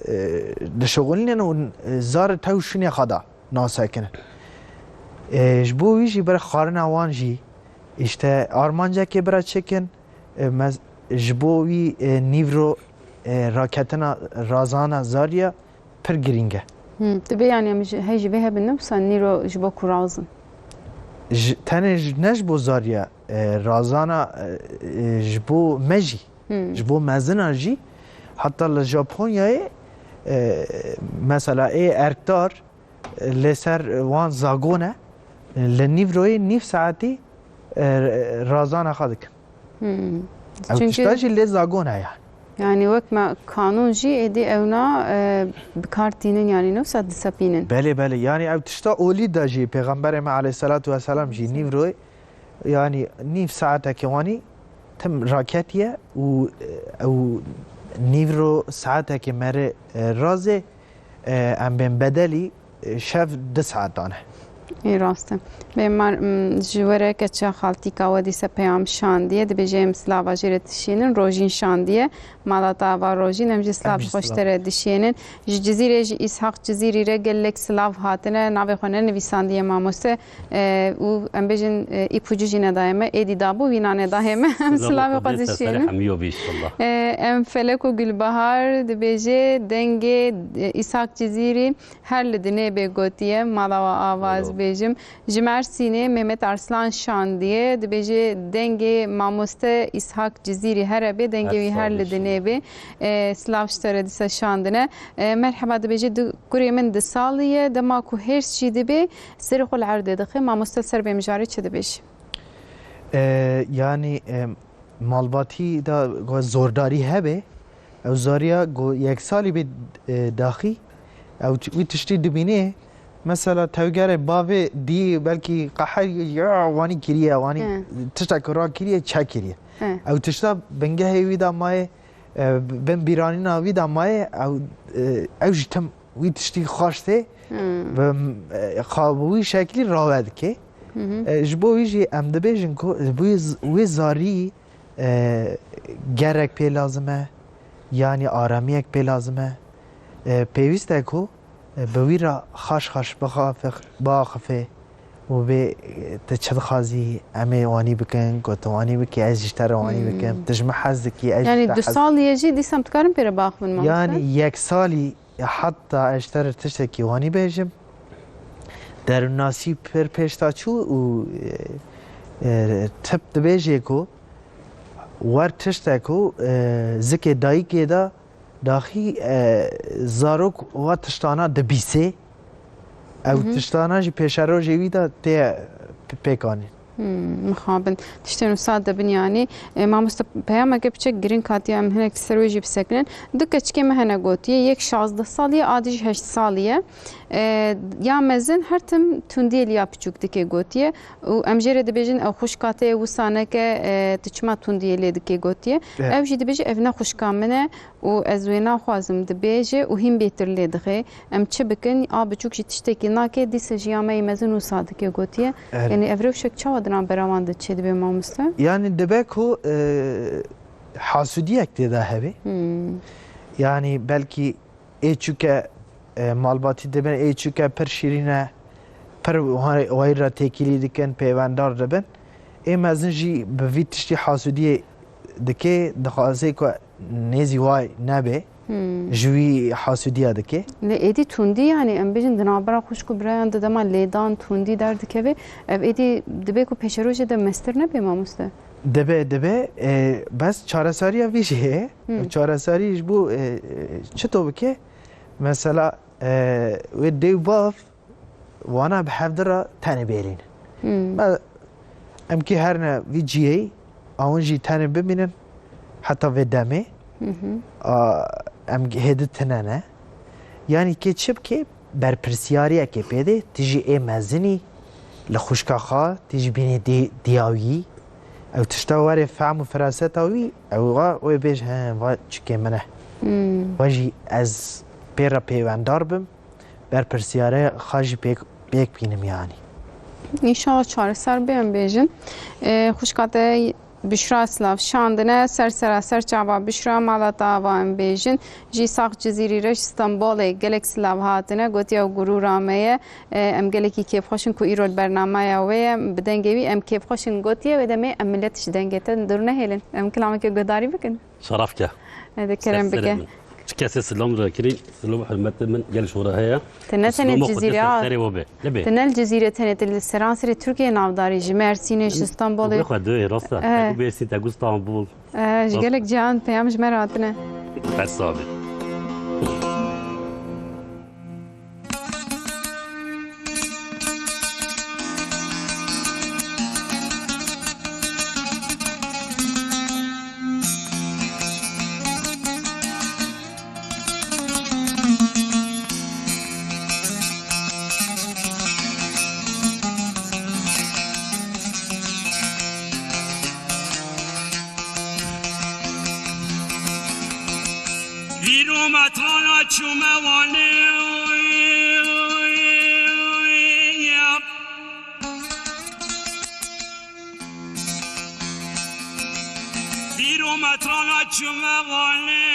e, dişixulînin û, e, zar tew şûnê xwe da nasekinin. E, ji bo wî jî bira xwarina wan jî, işte, armancekê bira çêkin, e, mez-, ji bo wî, e, nîvro, e, raketina razana zariya pir girîng e. Hmm, tu bê, yanî em ji, hey ji vê hebin, ne wisa nîro ji bo ku razin? Ji, tenê ji, ne ji bo zariya, e, razana, e, e, ji bo me jî, ji bo mezina jî, heta li Japonyayê, e, mesela ê erkdar, e, lê ser wan zagon e, li nîvroyê nîv saetî, e, razana xwe dikin. Hmm. Ew tişta jî lê zagon e yani. Yani wek me kanûn jî êdî ewna, e, bi kar tînin yani ne wisa disepînin. Belê, belê. Yani ew tişta olî de jî Pêxemberê me aleyhisselatu vesselam jî nîvroyê, yani nîv saetekê wanî tim raketiye û, e, ew nîvro saetekê merê, e, razê, e, em bên bedelî, e, şev du saetan e. Ê rast e. Bê mar, m, ji we re keça xaltîka we dîse peyam şandiye, dibêje em silava jê re dişînin, Rojîn şandiye, mala te ava Rojîn, em jî silav xweş te re dişênin. Ji Cizîrê jî Îshak Cizîrî re gelek silav hatine, navê xwe nenivîsandiye mamoste, e, û em bêjin, e, îpucu jî nedaye me, êdî dabû, vîna nedaye me, em silavê xwe dişênin. E, em Felek û Gulbahar dibêje dengê, e, Îshak Cizîrî, Her li dinê bê gotiye, mala we ava ez bêjim. Ji Mersînê Mehmet Arslan şandiye, dibêje dengê mamoste Îshak Cizîrî here bê, dengê wî her li dinê bê. E, silav ji te re dîsa şandine. E, merheba, dibêje du, kurê min du salî ye, dema ku hêrs jî dibe, serê xwe li erdê dixe. Mamoste, ser vê mijarê çi dibêjî? E, yanî, e, malbatî de ku zordarî hebe, ew zariya ku yek salî bê, e, daxî, ew t-, wî tiştî dibînê. Mesela tewgerê bavê dî belkî qeher ya wanî kiriye, wanî He. tiştek rakiriye, çekiriye. He. Ew tişta bingehê wî de maye, e, bin bîranîna wî de maye, ew, e, ew jî tim wî tiştî xweş tê, Hmm. bi, e, xwe bi wî şeklî rawe dike. Hı hı. E, ji bo wî jî em dibêjin ku wî z-, wî zarî, e, gerek pê lazim e, yanî aramiyek pê lazim e. E, pêwîst e ku, e, bi wî re xweş xweş bixafe-, biaxife û bê, e, tu çi dixwazî em ê wanî bikin, ku tu wanî bikî, ez jî ji te re wanî Hmm. bikim, tu ji min hez dikî, ez jî ji Yanî te du hez salî ye jî dîsa em dikarin pê re biaxivin, mamoste? Yanî yek salî, heta ez ji te re tiştekî wanî bêjim. Derûnnasî pir pêş de çû û, e, e, tip dibêje ku wer tiştek ku, e, zikê dayikê de daxî, e, zarok wa tiştana dibîsê. Ew Hı hı. tiştana jî pêşerojê wî de tê p-, pêkanîn. Hmm, mixabin. Tiştên wisa dibin yanî. E, mamoste, peyameke piçek girîng hatiye, em hinek ser wê jî bisekinin. Du keçikê me hene gotiye, yek şazdeh salî ye, a dî jî heşt salî ye. E, ya mezin her tim tundiyê li ya piçûk dike gotiye. Û em jê re dibêjin, ew xwişka te ye, wisa neke, e, tu çima tundiyê lê dike gotiye. Evet. Ew jî dibêje, ev ne xwişka min e. Û ez wê naxwazim, dibêje û hîn bêtir lê dixe. Em çi bikin? A biçûk jî tiştekî nake, dîsa jî ya me yê mezin wisa dike gotiye. Er- Yanî ev rewşek çawa di navbera wan de çêdibe, mamoste? Yanî dibe ku, e, hasûdiyek tê de hebe. Hmm. Yanî belkî ê çûke, e, malbatî dibin, ê çûke pir şîrîn e, pir wa-, wayî re têkilî dikin, pêwendar dibin. Ê mezin jî bi vî tiştî hasûdiyê dike, dixwaze ku nêzî way nebe, Hmm. ji wî hasûdiya dike. Lê êdî tundî, yanî em bêjin di navbera xwişk û birayan de dema lêdan, tundî derdikeve, ev êdî dibe ku pêşerojê de mestir nebe, mamoste? Dibe, dibe. E, bes çareseriya vî jî heye. Hmm. Çareserî ji bo, e, e, çito bike? Mesela, e, wê dê û bav wana bi hevdi re tenê bêrîn. Hmm. Me, em kî herne vî cihê, awin jî tenê bimînin heta vê demê. Hı hı. A, em hêdi tine ne. Yanî kê çi bike, berpirsiyariyekê pê de, tu jî ê mezinî, li xwişka xwe, tu jî bînî dî-, diya wî. Ew tişta were fehm û firaseta wî, ew wa wê bêj, he, va çikê min e. Hmm. Wa jî ez pê re pêwendar bim. Berpirsiyare xwe jî pêk, pêk bînim yanî. Înşallah çareser bê, em bêjin. E, xwişka te Bişra silav şandine, ser sera ser çava Bişra, mala te ava em bêjin. Ji Îshak Cizîrî re ji Stenbolê gelek silav hatine, gotiye ew gurûra me ye. E, em gelekî kêfxweş in ku îro li bernameya wê ye. Bi dengê wî em kêfxweş in gotiye, wê demê em milet ji dengê te dûr nehêlin. Em kilameke guhdarî bikin. Şeref ke. Hadi kerem bike. Çi kesê silam re kirî, silam hurmetê min gel ji we re heye. Te ne tenê Cizîrê, serê we be. Ne be. Te ne li Cizîrê tenê, te li seranserê Tirkiyeyê navdarî, ji Mersînê, ji Stenbolê. Xwe duyê, rast e. Eh. Te ku Bêsî, te ku Stenbol. Eh, ji gelek cihan peyam ji me re hatine. Bes sabî. Vîro metrana çûme Wanê. Vîro metrana çûme Wanê.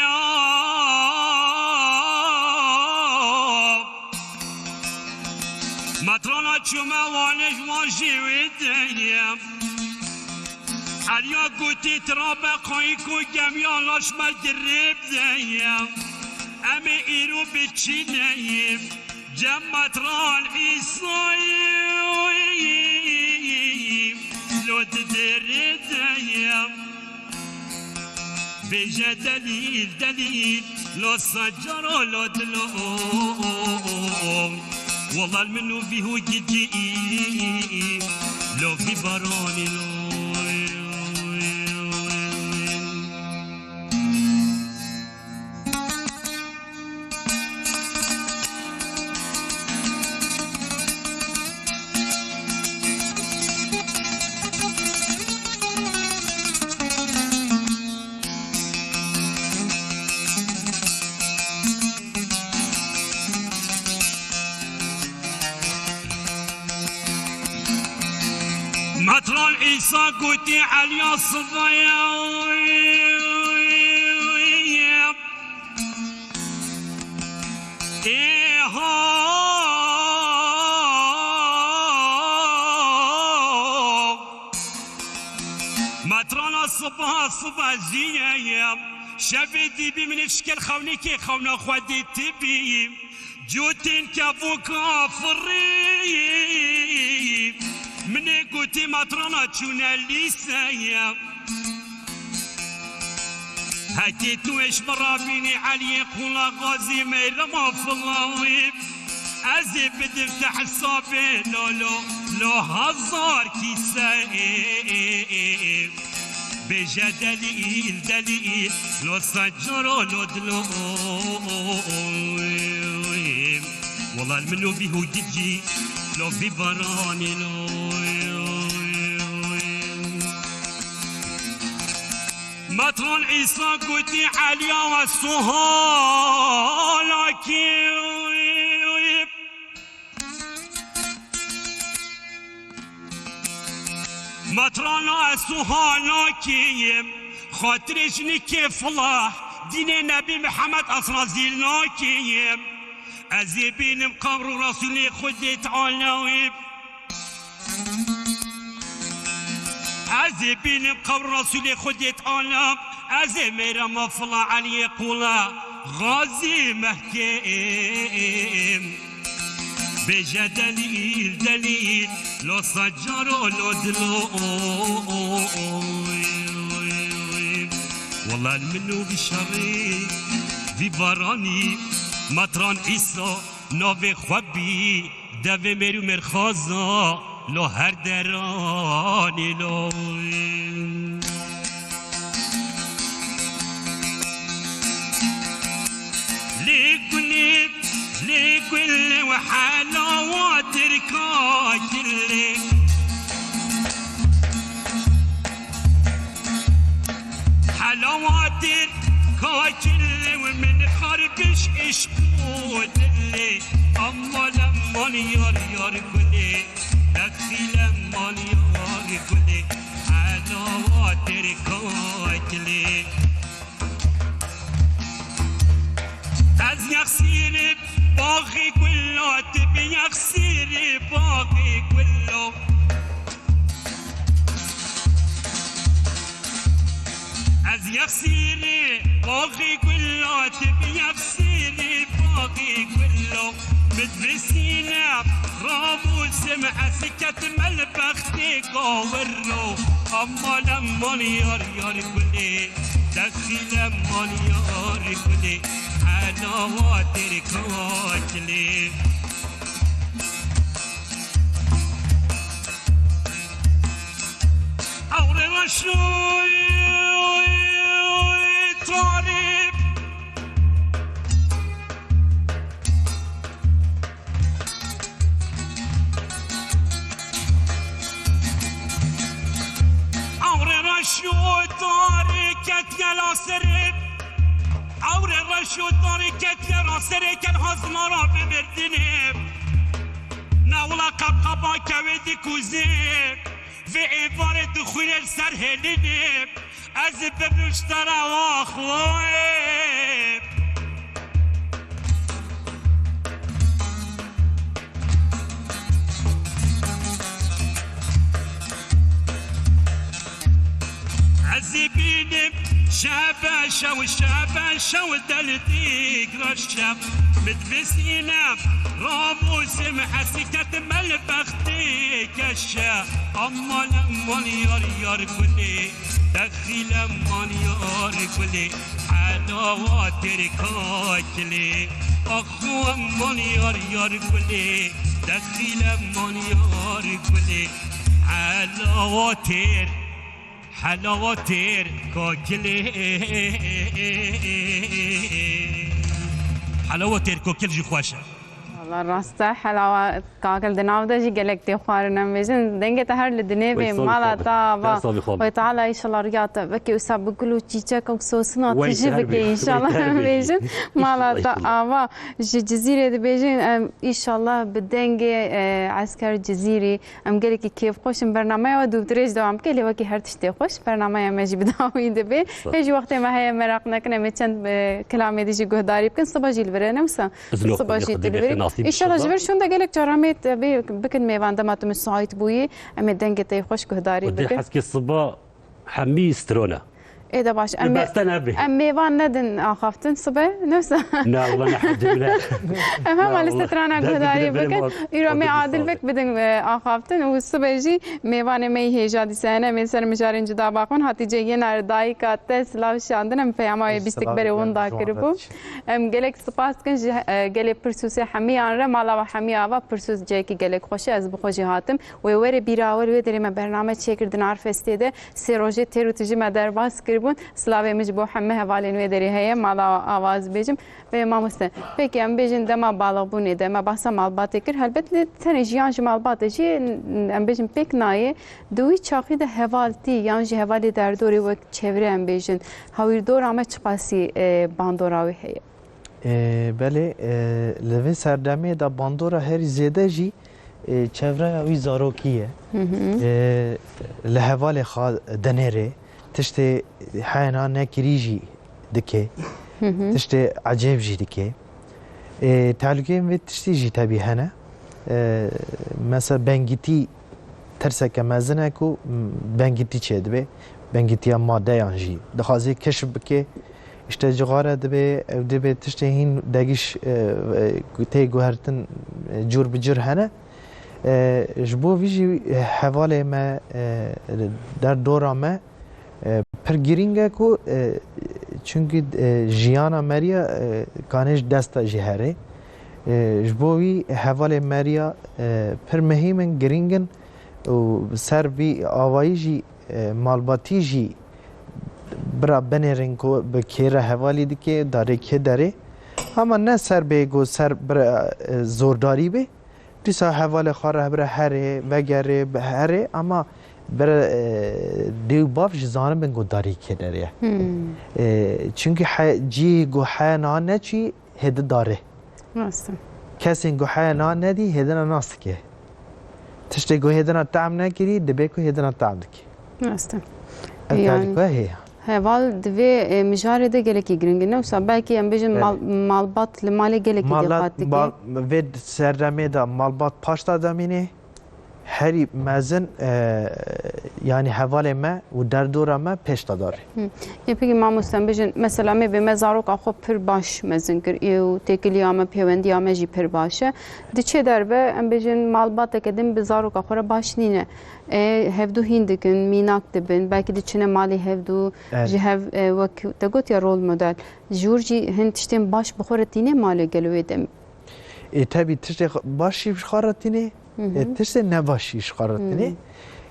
Metrana çûme Wanê ji wan jî wê deyim. Heriya gotî tira be qayîk û gemiya laş me girê bideyim. Em ê îro biçîneyim cem metran Îsayî. Bêje delîl, delîl, lo secaro, lo dilo. Welal min û vî hû gicî, lo vî baranî lo. Metran Îsa gotî Eliya Sibaya. Êha! Metrana siba, siba jî ye. Şevê dîbî min ê şikil xewnîkê xewna xwe dê tibî. Cotên kevoka firî. Min ê gotî metrana çûne lîseye. Hekê tu êş min rabînî Eliyê Qula Gazî Meyrema Filawî. Ez ê bidim te hesabê lo, lo, lo hezar kîse. Bêje delîl, delîl, lo secaro, lo dilo. Welal min û vî hû gicî, lo vî baranî lo. Metran Îsa gotî Eliya we suhala kî. Metrana ez suhala kî. Xatirê jinikê fila dînê Nebî Mihemed ez razî nakî. Ez ê bînim qebr û Resûlê Xwedê Teala wê. Ez ê bînim qewr Resûlê Xwedê Teala, ez ê mêrema fila Eliyê Qula Gazî Mehkêm. Bêje delîl, delîl, lo secaro, lo dilo. Welal min û vî şerî, vî baranî, Metran Îsa navê xwe bî. Devê mêr û mêrxaza lo her deranê lo. Lê gulê, lê gulê we helawa tirka gilê. Helawa tirka gilê we min xarbiş eşq û dilê. Aman, aman, yar, yar gulê, dexîle man yar gulê, helawa tirka gilê. Ez yexsîrê baxê gula, tu bi yexsîrê baxê gula. Ez yexsîrê baxê gula, tu bi yexsîrê baxê gula. Bi divê sîne rabûsim ez ketime li bextê gawiro. Aman, aman, yar, yar gulê, dexîle man yar gulê, helawa tirka gilê. Ewrê reşoy tarî. Ewrê reşo tarî ketiye la serê. Ewrê reşo tarî ketiye la serê, kel hazmara bimirdinê. Newla qebqeba kewê dikuzê. Vê êvarê dixwîne li ser hêlînê, ez ê bibim ji te re wa xwê. Ez ê bînim şebe Şew şebe şew deldik reşe, mit vizîne ramûzim hesîket melbextê keşe. Aman aman yar yar gulê, dexîl aman yar gulê, helawa têr kakilê. Axu aman yar yar gulê, dexîl aman yar gulê, helawa têr. Helawa têr kokilê. Helawa têr kokil jî xweş e. Valla rast e, helawa kakil di nav de jî gelek tê xwarin em bêjin. Dengê te her li dinê bê, mala te ava. Xwê Teala înşallah riya te vekê wisa bi gul û çîçek û sosina tijî bike înşallah em bêjin. Mala te ava. Ji Cizîrê dibêjin em înşallah bi dengê, e, Esker Cizîrî. Em gelekî kêfxweş in. Bernameya we dû bi dirêj dewam bike, lê wekî her tiştê xweş, bernameya me jî bi dawî dibe. Hê jî wextê me heye, meraq nekin, em ê çend, e, kilamê dî jî guhdarî bikin. Siba jî li vir e, ne wisa? Siba jî tu li vir î. Înşallah ji vir şûnde gelek cara em ê te bê bikin mêvan, dema tu misaît bûyî, em ê dengê te yê xweş guhdarî bikin. Heskê siba hemî strone. Ê de baş, em, em mêvan nedin axaftin sibe, ne wisa? Na, wala ne hecim ne. Em hema li strana guhdarî bikin. Îro em ê adil vek bidin, e, axaftin û sibe jî mêvanê me yî hêja dîsa hene, em ê ser mijarên cuda baxin. Hatîce yena dayika te silav şandin, em peyama wê bîstik berê winda kiribû. Em gelek spas dikin ji, e, gelê Pirsûsê hemiyan re, mala we hemî ava, Pirsûs cihekî gelek xweş e, ez bi xwe jî hatim. Wê were bîra we, li wê derê me bername çêkir di Narfestê de. Sê rojê têr û tijî me derbas kiribûn. Silavê min ji bo hemî hevalên wê derê heye, mala ava ez bêjim. Vê mamoste, pekî em bêjin dema baliqbûnê de, me behsa malbatê kir. Helbet lê tenê jiyan ji malbatê jî, em bêjin, pêk nayê. Di wî çaxî de hevaltî yan jî hevalê derdorê wek çevre em bêjin, hawîrdora me çiqasî, e, bandora wê heye? E, belê, e, li vê serdemê de bandora herî zêde jî, e, çevreya wî zarokî ye. Hı hı. E, li hevalê xwe dinêre, tiştê heyna nekirî jî dike, hı hı, tiştê ecêb jî dike. E, tehlûkeyên vê tiştî jî tebî hene. E, mesela bengîtî tirseke mezin e ku bengîtî çêdibe, bengîtiya madeyan jî dixwaze keşf bike. Îşte cixare dibe, ew dibe tiştê hîn degîş, e, e, tê guhertin, e, cûr bi cûr hene. E, ji bo vî jî hevalê me, e, derdora me, e, pir girîng e ku, e, çunkî, e, jiyana meriya, e, kanê ji desta jî herê. E, ji bo vî hevalê meriya, e, pir mihîm in, girîng in û ser vî avayî jî, e, malbatî jî bira binêrin ku bi kê re hevalî dike, darê kê derê. Ama ne ser bê ku ser bira, e, zordarî bê. Dîsa hevalê xwe re bira herê, vegerê, bi herê, ama bira, e, dê û bav jî zanibin ku darê kê derê ye. Hmm. E, çunkî he-, cî ku heya niha neçî, hêdi darê. Rast e. Kesên ku heya niha nedî, hêdina nas dike. Tiştê ku hêdina tehm nekirî, dibe ku hêdina tehm dike. Rast e. Ev, yani, tehlîke heye. Heval di vê, e, mijarê de gelekî giring e. Ne wisa belkî em bêjin, evet, mal-, malbat li malê gelekî, malbat, dixat dike. Mal-, vê serdemê de malbat paşta demîne. Herî mezin, e, yanî hevalê me û derdora me pêşta darê. Hı. Yê pekî mamoste, em bêjin, mesela me bê me zaroka xwe pir baş mezin kir, ê û têkiliya me, pêwendiya me jî pir baş e. Diçe derve, em bêjin, malbateke din bi zaroka xwe re baş nîne. E, hevdû hîn dikin, mînak dibin, belkî diçine malê hevdû, evet, ji hev, e, wek te gotiye rol model. Ji wir jî hin tiştên baş bi xwe re tîne malê gelo wê demê. Ê, tebî tiştê xwe-, baş jî ji xwe re tîne, hı hı, ê, tiştê nebaş jî ji xwe re tîne. Hı.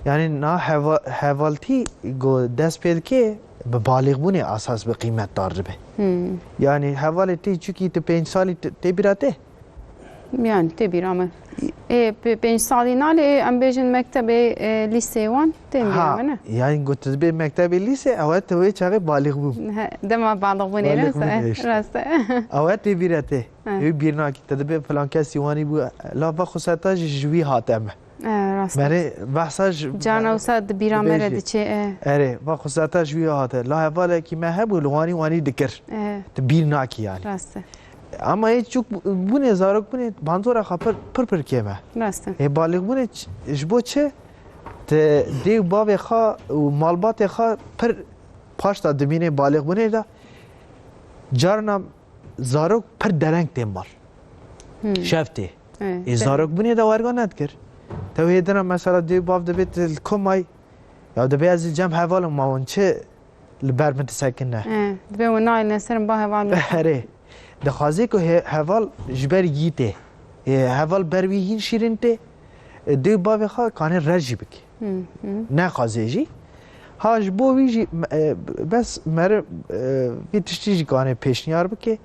Yanî na heva-, hevaltî ku dest pê dike, bi balîxbûnê esas bi qîmetdar dibe. Hı. Yanî hevalê tê çikî tu pênc salî te-, tê bîra te? Yani tê bîra me. Ê, pe-, pênc salî nalê, ê, em bêjin mektebê, e, lîseyê wan tên bîra me, ne? Ha, yani ku tu dibê mektebê lîse, ew e tu wê çaxê balîx bû. He, dema balîx bûnê, balîx ne? Bûnê işte. Rast e. Ew e tê bîra te. He. Ew bîr nakî, te dibê filan kesî wanî bû, la vexwe seta jî ji wî hate me. E, rast e. Merê behsa ji carna wisa di bîra me re dibêjî, diçe, e. Erê, vexwe seta ji wî hate. La hevalekî me hebû, li wanî wanî dikir. E. Tu bîr nakî yani. Rast e. Ama hê çûk bûnê, zarok bûnê, bandora xwe pir, pir, pir kêm e. Rast e. Hê balîx bûnê ç-, ji bo çi? Te dê û bavê xwe û malbatê xwe pir paşta dimînê balîx bûnê de. Carna zarok pir dereng tê mal. Hmm. Şev tê. Evet, Ê evet. Zarok binê de werga nedikir. Tew hêdina mesela dê bav dibê tu li ku may? Ya dibê ez li cem hevalin mawin çi li ber min disekine? He, dibê we nayêne ser min ba heval min. Erê. Dixwazê ku he-, heval ji ber yî tê. Ê, heval ber wî hîn şîrin tê. Ê, dê û bavê xwe kanê red jî bike. Hı, hı. Nexwazê jî. Ha ji bo wî jî, e, bes meriv, e, vî tiştî jî kanê pêşniyar bike.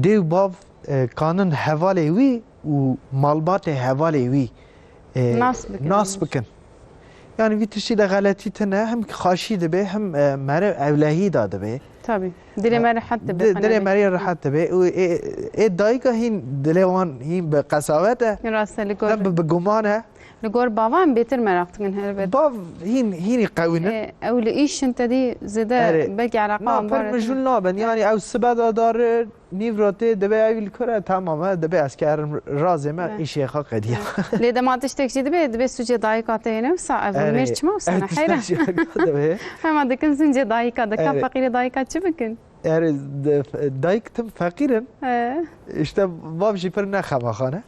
Dê û bav, e, kanin hevalê wî û malbatê hevalê wî, e, nas bikin. Nas bikin. Yani vî tiştî de xeletî tine, hem xaşî dibe, hem, e, meriv ewlehî da dibe. Tabii. Dilê me rehet dibe, Di-, dilê me rehet dibe. Û ê, ê dayika hîn dilê wan hîn bi qesavet e. Rast e, li gor, Hem bi, bi guman e. Li gor bavan bêtir meraq dikin helbet. Bav hîn, hînî qewî ne. E, ew li îş in tedî zêde Erê. Belkî eleqa Na, wan pir bar mijûl nabin. Yani ew sibe de darir, nîvro tê, dibe ew li kure, tamam e, dibe ez kerim razê me, Evet. Îşê xwe qediya. Evet. Lê dema tiştek jî dibe, dibe sûcê dayika te yene wisa, ev Erê. Mêr çima wisa ne? Ev Heyran. Tiştek jî dibe. Hema dikin sûcê dayika, dikan Erê. Feqîrê dayika çi bikin? Erê, de-, dayik tim feqîr in. He. Îşte bav jî pir ne xemaxane.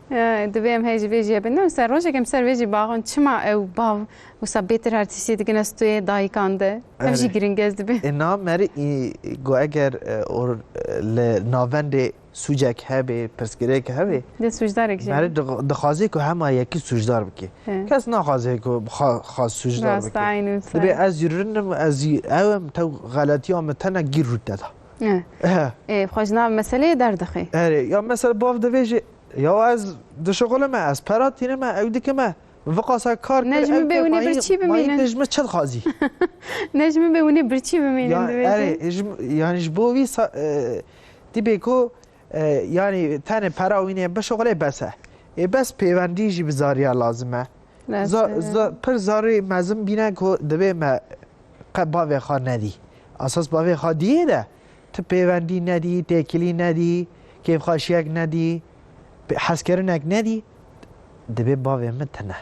He, divê em hey ji vê jî hebin. Ne, ser rojek em ser vê jî baxin. Çima ew bav wisa bêtir her tiştî dikin ez tu yê dayikan de? Ev jî Erê. Giring ez dibe. E, na merî, î, go eger, e, or, e, li navendê sûcek hebe, pirsgirêk hebe, De sûcdarek jî. Merî dix-, dixwaze ku hema yekî sûcdar bike. He. Kes naxwaze ku xwe, xwe sûcdar Rast bike. Aynı wisa. Dibe ez jî rind im, ez jî ew im, tew xeletiya min tene gîr rû te da. Eh. Eh. Ê, xwe ji nav meseleyê derdixê. Erê, ya mesela bav divê jî, ya ez dişixulime, ez pera tînime, ew dikime, min viqasa kar Ne kir, ji min ew bê kir, hûnê ma yî, birçî ma yî bimînin. Tu ji min çi dixwazî? Ne ji min bê hûnê birçî bimînin Ya, divê erê, jî. Ji, yani ji bo vî sa-, e, dibê ku, e, yani tenê pera wînê bişixulê bes e. Ê bes pêwendî jî bi zariya lazim e. Rast Za-, e. za-, pir zarî mezin bîne ku divê me qe bavê xwe nedî. Esas bavê xwe diyê de, tu pêwendî nedî, têkilî nedî, kêfxweşiyek nedî, pê-, hezkirinek nedî, dibê bavê min tune.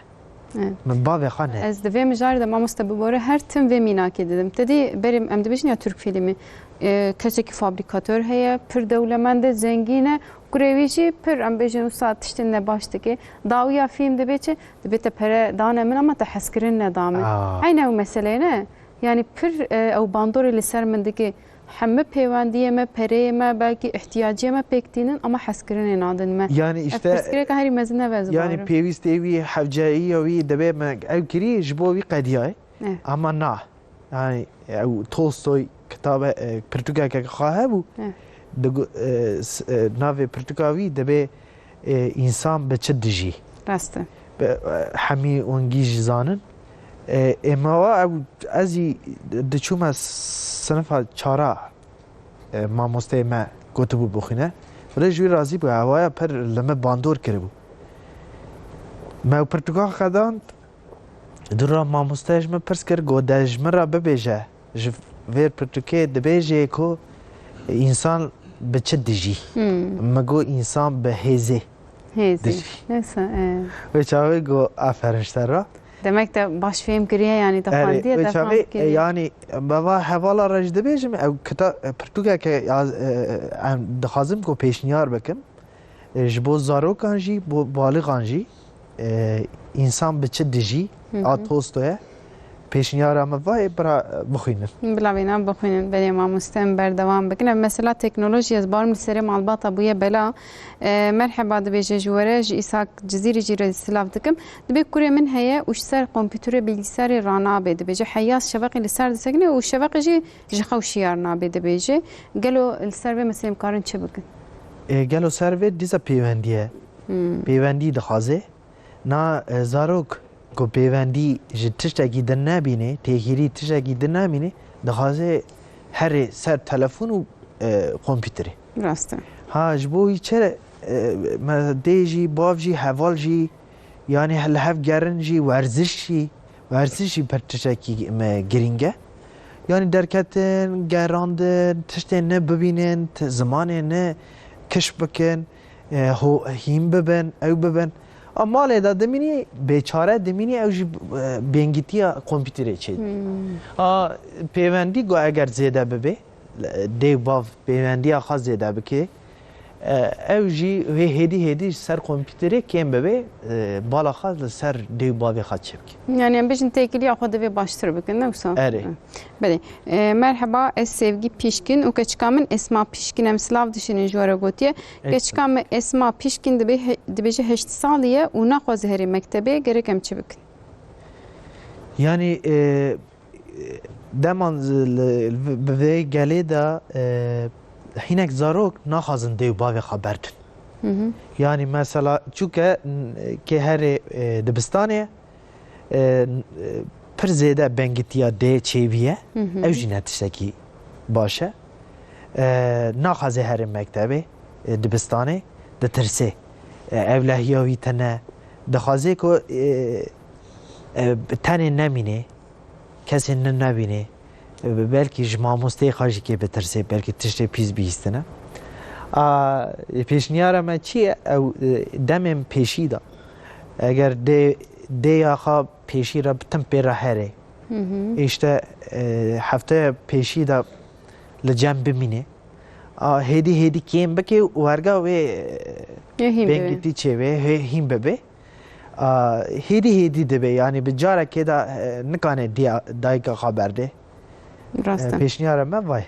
Evet. Min bavê xwe nedî. Ez di vê mijarê de mamoste bibore her tim vê mînakê didim. Te dî berê em dibêjin ya Türk filmi, e, kesekî fabrîkator heye, pir dewlemend e, zengîn e, kurê wî jî pir, em bêjin wisa tiştên nebaş dike. Dawiya fîlm dibê çi? Dibê te pere dane min ama te hezkirin neda min. Aa. Eyne ew meseleyê ne? Yani pir, e, ew bandorê li ser min dike. Hemî pêwendiyê me, pereyê me, belkî ihtiyaciyê me pêk tînin ama hezkirinê nadin me. Yani Ev işte, pirsgirêka herî mezin ev ez yani bawerim. Pêwîstê wî, hevceyiya wî dibê me ew kirî ji bo wî qediyayê. Eh. Ama na. Yani ew Tolstoy kitabe, e, pirtûkeke xwe hebû. Eh. Digo-, e, s-, e, navê pirtûka wî dibê, e, însan bi çi dijî. Rast e. Bi, e, hemî wengî jî zanin. E, ê me wa ew, ez jî diçûme sinifa çara, e, mamosteyê me gotibû bixwîne. Rê ji wî razî bû, hewaya pir li me bandor kiribû. Me ew pirtûka xedand, dû ra mamoste ji min pirs kir, got, de ji min re bibêje, ji vêr pirtûkê dibêjê ku însan bi çi dijî? Hmm. Min got, însan bi hêzê. Hêzî. Dijî. Neyse, e. Wê çaxê got, aferin ji te re. Demek te baş fêm kiriye, yani te Erê, xwendiye, wê te çaxê, fam e, kiriye. Yani, me va hevala re jî dibêjim, ew kita-, e, pirtûkeke ya, e, em dixwazim ku pêşniyar bikim. E, ji bo zarokan jî, bo balixan jî, e, însan bi çi dijî, Hı hı. a Tolstoy e. Pêşniyara min va, ê bira, e, bixwînin. Bila vêna bixwînin, belê mamoste em berdewam bikin. Ev mesela teknolojî, ez barim li serê malbata bûye bela. E, merheba dibêje ji we re, ji Îshak Cizîrî jî re silav dikim. Dibê kurê min heye û ji ser kompîterê, bilgisayarê ranabe, dibêje heyas şeveqê li ser disekine û şeveqê jî ji xew şiyar nabe, dibêje. Gelo li ser vê meselê em karin çi bikin? E, gelo ser vê dîsa pêwendî ye. Hmm. Pêwendî dixwaze. Na, e, zarok ku pêwendî ji tiştekî din nebîne, têkilî tiştekî din nebîne, dixwaze herê ser telefon û, e, kompîterê. Rast e. Ha, ji bo wî çi, e, me dê jî, bav jî, heval jî, yani he-, li hev gerin jî, werziş jî, werziş jî pir tiştekî me girîng e. Yani derketin, gerandin, tiştên ne bibînin, t-, zimanê ne kiş bikin, e, ho-, hîn bibin, ew bibin. A malê de dimînî, bêçare dimînî, ew jî, e, bêngitiya kompîterê çê. Hmm. A pêwendî ku eger zêde bibe, dê û bav pêwendiya xwe zêde bike. E, ew jî wê hêdî hêdî ji ser kompîterê kêm bibe, e, bala xwe li ser dê û bavê xwe çêbike. Yani em bêjin têkiliya xwe divê baştir bikin, ne wisa? Erê. Belê. E, merheba, ez Sevgi Pişkin û keçika min Esma Pişkin, em silav dişînin ji we re gotiye. Esma. Keçika min Esma Pişkin dibe he-, dibêje heşt salî ye û naxwaze herê mektebê, gerek em çi bikin? Yani, e, dema li, li, bi vê gelê de, e, hinek zarok naxwazin dê û bavê xwe berdin. Hı hı. Yani mesela çûke, n-, kê herê, e, dibistanê, e, n-, e, pir zêde bengitiya dê çêbî ye. Hı hı. Ew jî ne tiştekî baş e. E, naxwaze herê mektebê, e, dibistanê, ditirsê. E, ewlehiya wî tune. Dixwaze ku, e, e, tenê nemîne, kesên din nebîne. E, belkî ji mamosteyê xwe jî kê bitirsê, belkî tiştê pîs bihîstine. A, pêşniyara me çi ye? Ew, e, demên pêşî de. Eger dê, dêya xwe pêşî re bitin pê re herê. Hı hı. Îşte, e, hefteya pêşî de li cem bimîne. A, hêdî hêdî kêm bike û werga wê, e, Yê hîn bibe. Bengitî çêbe, hê-, hîn bibe. A, hêdî hêdî dibe, yani bi carekê de, e, nikane diya-, dayika xwe berdê. Rast e. E, pêşniyara me vay.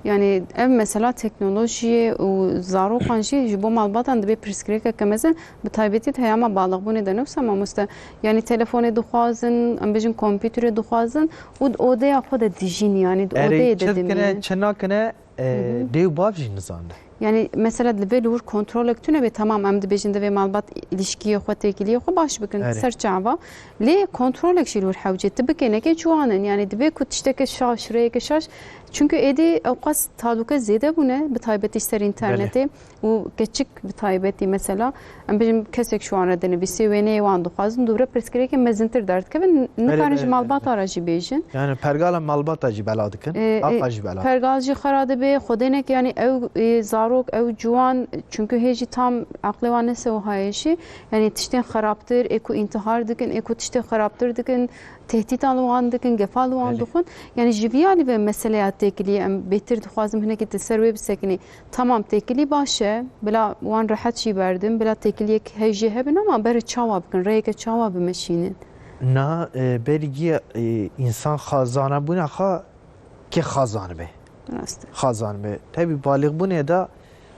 Yani ev mesela teknolojiyê û zarokan jî ji bo malbatan dibe pirsgirêkeke mezin, bi taybetî di heyama balixbûnê de, ne wisa mamoste? Yani telefonê dixwazin, em bêjin kompîterê dixwazin û di odeya xwe de dijîn, yani di odeyê de dimînin. Erê, çi dikine, çi nakine, e, Hı hı. Dê û bav jî nizande. Yani mesela divê li wir kontrolek tune be, tamam, em dibêjin divê malbat îlişkiyê xwe, têkiliyê xwe baş bikin, Erê. Ser çava. Lê kontrolek jî li wir hewce, tu bike neke ciwan in. Yani divê ku tişteke şaş, rêyeke şaş. Çünkü êdî ewqas talûke zêde bûne, bi taybetî ji ser înternetê. Belê. Û keçik bi taybetî mesela, em bêjin kesek ji wan re dinivîsê, wêneyê wan dixwazin, dûre pirsgirêkê mezintir derdikevin, n-, Belê, nikarin ji belê, malbata belê. Re jî bêjin. Yani pergala malbata jî bela dikin, Ee, axa e, jî bela. Pergal jî xera dibe, xwedênek yani ew, e, zarok, ew ciwan, çünkü hê jî tam aqlê wan nese wiha ye jî. Yani tiştên xerabtir, ê ku întihar dikin, ê ku tiştên xerabtir dikin, tehdîtan li wan dikin, gefa li wan Belê. Dixwin. Yani ji vî alî ve meseleya têkiliyê em bêtir dixwazim hinekî di ser wê bisekinî. Tamam, têkilî baş e, bila wan rehet jî berdin, bila têkiliyek hej jî hebin, ama berê çawa bikin, rêyeke çawa bimeşînin? Na, e, belgî, e, însan xwe zanebûna xwe kê xwe zanibe. Rast e. Xwe zanibe. Tevî balixbûnê de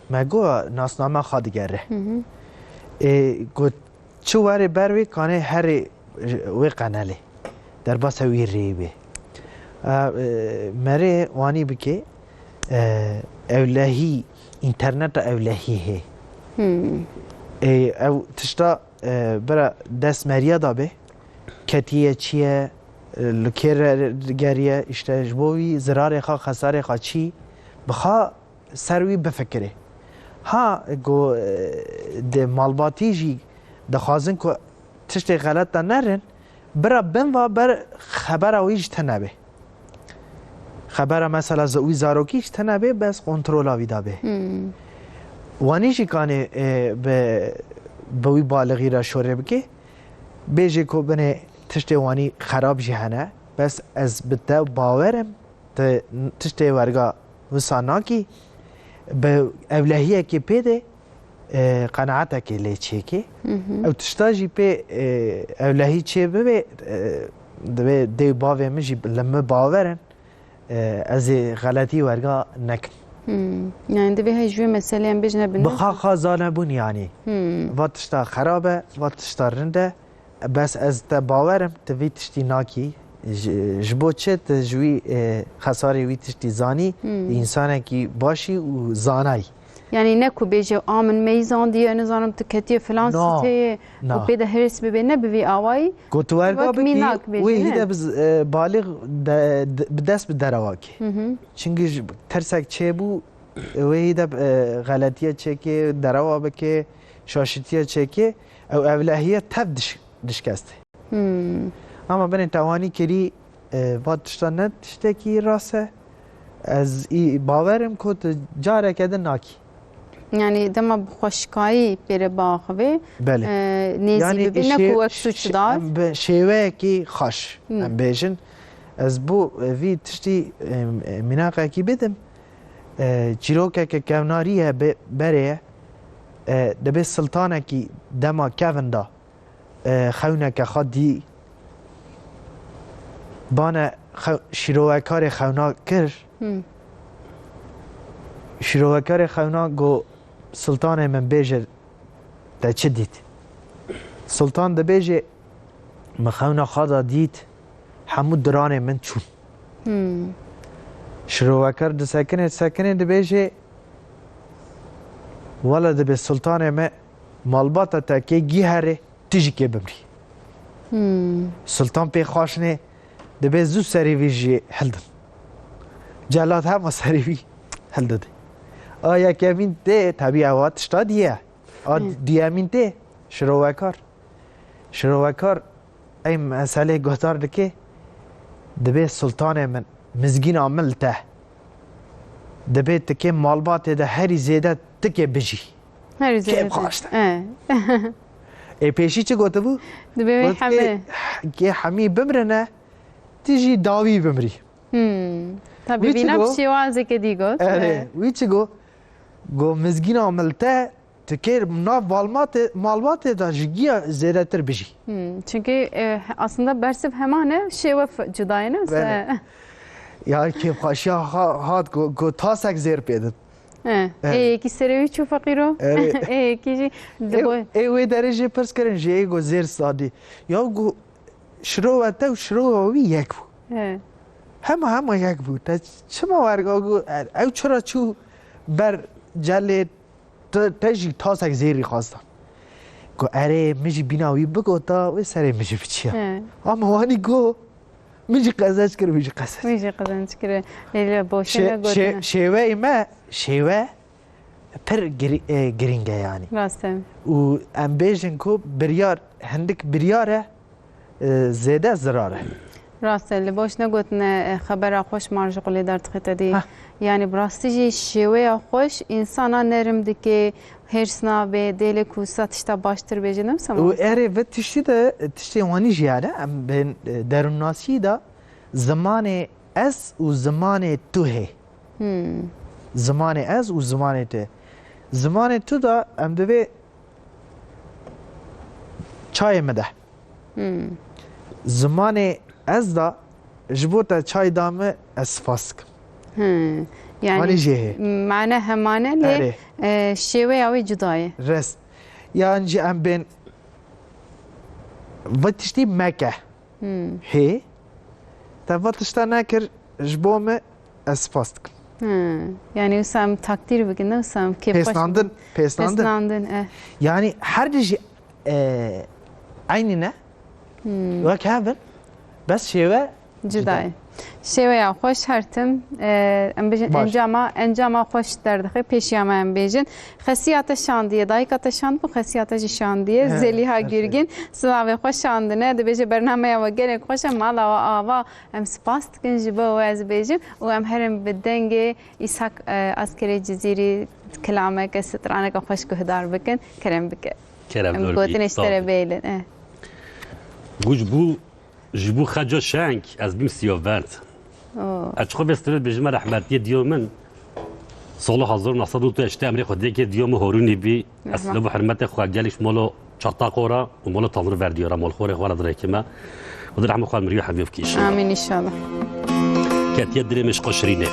me got nasname xwe digere. Hı hı. E, got Çi were ber wê kanê herê wê qenelê. Derbasa wî rêyê bê. E, e, merê wanî bike, e, ewlehî, înterneta ewlehî hê. Hmm. E, ew tişta, e, bira dest meriya da bê. Ketiye çi ye, e, li kê re geriye, îşte ji bo wî zirarê xwe, xesarê xwe çî, bi xwe ser wî bifikirê. Ha, ku, e, di malbatî jî dixwazin ku tiştê xelet de nerin, bira bin va ber xebera wî ji te nebe. Xebera mesela zi-, wî zarokî ji te nebe, bes kontrola wî de be. Hmm. Wanî jî kanê, e, bi, bi wî balixî re şorê bike, bêje ku binê tiştê wanî xerab jî hene, bes ez bi te bawer im, tu tiştê werga wisa nakî, bi ewlehiyekê pê de, e, qenaetekê lê çêkê. Hı hı. Ew tişta jî pê, e, ewlehî çê bibe, e, divê dê û bavê min jî li min bawer in, e, ez ê xeletî werga nekim. Hmm. Yani divê hey ji wê meselê em bêjin hebin. Bi xwe xwe zanebûn yani. Hmm. Va tişta xerab e, va tişta rind e. Bes ez te bawer im, tu vî tiştî nakî. Ji, ji bo çi tu ji wî, e, xesarê wî tiştî zanî, Hmm. Însanekî başî û zanayî. Yani ne ku bêje, a min meyzandiye, nizanim tu ketiye filan Na, siteyê na. Û pê de hêrs bibe, ne bi vî awayî. Ku tu werga Wek bikî, mînak bêje, wê ne? Hî de bi z-, e, balîx de, de, bi dest bi derewa kê. Hı hı. Çimkî ji, tersek çêbû, wê hî de, e, xeletiye çêkê, derewa bike, şaşitiye çêkê, ew ewlehiye tev diş-, dişkeste. Hmm. Ama binê tewanî kirî, e, va tişta ne tiştekî rast e. Ez î bawer im ku tu careke din nakî. Yani dema bi xweşikayî pê re biaxivê, Belê. E, nêzî Yani bibî, ne şê-, ku wek şê-, suçdar. Em bi şêweyekî xweş, Hmm. Em bêjin. Ez bo, e, vî tiştî, e, e, mînaqekî bidim. E, çîrokeke kevnarî ye, be-, berê ye. E, dibê siltanekî dema kevin da, e, xewneke xwe dî, bane xew-, şîrovekarê xewna kir. Hmm. Şîrovekarê xewna got, "Siltanê min, bêje te çi dît?" Siltan dibêje, "Min xewna xwe da dît, hemû diranê min çûn." Hmm. Şirovekar disekine, disekine, dibêje, "Wele dibê siltanê me, malbata te kê gî here, tu jî kê bimrî." Hmm. Siltan pê xaşinê, dibê zû serê vî jî hildin. Celat hema serê wî hildidê. A yekemîn tê, tebî ewa tişta diye. A Hmm. diyemîn tê, şirovekar. Şirovekar ey meselê guhdar dike, dibê siltanê min, mizgîna min li te. Dibê tikê malbatê de herî zêde tikê bijî. Herî Kêm zêde. xaşte. E. Ê pêşî çi gotibû? Dibê wê Got hemî. kê, kê hemî bimrine, tu jî dawî bimrî. Hmm. Tabii Wî çi vîna got? bi şêwazeke dî got. Erê, E. wî çi got? Got, mizgîna min li te, tu kê nav valmatê, malbatê de ji giya zêdetir bijî. Hmm, çünkü, e, aslında bersiv heman e, şêwe f-, cuda ye, ne? Belê. Ya kêfxweşiya ha-, hat ku, ku tasek zêr pê din. He. Evet. Ê yekî serê wî çû feqîro. Evet. Ê yekî jî Ê, dibo. ê wê derê jê pirs kirin, jê ê ku zêr sadî. Ya ku şirova te û şirova wî yek bû. He. Hema hema yek bû. Te çima werga ku, ew çira çû ber celê Te, te jî tasek zêrî xwestan. Ku erê, min jî bîna wî bigota, wê serê min jî biçiya. He. Ama wanî got, min jî qezenc kir, wî jî qezenc. Wî jî qezenc kir. Lê, lê boşê Şê-, ne gotine. şê-, şêweyê me, şêwe pir giri-, e, girîng e yanî. Rast e. Û em bêjin ku biryar, hindik biryar e, e, zêde zirar e. Rast e, li boş negotine, e, xebera xweş mar ji qulê derdixîte dî. Heh. Yanî bi rastî jî şêweya xweş însana nerm dike, hêrs nabe, dê lê ku wisa tişta baştir bêje, ne wisa Û mamoste? erê vê tiştî de, tiştê wanî jî hene, em bên, e, derûnnasî de zimanê ez û zimanê tu hê. Hmm. Zimanê ez û zimanê tu. Zimanê tu de em divê çayê min de. Hmm. Zimanê ez da ji bo te çay da min, ez spas dikim. Hmm. Yani Wanî jê hê. mane hemane lê, Erê. e, şêweya wê cuda ye. Rest. Yan jî em bên vê tiştî meke. Hmm. Hê. Te vê tişta nekir ji bo min, ez spas dikim. Hmm. Yani wisa em takdîr bikin, ne wisa em kêfxweş Pêsnandin, bikin. pêsnandin. Pêsnandin, eh. Yani her di jî, e, eynî ne? Hmm. Wek hev in. Bes şêwe Cuda ye. Şêweya xweş her tim, e, em bêjin Baş. encama, encama xweş derdixe, pêşiya me em bêjin. Xesiya te şandiye, dayika te şandbû, xesiya te jî şandiye. He, Zelîha her şey. Girgin, silavê xwe şandine, dibêje bernameya we gelek xweş e, mala we ava, em spas dikin ji bo we ez bêjim û em herin bi dengê Îshak, e, Askerê Cizîrî kilameke, straneke xweş guhdar bikin, kerem bike. Kerem Em dor bî, gotinê ji sağ te re ol. bêlin, e. Guş bû. Ji bo xeca şeng ez bîm siyaverd. Oo. Ez çixwe vê stirê dibêjime rehmetiyê diyo min. Sala hezar û neh sed û heştê emrê xwe dêkê diyo min horûnî bî. Ez Rehmet. Silav û hurmetê xwe gelî ji mala Çataqo re û mala Tanrı Verdiyo re, malxorê xwe re dirêkime. Xwedê rehma xwe mirî û hemî bikişîne. Amîn înşallah. Ketiye dilê min ji xwe şirînê.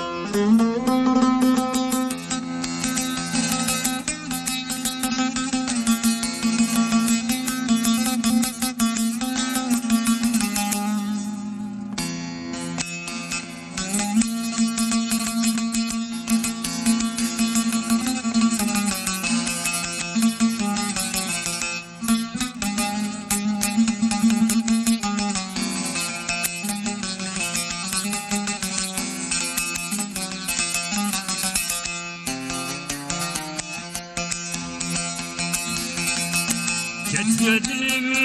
Ketiye dilê min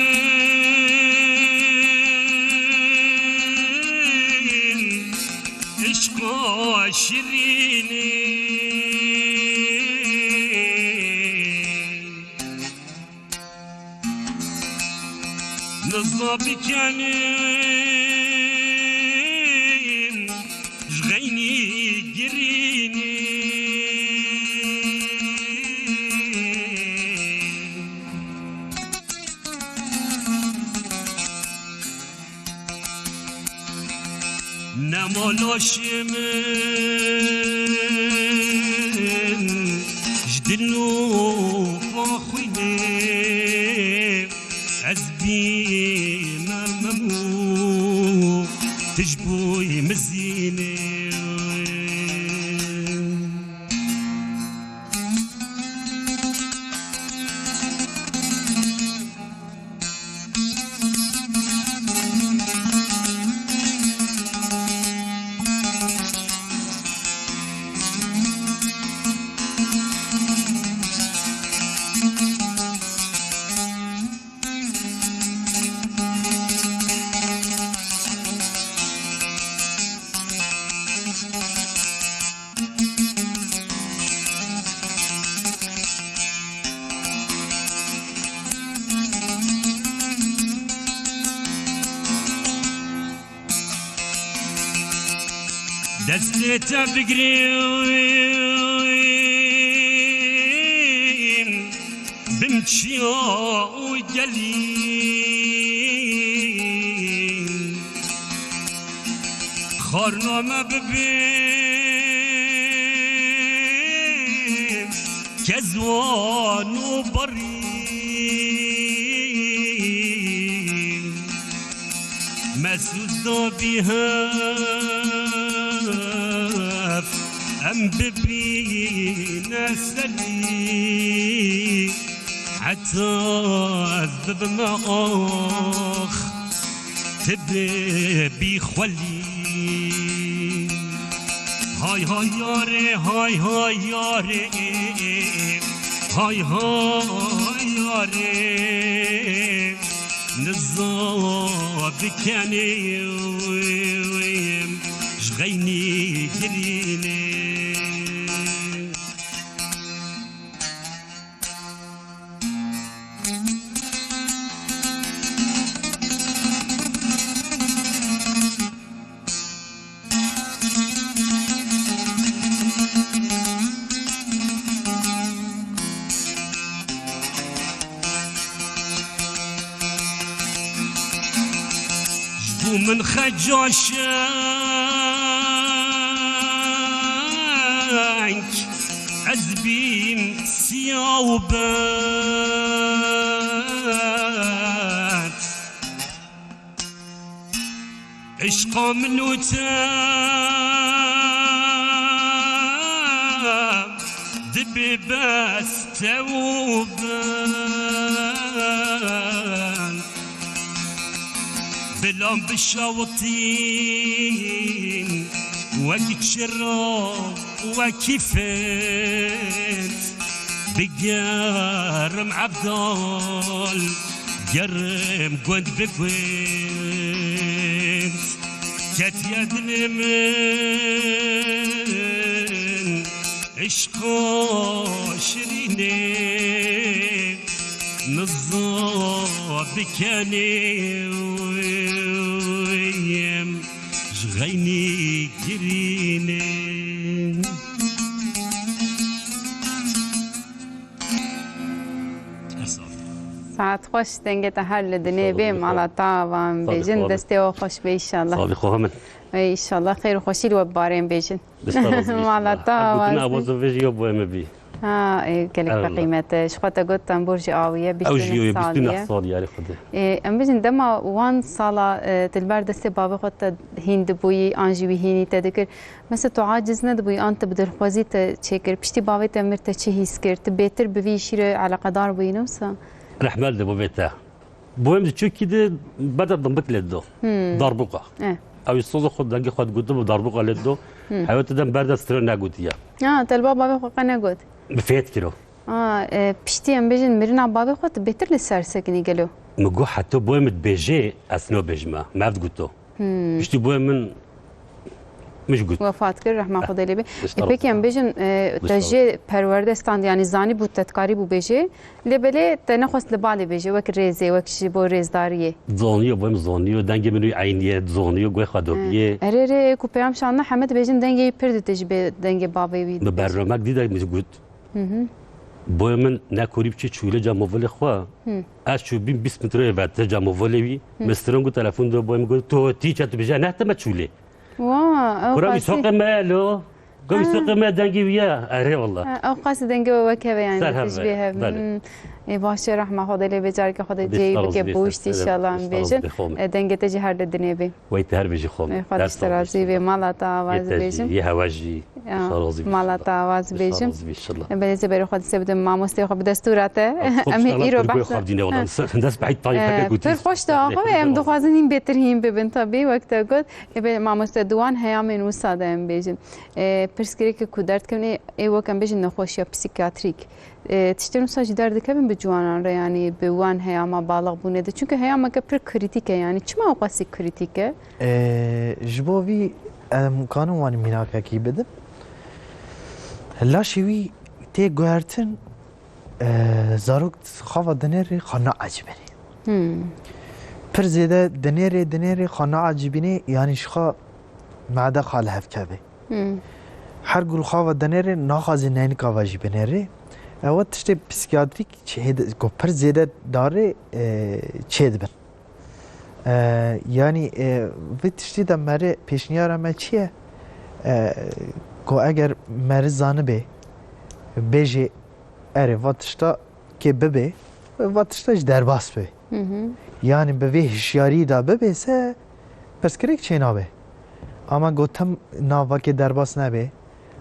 îşqa şirînê. Niza bikenin ji xeynî girînê. Ema laşê min ji dil û xwe xwînê, ez bîme mem û tu ji bo mizînê. Destê te bigirîm, bim çiya û gelî. Xarna me bibîm, kezwan û barî. Mesûd dabî hev, em bibîne serî. Heta ez bibime ax, tu bibî xwelî. Hay hay yarê, hay hay yarê, hay hay yarê. Niza bikenê ji xeynî girînê. Ji bo min xeca şeng, ez bîm siya û bed. Îşqa min û te dibe bes te û ben. Bila bişewitîn wek çira, wekî fêt. Bigerim Evdal, gerim gund bi gund. Ketiye dilê min, îşqa şirînê, niza bikenê wêm ji xeynî girînê. Saet xweş, dengê te her li dinê bê, mala te ava em bêjin, destê we xweş be înşallah. Sağ ol, xwe min. Ey, înşallah xêr û xweşî li we bibarên bêjin. Mala te ava. Her gotina awazo vê jî ya bo em bî. Ha, ê, gelek be qîmet e. Ji xwe te got tembûr jî awiye, bîst û neh salî ye. Ew jî yo ye, bîst û neh salî ye, erê Xwedê. Ê, em bêjin dema wan sala, e, tu li ber destê bavê xwe te hîn dibûyî, an jî wî hînî te dikir. Mesela tu aciz nedibûyî, an tu bi dilxwezî te çêkir. Piştî bavê te mir te çi hîs kir? Tu bêtir bi vî îşî re eleqedar bûyî, ne wisa? Rehmet li bo bê te. Bohem di çokî de berde dimbik lê dido. Hmm. Darbuka. Eh. Ew soza xwe dengê xwe digotibo darbuka lê dido. Hmm. Hewete dem berde stira negotiye. Ha, te li ba bavê xwe qe negot? Bi fêt kiro. Ha, e, piştî em bêjin mirina bavê xwe tu bêtir li ser sekinî gelo? Min got heta bohem dibêje ez nabêjime. Me ev digoto. Hmm. Piştî bohem min Min jî got. Wefat kir, rehma Xwedê lê be. E, pekî em bêjin, e, te jê perwerde stand, yanî zanî bû, te dikarî bû bêjê. Lê belê te nexwest li balê bêjê, wek rêzê, wek ji bo rêzdariyê. Zaniyo, bo em zaniyo, dengê min wî eynî ye, zaniyo, guhê xwe dobiyê. Erê, erê, ku peyam şanna heme dibêjin dengê wî pir dite ji bê dengê bavê wî. Bi bernamek dî de min jî got. Hı hı. Boya min nekorî biçî çûlê camovolê xwe. Hı. Ez çûbîm bîst metreyê ve te camovolê wî. Hı. Min stran got telefon de boya min got, "Tu tî çe tu bêje nehte me çûlê." Wa, ew Kura qasî. Îsoqê me ye lo. Ku Ha. Îsoqê me dengê wî ye. Erê walla. Ha, ew qasî dengê we wek hev e yani, Ser hev tijbê e, hev. Belê. Hmm. Ê, baş e, rehma Xwedê lê bê, careke Xwedê Xwedê ceyî sağ bike, olsun, bûşt, sağ inşallah olsun, em bêjin. Xwedê. E, dengê te jî her di dinê bê. Wey te her bijî xwe. Ê, Xwedê ji te razî bê, mala te awaz bêjim. Yê hewa jî. Ya, sağ olsun, mala te awaz bêjim. Belê, zê berê xwe dîse bidim mamostê xwe bi destûra te. Em ê îro behsa. Dest behît tayî heke gotî. Pir xweş da, xwe em dixwazin hîn bêtir hîn bibin, tabî, wek te got. Ê, belê, mamoste, di wan heyamên wisa de em bêjin. Ê, pirsgirêkê ku derdikevin ê, ê wek em bêjin nexweşiya psîkiyatrîk. Ê, tiştên wisa jî derdikevin bi ciwanan re, yanî bi wan heyama baliq bûnê de. Çunke heyameke pir krîtîk e, yanî çima ew qasî krîtîk e? Ê, ji bo vî em kanin wan mînakekî bidin. Laşê wî tê guhertin, ê, zarok xava dinêrê xwe naecibînê. Hmm. Pir zêde dinêrê, dinêrê xwe naecibînê, yanî ji xwe made xwe li hev keve. Hmm. Her gul xava dinêrê, naxwazê neynika ve jî binêrê. Ew tiştê psîkiyatrîk çi hêde, ku pir zêde darê, e, çêdibin. E, yanî, e, vê tiştî de merê pêşniyara me çi ye? E, ku eger meriz zanibê, bêjê, erê, va tişta kê bibê, va tişta jî derbas bê. Hı hı. Yanî bi vê hişyarî de bibê se pirsgirêk çênabe. Ama gotim na vakê derbas nebe.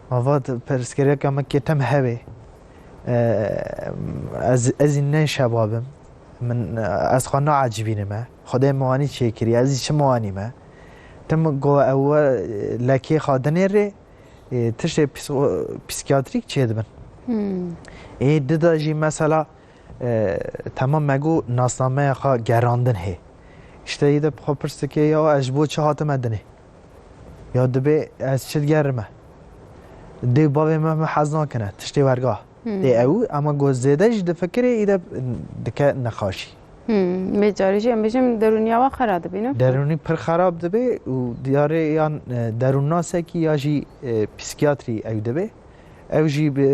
Ma va pirsgirêka me kê tim hebe. E, ez, ez ê ne şebabim. Min, ez xwe naecibînime. Xwedê min wanî çêkiriye. Ez ê çi min wanîme. Tim go ew lekê xwe dinêrê, e, tiştê psîko-, psîkiyatrîk çêdibin. Hmm. Ê dida jî mesela, e, temam me got nasnameya xwe gerandin hê. Îşte yê de xwe pirs dike, ya ez ji bo çi hatime dinê? Ya dibê ez çi digerime? Dê û bavê me, me hez nakine, tiştê werga. Hmm. Tê ew, ama ku zêde jî difikirê, î de dike nexaşî. Hmm. Bê carî jî em bêjin derûniya we xera dibe, ne? Derûnî pir xerab dibe û diyarê yan, e, derûnnasekî ya jî, e, psîkiyatrî ew dibe. Ew jî bi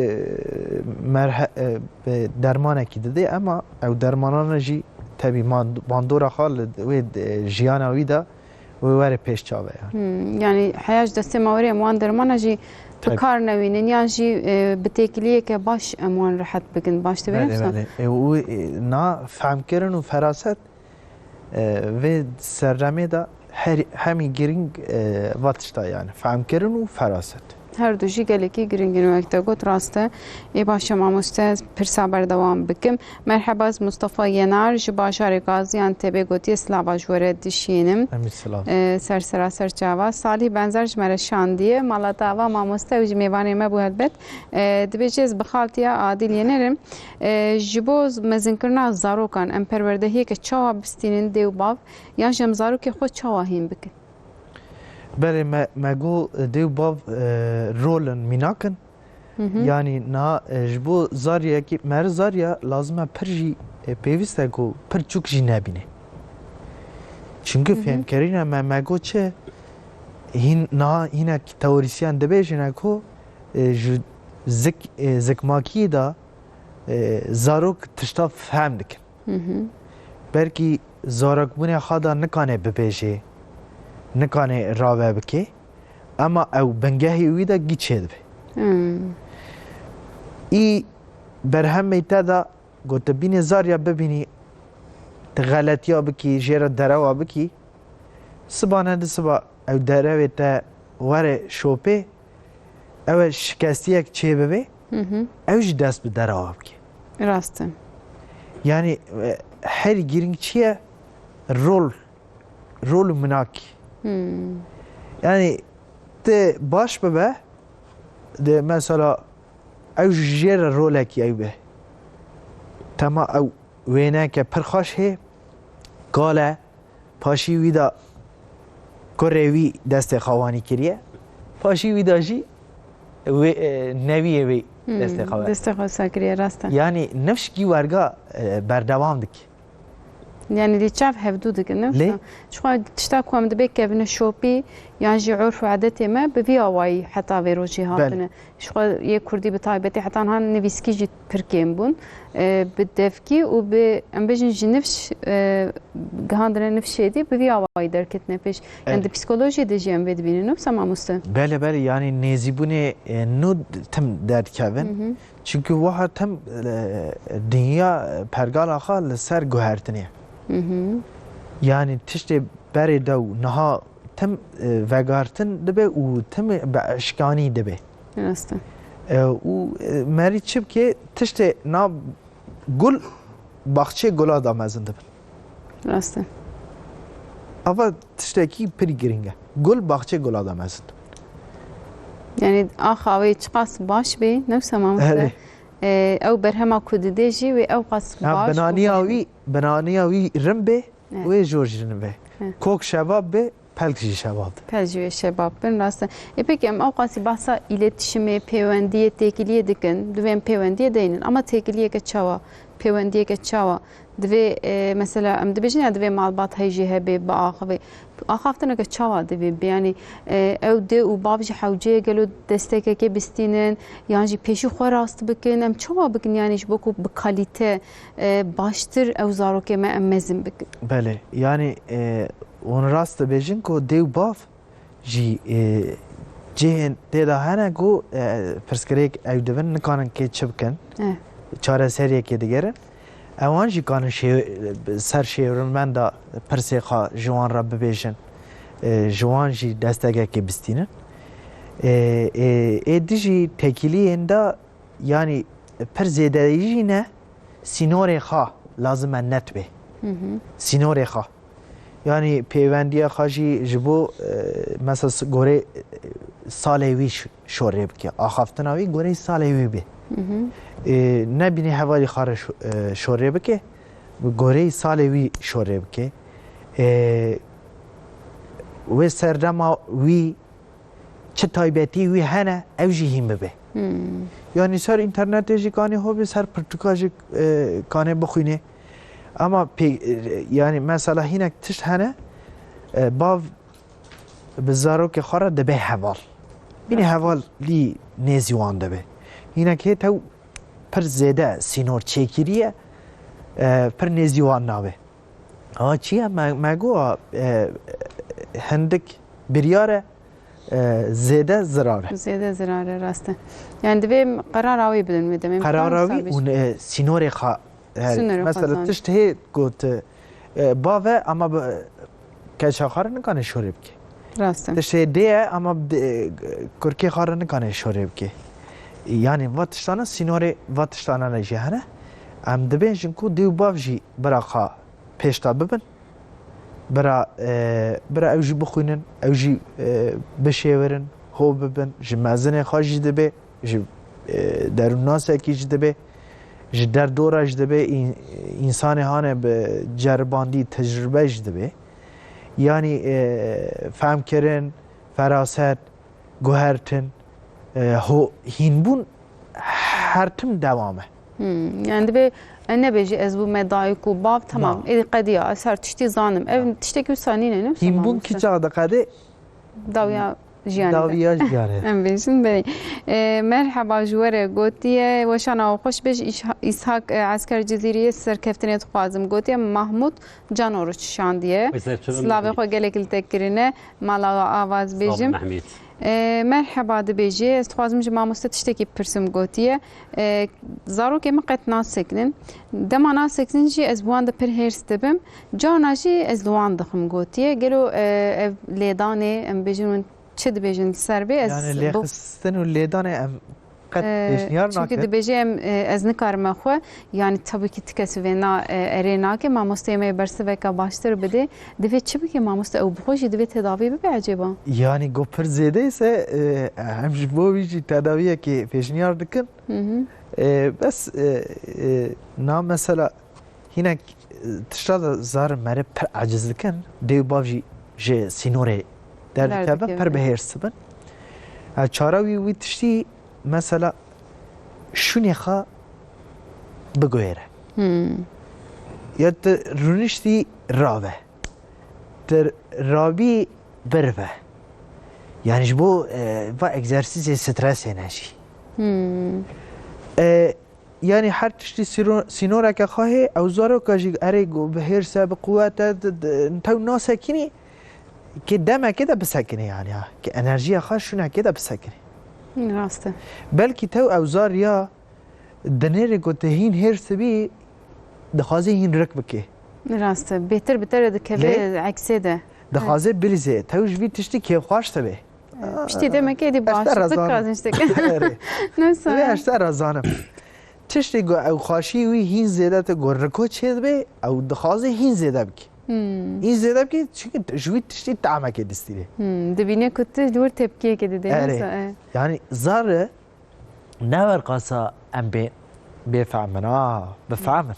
merhe-, e, bi dermanekî didê, ema ew dermanana jî tebî mand-, bandora xwe li wê, e, jiyana wî de wê were pêş çav e, yani. Hmm, yani heya ji destê me were em wan dermana jî bi Tabii. kar newînin, yan jî, e, bi têkiliyeke baş em wan rehet bikin. Baş dibe ne Belê, wisa? belê. E, û, e, na fehmkirin û feraset, e, vê serremê de her, hemî girîng, e, va tişta, yani fehmkirin û feraset. Her du jî gelekî giring in, wek te got, rast e. Ê baş e mamoste, pirsa berdewam bikim. Merheba, ez Mustafa Yenar, ji bajarê Gaziantepê gotiye, silava ji we re dişînim. Em ê silav. E, ser sera ser çava. Salih Benzer ji me re şandiye. Mala te ava mamoste, ew jî mêvanê me bû helbet. E, dibêje, ez bi xaltiya Adil Yener im. E, ji bo mezinkirina zarokan em perwerdehiyeke çawa bistînin dê û bav? Yan jî em zarokê xwe çawa hîn bikin? Belê, me, me got dê û bav, e, rol in, mînak in. Hı hı. Yanî niha, e, ji bo zariyekî, meriv zariya lazim e pir jî, e, pêwîst e ku pir çûk jî nebîne. Çünkü Hı hı. fêmkirîna me, me got çi, hîn, niha hinek teorîsyen dibêjine ku, e, ji zik, e, zikmakî de, e, zarok tişta fehm dikin. Hı hı. Belkî zarokbûnê xwe de nikane bibêjê, nikane rave bike, ema ew bingehê wî de gî çêdibe. Hmm. Î berhemê te de got tu bînê zariya bibînî, tu xeletiya bikî, jê re derewa bikî, siba ne di siba ew derewê te were şopê, ew e şikestiyek çê bibe, Hı hı. ew jî dest bi derawa bike. Rast e. Yani, e, her girîng çi ye? Rol, rol û minakî. Hmm. Yani, tu baş bibe, de mesela, ew jê re rolekî ew be. Tema ew wêneke pir xweş hê, kal e, paşî wî de kurê wî destê xwe wanî kiriye. Paşî wî de jî wê, e, newiyê wê Hmm, destê xwe. destê xwe wisa kiriye, rast e. Yanî nifşkî werga, e, berdewam dike. Yani lê çav hevdû dikin, ne? Lê? Ji xwe tişta ku em dibê kevine şopî yan jî urf û edetê me bi vî awayî heta vê rojê hatine. Ji xwe yê kurdî bi taybetî heta niha nivîskî jî pir kêm bûn. E, bi devkî û bi, em bêjin, ji nifş, e, gihandine nifşê dî bi vî awayî derketine pêş. Yani di psîkolojiyê de jî em vê dibînin, ne wisa mamoste? Belê, belê, yani nêzîbûnê, e, nû tim derdikevin. Hı hı. Çimkî wiha tim, e, dinya, e, pergala xwe li ser guhertinê. Hı hı. Yani tiştê berê de û niha tim, e, vegertin dibe û tim bi eşkanî dibe. Rast e. E, û, e, merî çi bike, tiştê na gul baxçê gula da mezin dibin. Rast e. Ava tiştekî pirî girîng e. Gul baxçê gula da mezin dibin. Yani axa wê çiqas baş bê, ne wisa mamoste? Erê. E, ew berhema ku didê jî wê ew qas baş û binaniya wî, binaniya wî rin bê, wê jor jî rin bê. Kok şebab bê, pelk jî şebab. Pelk jî wê şebab bin, rast e. E, peki em ewqasî behsa îletişimê, pêwendiyê, têkiliyê dikin, divê em pêwendiyê deynin. Ama têkiliyeke çawa, pêwendiyeke çawa? Divê, e, mesela em dibêjin ya divê malbat heyjî hebe, biaxivê. Axaftineke çawa divê be? Yani, e, ew dê û bav ji hewceyê gelo destekekê bistînin, yan jî pêşî xwe rast bikin. Em çawa bikin, yani ji bo ku bi kalîte, e, baştir ew zarokê me em mezin bikin? Belê, yani, e, hûn rast dibêjin ku dê û bav jî, e, cihên tê de hene ku, e, pirsgirêk ew dibin, nikarin kê çi bikin, çareseriyekê digerin. Ewan jî kanin şê-, ser şêwirmenda pirsê xwe ji wan re bibêjin, e, ji wan jî destekekê bistînin. E, e, ê dijî tekîliyên de, yanî pir zêdeyî jî ne, sînorê xwe lazim e net bê. Hı hı. Sînorê xwe. Yanî pêwendiya xwe jî ji bo, e, mesela s-, gorê, e, salê wî ş-, şorê bike. Axaftina wî gorê salê wî bê. Hı hı. E, nebînî hevalî xwe re şo-, e, şorê bike, bi goreyî salê wî şorê bike. E, wê serdema wî çi taybetî wî hene, ew jî hîn bibe. Hmm. Yanî ser înternetê jî kanê ho bê, ser pirtûka jî, e, kanê bixwînê. Ama pê-, e, yanî mesela hînek tişt hene, e, bav bi zarokê xwe re dibe heval. Bînî hevalî nêzî wan dibe. Hînek hê tew pir zêde sînor çêkiriye, e, pir nêzî wan nabe. Ha, çi ye? Me, me got, e, hindik biryar e, e, zêde zirar e. Zêde zirar e, rast e. Yani divê qerara wê bidin wê demê. Qerara wî û, e, sînorê xwe, e, sînorê xwe mesela zan. Tişt hê got, e, bav e ama bi, keça xwe re nikane şorê bike. Rast e. Tişt hê dê ye ama bi, e, kurkê xwe re nikane şorê bike. Yani va tiştana sînorê va tiştana ne jî hene. Em dibêjin ku dê û bav jî bira xwe pêşta bibin. Bira, e, bira ew jî bixwînin, ew jî, e, bişêwirin, ho bibin, ji mezinê xwe jî dibe, ji, e, derûnnasekî jî dibe, ji derdora jî dibe, în-, însanê hane bi ceribandî, tecrube jî dibe. Yanî, e, fehmkirin, feraset, guhertin, e, ho-, hînbûn her tim dewam e. Hmm, yani divê, e, nebêjî ez bûme dayik û bav, temam, êdî qediya, ez her tiştî zanim. Ev tiştekî wisa nîne, ne wisa? Hînbûn kî çax diqede? Dawiya jiyanê de. Dawiya jiyanê. Em bêjin, belê. E, merheba ji we re gotiye, weşana we xweş bêj, Îşha-, Îshak, e, Esker Cizîriyê serkeftinê dixwazim. Gotiye Mahmud Can Oruç şandiye. Slavê xwe gelek li te kirine. Mala we ava ez bêjim. E, merheba dibêjê, ez dixwazim ji mamoste tiştekî bipirsim, gotiye. E, zarokê min qet nasekinin. Dema nasekinin jî ez bi wan de pir hêrs dibim. Carna jî ez li wan dixim, gotiye. Gelo, e, ev lêdanê, em bêjin hûn çi dibêjin li ser bê? Ez... Yani lêxistin û lêdanê em qet, e, pêşniyar nakin. Çünkü dibêje em, e, ez nikarime xwe, yani tabii ki ti kes vêna, e, erê nake. Mamosteyê me bersiveke baştir bidê. Divê çi bike mamoste? Ew bi xwe jî divê tedavî bibe ecêba? Yani go pir zêde ise, e, em ji bo wî jî tedaviyekê pêşniyar dikin. Hı hı. E, bes, e, e, na mesela Hinek, e, tişta de zarê merê pir aciz dikin, dê û bav jî ji sînorê derdikevin, derdikevin, pir bi hêrs dibin. E, çara wî, wî tiştî, mesela, şûnê xwe biguhêre. Hmm. Ya tu rûniştî rave. Tu rabî birve. Yani ji bo, e, va egzersîzê stresê ne jî. Hmm. E, yani her tiştî sîro-, sînoreke xwe hê, ew zaroka jî erê ku bi hêrs e, bi quwet e, di, di, tew nasekinî, ki demekê de bisekinî yani ha. Ki enerjiya xwe şûnekê de bisekinî. Rast e. Belkî tew ew zar ya dinêrê ku tu hîn hêrs dibî, dixwazî hîn rik bikê. Rast e. Bêtir bi te re dikeve Lê eksê de. Dixwaze bilîzê. Tew ji vî tiştî kêfxweş dibe. Piştî demekê êdî baş e, bikazin tiştek. Erê. Ne wisa Lê ye? Ez te re zanim. Tiştê ku ew xweşî wî hîn zêde te ku riko çêdibe, ew dixwaze hîn zêde bike. Hmm. Hîn zêde bike, çünkü ji wî tiştî tamekê distîne. Hmm. Dibîne ku tu li wir tepkiyekê didê, Erê. Wisa, e. Yani zar e, ne werqasa em bê, bêfehm in. A, bifehm in.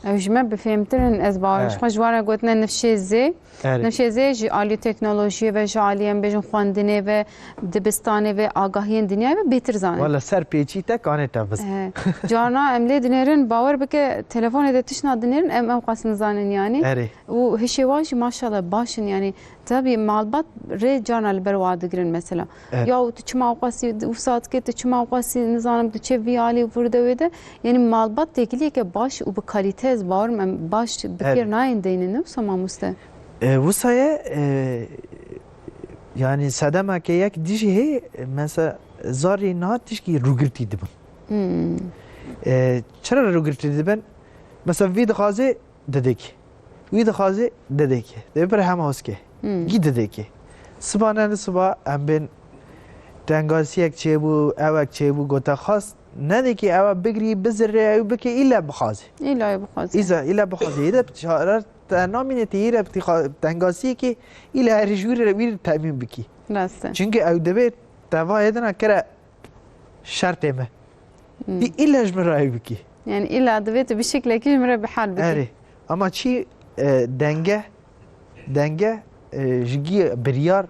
Ew ji me bifêmtir in, ez bawer He. ji xwe ji wan re gotine nifşê zê. Erê. Nifşê zê ji alî teknolojiyê ve, ji alî em bêjin xwendinê ve, dibistanê ve, agahiyên dinyayê ve bêtir zanin. Wala ser pêçî te kanê te biz. He. Carna em lê dinêrin, bawer bike, telefonê de tişna dinêrin, em ew qas nizanin yani. Erê. Û hişê wan jî maşallah baş in yani. Tabii malbat rê carna li ber wa digirin mesela. Evet. Ya tu çima ewqasî wisa dikê, tu çima ewqasî nizanim tu çê vî alî vûr de wê de. Yani malbat têkiliyeke baş û bi kalîte ez bawerim em baş bi Evet. kêr nayên deynin ne wisa mamoste? E, wisa ye, e, yani sedemeke yek dijî hê, mesela zarî niha tişkî rûgirtî dibin. Hmm. E, çira rûgirtî dibin? Mesela vî dixwaze didekê. Wî dixwaze didekê. Dê bir hema hozkê. Hmm. Gî didekê. Siba ne li siba em bên tengasiyek çêbû, ewek çêbû, gote xwest. Nedekê ewe bigirî, bizirê, ew bike, île bixwaze. Îla bixwaze. Îza, île bixwaze. Île çare te namîne tê îre tî xa-, tengasiyekê île herî ji wî re, wî re temîn bikî. Rast e. Çünkü ew divê teva hêdina kire şertê me. Hmm. Î-, île ji min re ew bikî. Yani îla divê tu bi şeklekî ji min re bi hal bikî. Erê. Ama çi, e, denge, denge, e, ji gî biryar,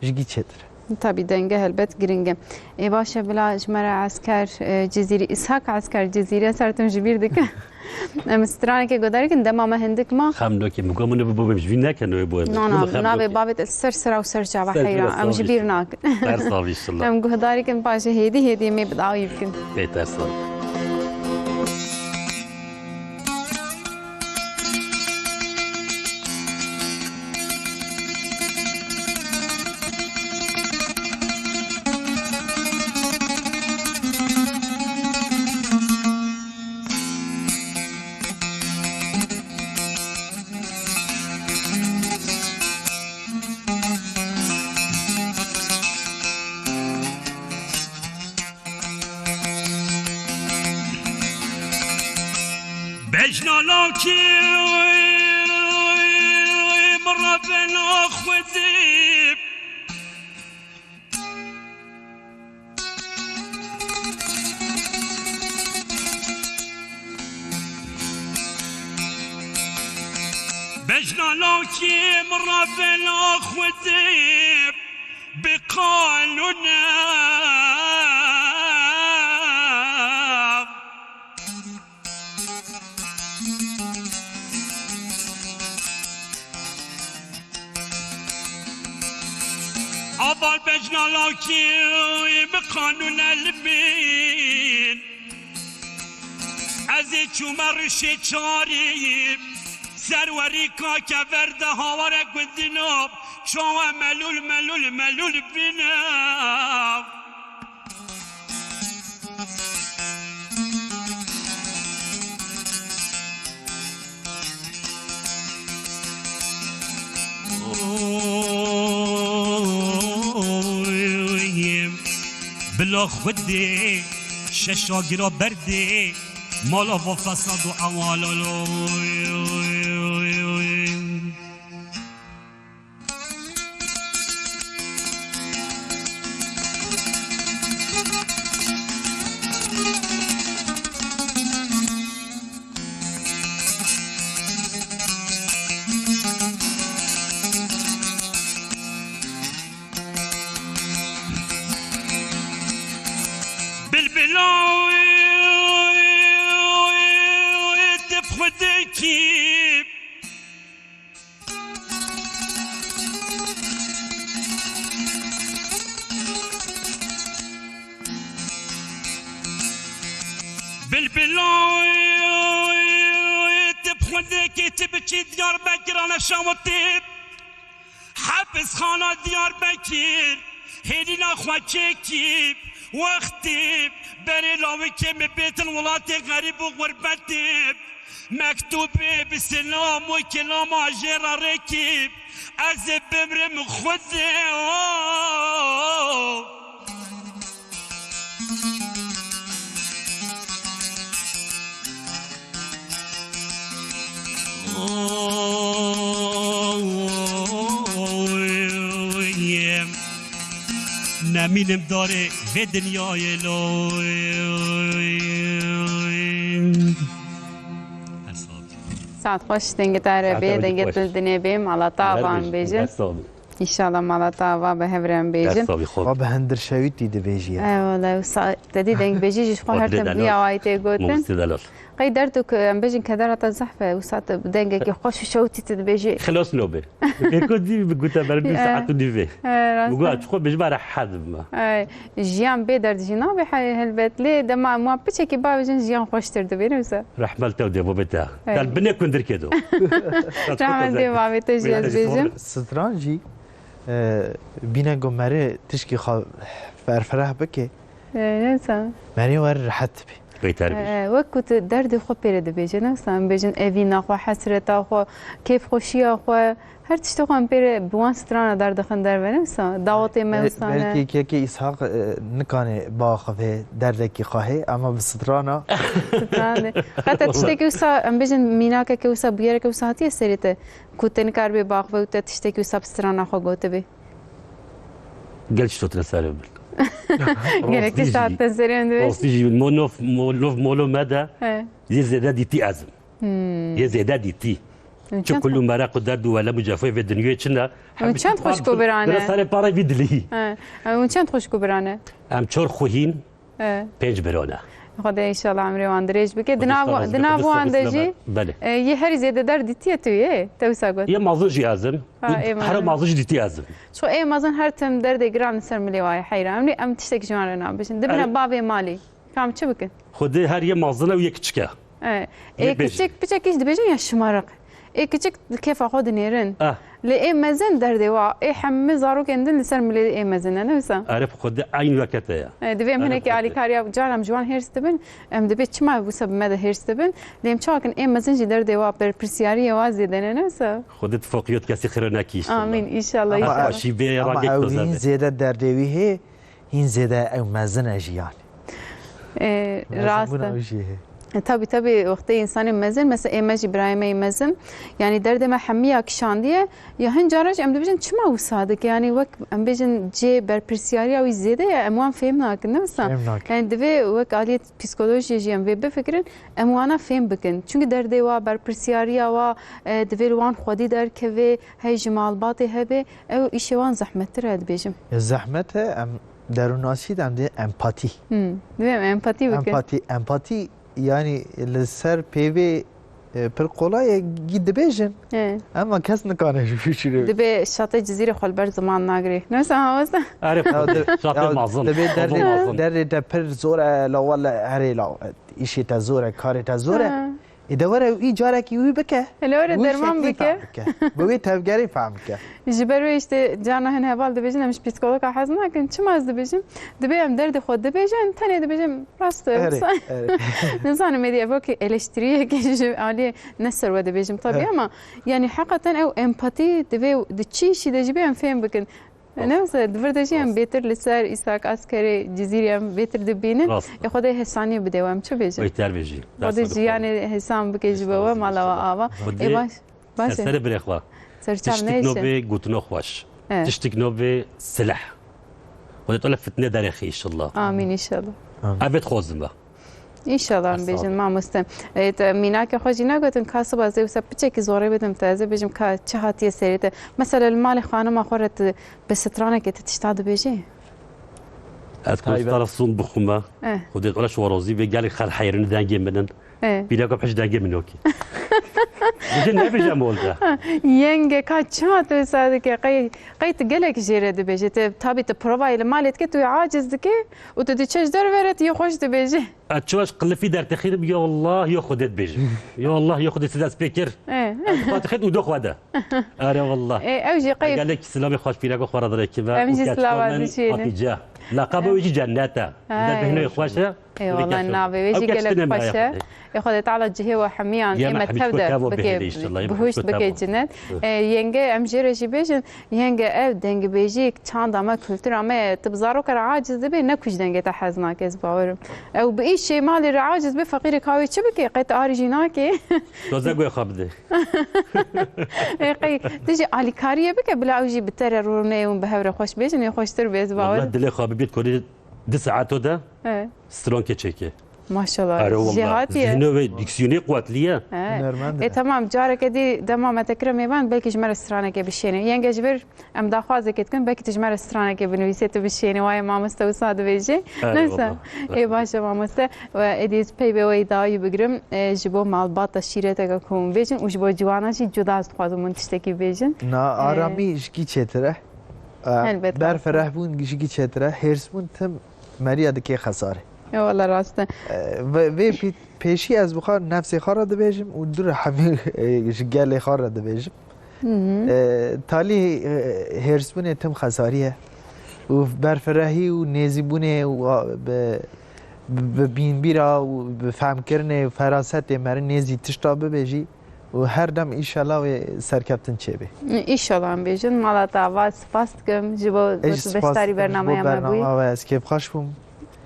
ji gî çêtir. Tabii denge helbet giring e. Ê baş e bila ji me re Esker, e, Cizîrî, Îshak Esker Cizîrî, ez her tim ji bîr dikim. Em stranekê guhdarî kin, dema me hindik ma. Xem lokê min got, min ê bibû bim ji vî neke newê boye min. Na, na, navê bavê te ser sera û ser çava heyra. Em ji bîr nakin. Ters avî şilla. Em guhdarî kin, paşê hêdî hêdî em ê bi dawî bikin. Bê ters avî. Bejna lakî min re bena xwedî. Bejna lakî min re bena xwedî bi qanûne. Aval bejna lakî bi qanûne li min. Ez ê çûme rişê çarî, serwerî kake verde haware gundina, çawe melûl, melûl, melûl bine. Oy, bila Xwedê şeşa gira berdê, mala va fesad û ewalal. Oy, oy, oy, oy. Bilbila wê, wê, wê, wê, dib xwedekî. Bilbiloy, ti bi xwendekê ti biçî Diyarbekir a neşawitê. Hepisxana Diyarbekir, hêlîna xwe çêkî, wextê berê lawikê min bêtin welatê xerîb û xurbetê. Mektûbê bi silam û kilama jê re rêkî, ez ê bimrim Xwedê. Nemînim darê vê dinyayê lo. Saet xweş, dengê te re bê, dengê tu dinê bê, mala te ava em bêjin. Dest sağ olun. Înşallah mala te ava be, hev re em bêjin. Dest sağ olun. Xwe bi hindirşewîtî dibêjî ye. Ewele, wisa te dî dengbêjî jî ji xwe her tim vî awayî tê gotin. Qey derd û em bêjin kedera te zehf e, wisa tu bi dengekî xweş û şewitî tu dibêjî. Xilas nobe. Êko dî bi gute ber bir saet û nîvê. Bi got, "Çi xwe bêjim, rehet bime." Jiyan bê derd jî nabe he-, helbet. Lê dema em wan piçekî bavêjin, jiyan xweştir dibe, ne wisa? Rehmet tev dê bo bete. Hey. Del binê kundirkê do. Rehmet dê bavê te jî ez bêjim. Stran jî, e, bîne go merê tişkî xwe ferfereh bike. E, ne wisa? Merê wer rehet bî. Bêter bî. E, wek ku tu derdê xwe pê re dibêje, ne wisa? Em bêjin evîna xwe, hesreta xwe, kêfxweşiya xwe, her tiştê xwe em pê re bi wan strana derdixin derve, ne wisa? Dawetê me Bel-, wisa ne? Belkî kekê Îshaq, e, nikane biaxive derdekî xwe hê, ama bi strana. Strana de. Heta tiştekî wisa, em bêjin mînakeke wisa, bûyereke wisa hatiye serê te, ku te nikaribê biaxive û te tiştekî wisa bi strana xwe gotibê? Gel tişt hatine serê min. Gelek tişt hatine serê min dibêjin. Rastî jî, mo-, nof, mo-, nof molo me de, he, yê zêde dîtî ez im. Hmm. Yê zêde dîtî. Çi kul û mereq û derd û welem û cefayê vê dinyê çi ne? Hûn çend xweşik û biran e? Serê para vî dilî. He. Hûn çend xweşik û biran e? Em çar xwehîn, e, pênc biran e. Xwedê înşallah emrê wan dirêj bike. Di nav, di nav wan de jî, belê, e, yê herî zêde derd dîtiye tu yê? Te wisa got. Yê mezin jî ez im. Ha, ê mezin. Her mezin jî dîtî ez im. Ço ê mezin her tim derdê giran li ser milê wa ye heyran. Em, em tiştek ji wan re nabêjin. Dibine bavê malê. Ka em çi bikin? Xwedê her yê mezin e û yê kiçik e. E, ê kiçik, piçekî jî dibêjin ya şimarek. Ê kiçik di kêfa xwe dinêrin. Eh. Lê ê mezin derdê wa, ê hemî zarokên din li ser milê ê mezin e, ne wisa? Erê, bi Xwedê eyn weke te ye. E, divê em hinekî alîkariya, cara em ji wan hêrs dibin, em dibê çima wisa bi me de hêrs dibin? Lê em çawa kin ê mezin jî derdê wa, berpirsiyariyê wa zêde ne, ne wisa? Xwedê tifaqiyot kesî xêro nekî înşallah. Amîn, înşallah, înşallah. Ama ew, ama ew hîn zêde derdê wî hê, hîn zêde ew mezin e jî yanî. E, rast e. Mezin bûna wî jî hê. E, tabî, tabî, wextê însanê mezin, mesela ê me jî birayê me yê mezin, yanî derdê me hemiya kişandiye, ya hin cara jî em dibêjin çima wisa dike, yanî wek em bêjin cihê berpirsiyariya wî zêde ye, em wan fêm nakin, ne wisa? Fêm nakin. Yanî divê wek aliyê psîkolojiyê jî em vê bifikirin, em wana fêm bikin. Çimkî derdê wa, berpirsiyariya wa, e, divê li wan xwedî derkeve, hey ji malbatê hebe, ew îşê wan zehmettir e, dibêjim. Ya zehmet e, em derûnasî de em dê empatî. Hmm. Divê em empatî bikin. Empatî, empatî, yanî li ser peyvê, e, pir kolay e, gî dibêjin. He. Ema kes nikane ji wî şirê. Dibê şatê Cizîrê xwe li ber ziman nagirê. Ne wisa mamoste? Erê, ya de-, şatê ya mezin. Dibê derdê, mezin. Derdê te pir zor e, la wele herê la, îşê te zor e, karê te zor e. Ha. Ê de were wî carekî wî bike. Hele were derman bike. Bi wê tevgerê fehm bike. Ji ber wê işte carna hin heval dibêjin, em ji psîkologa hez nakin. Çima ez dibêjim? Dibê em derdê xwe dibêjin, tenê dibêjim rast e. Erê, erê. Nizanim êdî ev wekî eleştiriyekê ji aliyê ne ser we dibêjim tabii, ama yani heqeten ew empatî divê di çi işî de jî bê em fêm bikin. Ne wisa, di vir de jî em bêtir li ser Îshak Askerê Cizîrî em bêtir dibînin. Rast. Ê Xwedê hesanî bide we, em çi bêjin? Bêhtir bêjî. Xwedê jiyanê hesan bike ji bo we, mala we ava. Ê baş, baş e. Serê birê xwe. Serçam neyşe. Tiştik nobê gotina xweş. E. Tiştik nobê silah. Xwedê Teala fitne derêxî înşallah. Amîn înşallah. Amîn. Evê dixwazim be. Înşallah em bêjin mamoste. E, te mînakê xwe jî negotin, ka siba zê wisa piçekî zorê bidim te, ez ê bêjim ka çi hatiye serê te. Mesela li malê xanima xwe re tu bi stranekê tu tişta dibêjî? Ez ku stara son bixwime. Eh. Xwedê Teala ji we razî be, gelek xelk heyranî dengê min in. Eh. Pîreka pişt dengê min wekî. Dibêje nebêje molde. Yenge ka çima tu wisa dike? Qey, qey tu gelek jê re dibêje. Tu, tabî tu provayê li malê dike, tu wê aciz dike û tu diçe ji derve re tu yê xweş dibêje. Ez çima ji qilifî dertixînim, ya Allah, ya Xwedê dibêjim. Ya Allah, ya Xwedê, tu dest pê kir. E. Ez xwe dixît û do xwe de. Are wallah. E, ew jî qey- Gelek silamê xweş pîreka xwe re direkive. Em jî silava dişînin. Hatice. Laqaba wê jî Cennet e. Ay. Dibêjin wê xweş e. Ey, wala navê wê jî gelek xweş e. Ê Xwedê Teala cihê we hemiyan ê me tev de bike, bihuşt bike cinet. Ê, yenge, em jê re jî bêjin, yenge, ev dengbêjî çanda me, kultura me ye. Tu bi zaroka re aciz dibî, ne ku ji dengê te hez nake, ez bawerim. Ew bi îşê malê re aciz be, feqîrê ka wê çi bike? Qet arî jî nake. Toze guhê xwe bide. Ê, qey, tu jî alîkariyê bike, bila ew jî bi te re rûnê û bi hev re xweş bêjin, ê xweştir bê, ez bawerim. Wala dilê xwe bibît kolî. Di saeto de strankê çêke. Maşallah. Are wallah. Jêhatî ye. Zihno ve diksiyonê quwetlî ye. He. Hunermend e. E, tamam, careke dî dema me te kire mêvan, belkî ji me re stranekê bişêne. Yenge, ji vir em daxwazekê dikin, belkî tu ji me re stranekê binivîsê, tu bişêne. Waye mamoste wisa dibêjê. Are wallah. Neyse. Ê, baş e mamoste. We êdî ez peyvê we yê dawî bigirim. E, ji bo malbata şîreteke ku hûn bêjin û ji bo ciwana jî cuda ez dixwazim hûn tiştekî bêjin. Na, e, aramî ji kî çêtir e? E, helbet, berfirehbûn jikî çêtir e, hêrsbûn tim meriya dikê xesarê. E, wala rast e. E, vê, vê pî-, pêşî ez bi xwe nefsê xwe re dibêjim û dû re hemî, e, ji gelê xwe re dibêjim. Hı hı. E, talî, e, hêrsbûnê tim xesarî ye û berfirehî û nêzîbûnê û a, bi, bi, bi bînbîra û bi fehmkirinê û ferasetê meriv nêzî tişta bibêjî. û her dem înşallah wê serkeftin çêbê. Înşallah em bêjin. Mala te ava, spas dikim ji bo beşdarî bernameya me bûyî. Ez jî spas dikim ji bo bernama we, ez kêfxweş bûm.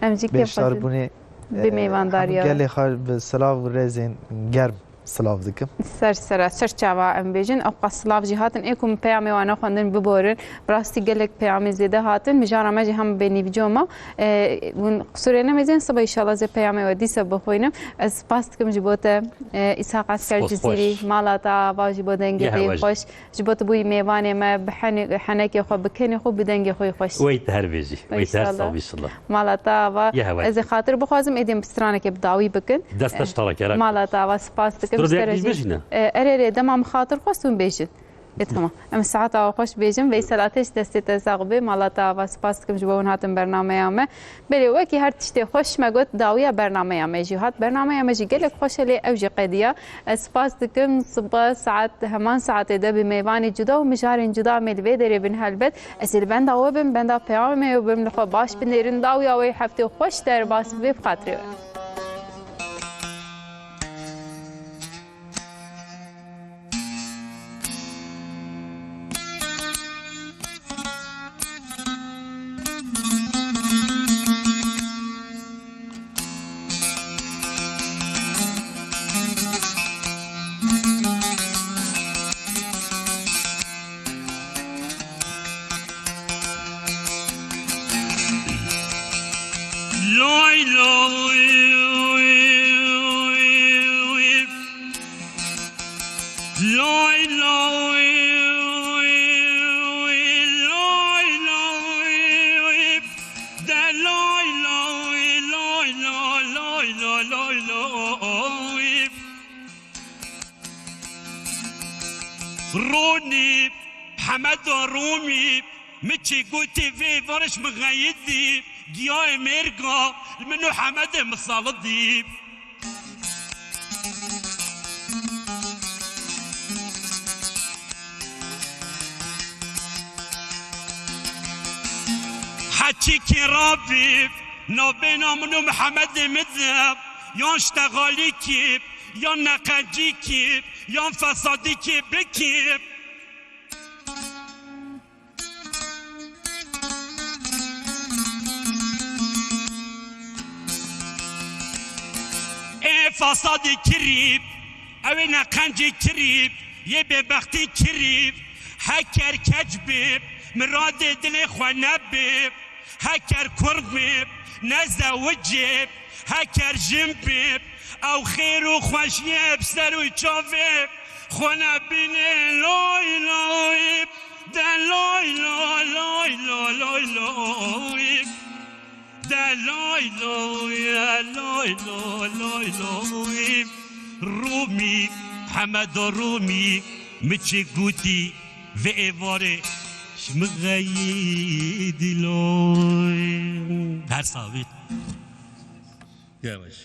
Em jî kêfxweş bûn. Beşdarbûnê, bi, e, mêvandariya we. Gelê xwe bi silav û rêzên germ silav dikim. Ser sera, ser çava em bêjin. Ew qas silav jî hatin. Ê ku min peyamê wan xwendin biborin. Bi rastî gelek peyamên zêde hatin. Mijara me jî hem bê nîvco ma. E, hûn qisûrê nemêzin, sibe înşallah zê peyamê we dîsa bixwînim. Ez spas dikim ji bo te. E, Îshaq Esker Cizîrî, mala te ava ji bo dengê te yê xweş, ji bo tu bûyî mêvanê me, bi hene-, henekê xwe, bi kenê xwe, bi dengê xwe yê xweş. Wey te her bêjî. Wey te her sax bî înşallah. Mala te ava. Ez ê xatir bixwazim, êdî em stranekê bi dawî bikin. Dest te ji te re kere. Mala te ava, spas dikim. Ji te re jî. E, erê, erê, dema min xatir xwest hûn bêjin. Ê, tamam. Em saeta we xweş bêjin. Veysel Ateş, destê te sax be. Mala te ava, spas dikim ji bo hûn hatin bernameya me. Belê, wekî her tiştê xweş me got, dawiya bernameya me jî hat. Bernameya me jî gelek xweş e, lê ew jî qediya. Ez spas dikim, sibe saet, heman saetê de bi mêvanê cuda û mijarên cuda em ê li vê derê bin helbet. Ez ê li benda we bim, benda peyamê we bim, li xwe baş binêrin. Dawiya wê heftê xweş derbas bibe bi xatirê we. Lay lay. Lay lay, lay lay, de lay lay, lay lay, lay lay, lay lay. Ronî, Hemeda Romî, mi çi gotê vê varş mi xeyidî, giyayê mêrga, li min û Hemedê misalidî. Heçîkê rabî, navbêna min û Mihemedê min de, yan ştexalîkî, yan neqencîkî, yan fesadîkî bikî. Ê fesadê kirî, ew ê neqencê kirî, yê bêbextê kirî, heker keç bê, miradê dilê xwe nebê, heker kurd bê, nezewicê, heker jin bê, ew xêr û xweşiyê bi ser û çavê xwe nebînê, lay lay. De lay lay lay lay lay lay. De lay lay lay lay lay lay. Rûmî, Ehmed Rûmî mi çi gotî vê êvarê ji min xeyî dîloy. Dersa wî. Yavaş.